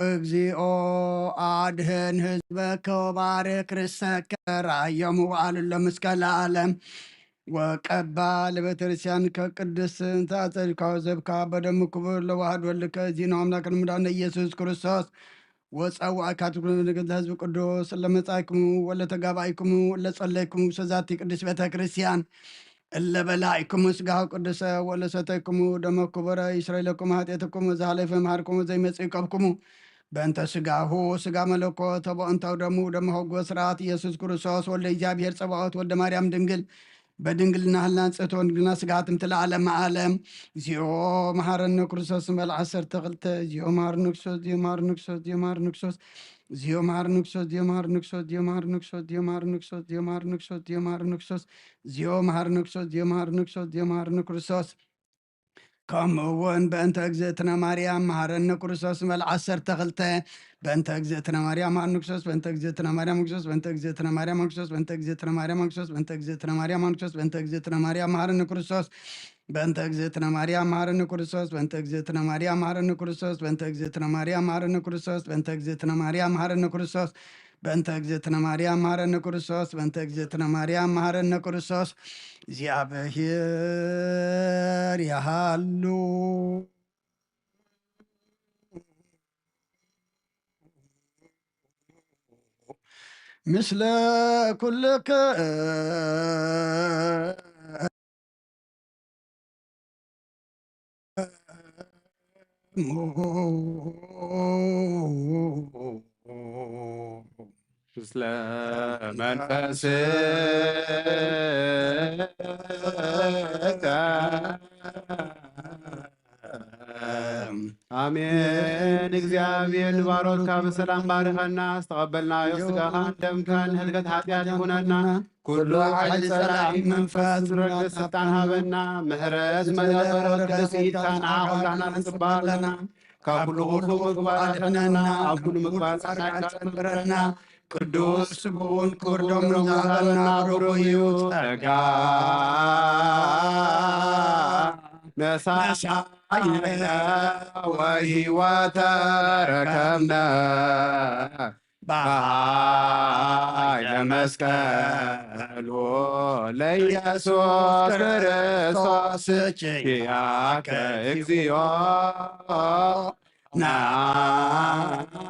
እግዚኦ፣ ኣድህን ህዝበከ ወባርክ ርሰከ ራዮም ውዓል እሎም እስከ ለዓለም። ወቀባ ለቤተክርስቲያን ከቅድስ እንተ አጸድካው ዘብካ በደሙ ክቡር ለዋህድ ወልድከ ዚኖ አምላክ ንምዳነ ኢየሱስ ክርስቶስ ወጸዋዕካ ትኩኑ ንግድ ለህዝብ ቅዱስ ለመጻይክሙ ወለተጋባይክሙ ለጸለይክሙ ሰዛቲ ቅዱስ ቤተክርስቲያን እለ በላይክሙ ስጋሁ ቅዱሰ ወለሰተይክሙ ደመ ክቡረ ይስረይለኩም ኃጢአትክሙ ዘሃለፈ መሃርክሙ ዘይመጽእ ይቀብክሙ። በእንተ ስጋሁ ስጋ መለኮት ወበእንተ ደሙ ደመ ሕጎ ስርዓት ኢየሱስ ክርስቶስ ወልደ እግዚኣብሔር ጸባኦት ወልደ ማርያም ድንግል በድንግልና ህላን ጽእቶ ድንግልና ስጋትም ትለዓለም ዓለም። እግዚኦ መሐረነ ክርስቶስ እንበል ዓሰርተ ክልተ። እግዚኦ መሐረነ ክርስቶስ፣ እግዚኦ መሐረነ ክርስቶስ፣ እግዚኦ መሐረነ ክርስቶስ፣ እግዚኦ መሐረነ ክርስቶስ፣ እግዚኦ መሐረነ ክርስቶስ፣ እግዚኦ መሐረነ ክርስቶስ፣ እግዚኦ መሐረነ ክርስቶስ፣ እግዚኦ መሐረነ ክርስቶስ፣ እግዚኦ መሐረነ ክርስቶስ፣ እግዚኦ መሐረነ ክርስቶስ፣ እግዚኦ መሐረነ ክርስቶስ። ከምኡ እውን በእንተ እግዝእትነ ማርያም መሐረነ ክርስቶስ እንበል ዓሰርተ ክልተ። በእንተ እግዝእትነ ማርያም መሐረነ ክርስቶስ፣ በእንተ እግዝእትነ ማርያም ክርስቶስ፣ በእንተ እግዝእትነ ማርያም ክርስቶስ፣ በእንተ እግዝእትነ ማርያም ክርስቶስ፣ በእንተ እግዝእትነ ማርያም ክርስቶስ፣ በእንተ እግዝእትነ ማርያም መሐረነ ክርስቶስ። በእንተ እግዝእትነ ማርያም መሐረነ ክርስቶስ፣ በእንተ እግዝእትነ ማርያም መሐረነ ክርስቶስ፣ በእንተ እግዝእትነ ማርያም መሐረነ ክርስቶስ፣ በእንተ እግዝእትነ ማርያም መሐረነ ክርስቶስ፣ በእንተ እግዝእትነ ማርያም መሐረነ ክርስቶስ፣ በእንተ እግዝእትነ ማርያም መሐረነ ክርስቶስ። እግዚኣብሔር ይሃሉ ምስለ ኩልክ ምስለ መንፈስከ እግዚኣብሔር ንባሮትካ ብሰላም ባርከና። ዝተቐበልናዮ ስጋኻን ደምካን ህልከት ሓጢኣት ይኹነና። ኩሉ ሓይሊ ጸላኢ መንፈስ ረግስ ስልጣን ሃበና። ምሕረት መለበሮት ቅዱስ ኢድካ ንዓ ኩላና ንጽባለና። ካብ ኩሉ ክፉ ምግባር ኣድሕነና። ኣብ ኩሉ ምግባር ጻድቃን ጸንብረና። ቅዱስ ስግኡን ክቡር ደሙን ዝሃበና ብሩኽ እዩ። ጸጋ ነሳይነ ወህይወተ ረከብነ በኃይለ መስቀሉ ለኢየሱስ ክርስቶስ ኪያከ እግዚኦ ናኩነ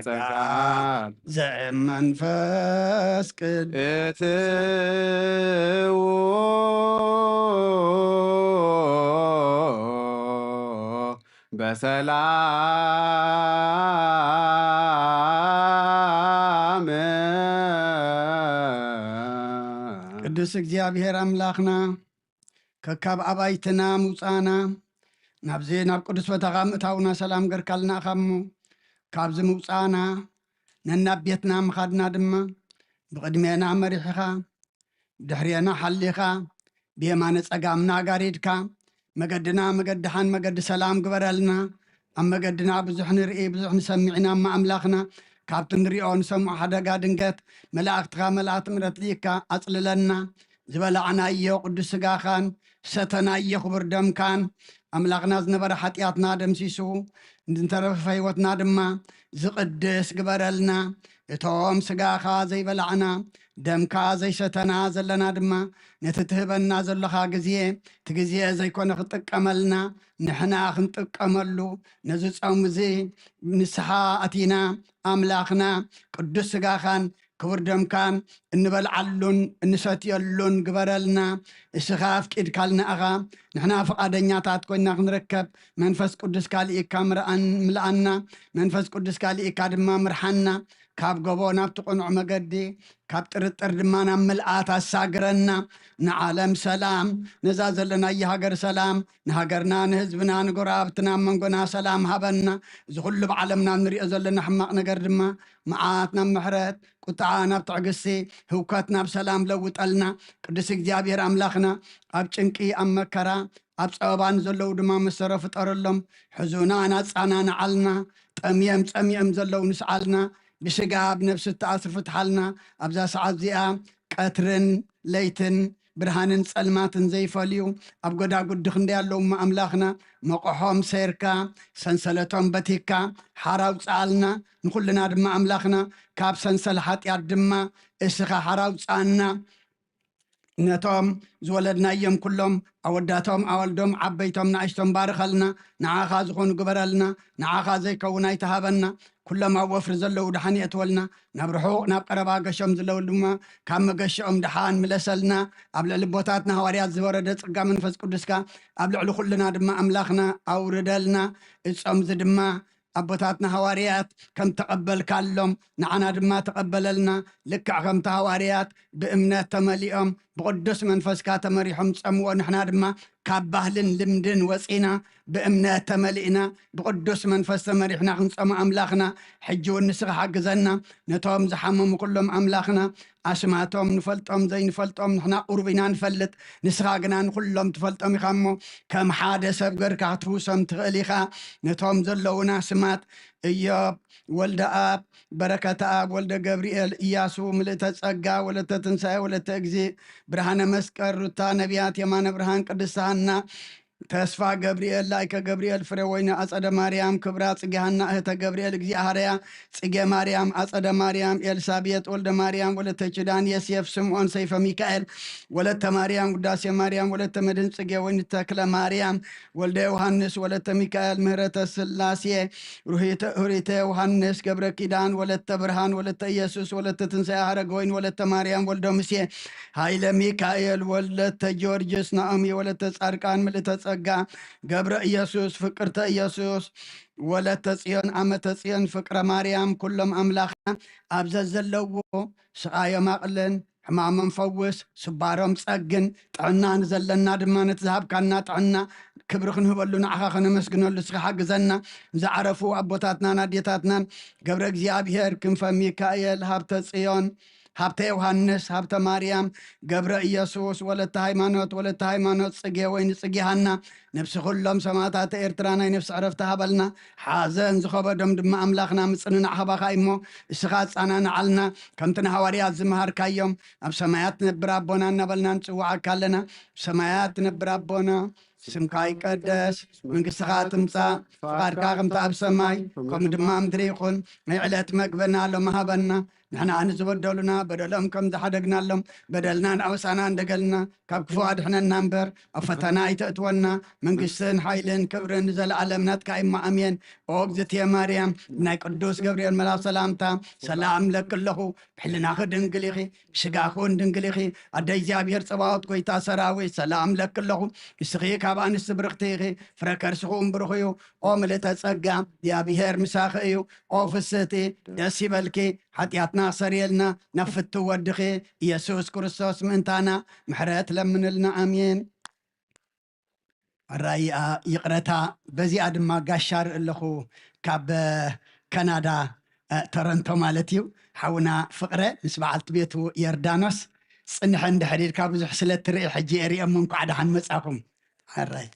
ጸጋ ዘእመንፈስ ቅዱስ እትዉ በሰላም ቅዱስ እግዚኣብሔር ኣምላኽና ከካብ ኣባይትና ምውፃእና ናብዚ ናብ ቅዱስ ቦታኻ ምእታውና ሰላም ገርካልና ኢኻ እሞ፣ ካብዚ ምውፃእና ነናብ ቤትና ምኻድና ድማ ብቕድሜና መሪሕኻ፣ ብድሕሬና ሓሊኻ፣ ብየማነ ጸጋምና ጋሪድካ፣ መገድና መገዲ ሓን መገዲ ሰላም ግበረልና። ኣብ መገድና ብዙሕ ንርኢ ብዙሕ ንሰምዕ ኢና እሞ ኣምላኽና፣ ካብቲ ንሪኦ ንሰምዖ ሓደጋ ድንገት መላእኽትኻ መልኣኽቲ ምሕረት ልኢካ ኣጽልለና። ዝበላዕናዮ ቅዱስ ስጋኻን ሰተናዮ ክቡር ደምካን ኣምላኽና ዝነበረ ሓጢኣትና ደምሲሱ፣ ንዝተረፈ ህይወትና ድማ ዝቕድስ ግበረልና። እቶም ስጋኻ ዘይበላዕና ደምካ ዘይሰተና ዘለና ድማ ነቲ ትህበና ዘሎኻ ግዜ፣ እቲ ግዜ ዘይኮነ ክጥቀመልና ንሕና ክንጥቀመሉ፣ ነዚ ጾም እዚ ንስሓ ኣቲና ኣምላኽና ቅዱስ ስጋኻን ክቡር ደምካን እንበልዓሉን እንሰትየሉን ግበረልና። እስኻ ኣፍቂድካልና ኢኻ። ንሕና ፍቓደኛታት ኮይና ክንርከብ መንፈስ ቅዱስካ ልኢካ ምርኣን ምልኣና። መንፈስ ቅዱስካ ልኢካ ድማ ምርሓና። ካብ ጎቦ ናብቲ ቅኑዕ መገዲ፣ ካብ ጥርጥር ድማ ናብ ምልኣት ኣሳግረና። ንዓለም ሰላም፣ ነዛ ዘለናያ ሃገር ሰላም፣ ንሃገርና፣ ንህዝብና፣ ንጎረባብትና፣ ኣብ መንጎና ሰላም ሃበና። እዚ ኩሉ ብዓለምና ንሪኦ ዘለና ሕማቕ ነገር ድማ መዓት ናብ ምሕረት፣ ቁጥዓ ናብ ትዕግስቲ፣ ህውከት ናብ ሰላም ለውጠልና። ቅዱስ እግዚኣብሔር ኣምላኽና፣ ኣብ ጭንቂ፣ ኣብ መከራ፣ ኣብ ጸበባ ንዘለዉ ድማ መሰሮ ፍጠረሎም። ሕዙናን ኣጻናንዓልና፣ ጠምዮም ጸሚኦም ዘለዉ ንስዓልና፣ ብስጋ ብነፍሲ እተኣስሩ ፍትሓልና። ኣብዛ ሰዓት እዚኣ ቀትርን ለይትን ብርሃንን ጸልማትን ዘይፈልዩ ኣብ ጎዳጉዲ ክንደይ ኣለዉ እሞ ኣምላኽና፣ መቑሖም ሰይርካ፣ ሰንሰለቶም በቲካ፣ ሓራ ኣውጽኣልና። ንኹልና ድማ ኣምላኽና፣ ካብ ሰንሰል ሓጢኣት ድማ እስኻ ሓራ ኣውጽኣና። ነቶም ዝወለድናዮም ኩሎም ኣወዳቶም፣ ኣወልዶም፣ ዓበይቶም፣ ንኣሽቶም ባርኸልና። ንዓኻ ዝኾኑ ግበረልና። ንዓኻ ዘይከውን ኣይትሃበና። ኩሎም ኣብ ወፍሪ ዘለዉ ደሓን የእትወልና። ናብ ርሑቕ ናብ ቀረባ ገሾም ዘለዉ ድማ ካብ መገሽኦም ደሓን ምለሰልና። ኣብ ልዕሊ ኣቦታትና ሃዋርያት ዝወረደ ጸጋ መንፈስ ቅዱስካ ኣብ ልዕሊ ኩልና ድማ ኣምላኽና ኣውርደልና። እጾም እዚ ድማ ኣቦታትና ሃዋርያት ከም ተቐበልካሎም ንዓና ድማ ተቐበለልና። ልክዕ ከምቲ ሃዋርያት ብእምነት ተመሊኦም ብቅዱስ መንፈስካ ተመሪሖም ዝጸምዎ፣ ንሕና ድማ ካብ ባህልን ልምድን ወጺና ብእምነት ተመሊእና ብቅዱስ መንፈስ ተመሪሕና ክንጸሙ ኣምላኽና፣ ሕጂ እውን ንስኻ ሓግዘና። ነቶም ዝሓመሙ ኩሎም ኣምላኽና ኣስማቶም ንፈልጦም ዘይንፈልጦም ንሕና ቁሩብ ኢና ንፈልጥ፣ ንስኻ ግና ንኹሎም ትፈልጦም ኢኻ እሞ ከም ሓደ ሰብ ገርካ ክትፍውሶም ትኽእል ኢኻ። ነቶም ዘለዉና ስማት እዮብ ወልደ ኣብ፣ በረከተ ኣብ፣ ወልደ ገብርኤል፣ እያሱ፣ ምልእተ ጸጋ፣ ወለተ ትንሳኤ፣ ወለተ እግዚእ፣ ብርሃነ መስቀል፣ ሩታ ነቢያት፣ የማነ ብርሃን፣ ቅድስት ሃና፣ ተስፋ ገብርኤል፣ ላይከ ገብርኤል፣ ፍሬ ወይኒ፣ ኣጸደ ማርያም፣ ክብራ፣ ጽጌ ሃና፣ እህተ ገብርኤል፣ እግዚእ ሃረያ፣ ጽጌ ማርያም፣ ኣጸደ ማርያም፣ ኤልሳቤጥ፣ ወልደ ማርያም፣ ወለተ ኪዳን፣ የሴፍ፣ ስምዖን፣ ሰይፈ ሚካኤል፣ ወለተ ማርያም፣ ውዳሴ ማርያም፣ ወለተ መድህን፣ ጽጌ ወይኒ፣ ተክለ ማርያም፣ ወልደ ዮሃንስ፣ ወለተ ሚካኤል፣ ምህረተ ስላሴ፣ ሩሂተ፣ ህሪተ ዮሃንስ፣ ገብረ ኪዳን፣ ወለተ ብርሃን፣ ወለተ ኢየሱስ፣ ወለተ ትንሳኤ፣ ሃረገወይኒ፣ ወለተ ማርያም፣ ወልደ ሙሴ፣ ሃይለ ሚካኤል፣ ወለተ ጊዮርጊስ፣ ናኦሚ፣ ወለተ ጻድቃን፣ ምልእተ ጸጋ፣ ገብረ ኢየሱስ፣ ፍቅርተ ኢየሱስ፣ ወለተ ጽዮን፣ ኣመተ ጽዮን፣ ፍቅረ ማርያም፣ ኩሎም ኣምላኽና ኣብ ዘዘለዎ ስቓዮም ኣቕልን ሕማሞም ፈውስ፣ ስባሮም ጸግን፣ ጥዕና ንዘለና ድማ ነቲ ዝሃብካና ጥዕና ክብሪ ክንህበሉ ንዓኻ ከነመስግነሉ እስኻ ሓግዘና። ዝዓረፉ ኣቦታትናን ኣዴታትናን ገብረ እግዚኣብሔር ክንፈ ሚካኤል ሃብተ ጽዮን ሃብተ ዮሃንስ ሃብተ ማርያም ገብረ ኢየሱስ ወለተ ሃይማኖት ወለተ ሃይማኖት ጽጌ ወይኒ ጽጌ ሃና ነብሲ ኩሎም ሰማእታት ኤርትራ ናይ ነፍሲ ዕረፍቲ ሃበልና። ሓዘን ዝኸበዶም ድማ ኣምላኽና ምጽንናዕ ሃባኻ እሞ እስኻ ኣጻናንዓልና። ከምቲ ንሃዋርያት ዝመሃርካዮም ኣብ ሰማያት ትነብር ኣቦና እናበልና ንጽውዓካ ኣለና። ኣብ ሰማያት ትነብር ኣቦና ስምካ ይቀደስ፣ መንግስትኻ ትምጻእ፣ ፍቓድካ ከምቲ ኣብ ሰማይ ከምኡ ድማ ኣብ ምድሪ ይኹን። ናይ ዕለት መግበና ሎም ሃበና። ንሕና ንዝበደሉና በደሎም ከም ዝሓደግናሎም በደልና ንኣውሳና እንደገልና ካብ ክፉ ኣድሕነና እምበር ኣብ ፈተና ኣይተእትወና። መንግስትን ሓይልን ክብርን ንዘለኣለም ናትካ እሞ ኣሜን። ኦ እግዝእትየ ማርያም ናይ ቅዱስ ገብርኤል መልኣክ ሰላምታ ሰላም ለኪ ኣለኹ። ብሕልናኺ ድንግል ኢኺ፣ ብስጋኺ እውን ድንግል ኢኺ። ኣደ እግዚኣብሔር ጸባኦት ጎይታ ሰራዊት ሰላም ለኪ ኣለኹ። ንስኺ ካብ ኣንስቲ ብርኽቲ ኢኺ፣ ፍረ ከርስኺ እውን ብሩኽ እዩ። ኦ ምልእተ ጸጋ እግዚኣብሔር ምሳኺ እዩ። ኦ ፍስህቲ ደስ ይበልኪ፣ ሓጢኣትና ክሰርየልና ናብ ፍትው ወድኺ ኢየሱስ ክርስቶስ ምእንታና ምሕረት ለምንልና። ኣሜን። ኣራይኣ ይቕረታ። በዚኣ ድማ ጋሻ ርኢ ኣለኹ ካብ ከናዳ እ፣ ቶሮንቶ ማለት እዩ። ሓውና ፍቕረ ምስ በዓልቲ ቤቱ ዮርዳኖስ ጽንሐ እንድሕር ኢልካ ብዙሕ ስለ ትርኢ ሕጂ እሪኦም እንኳዕ ደሓን መጻኹም። ኣራይ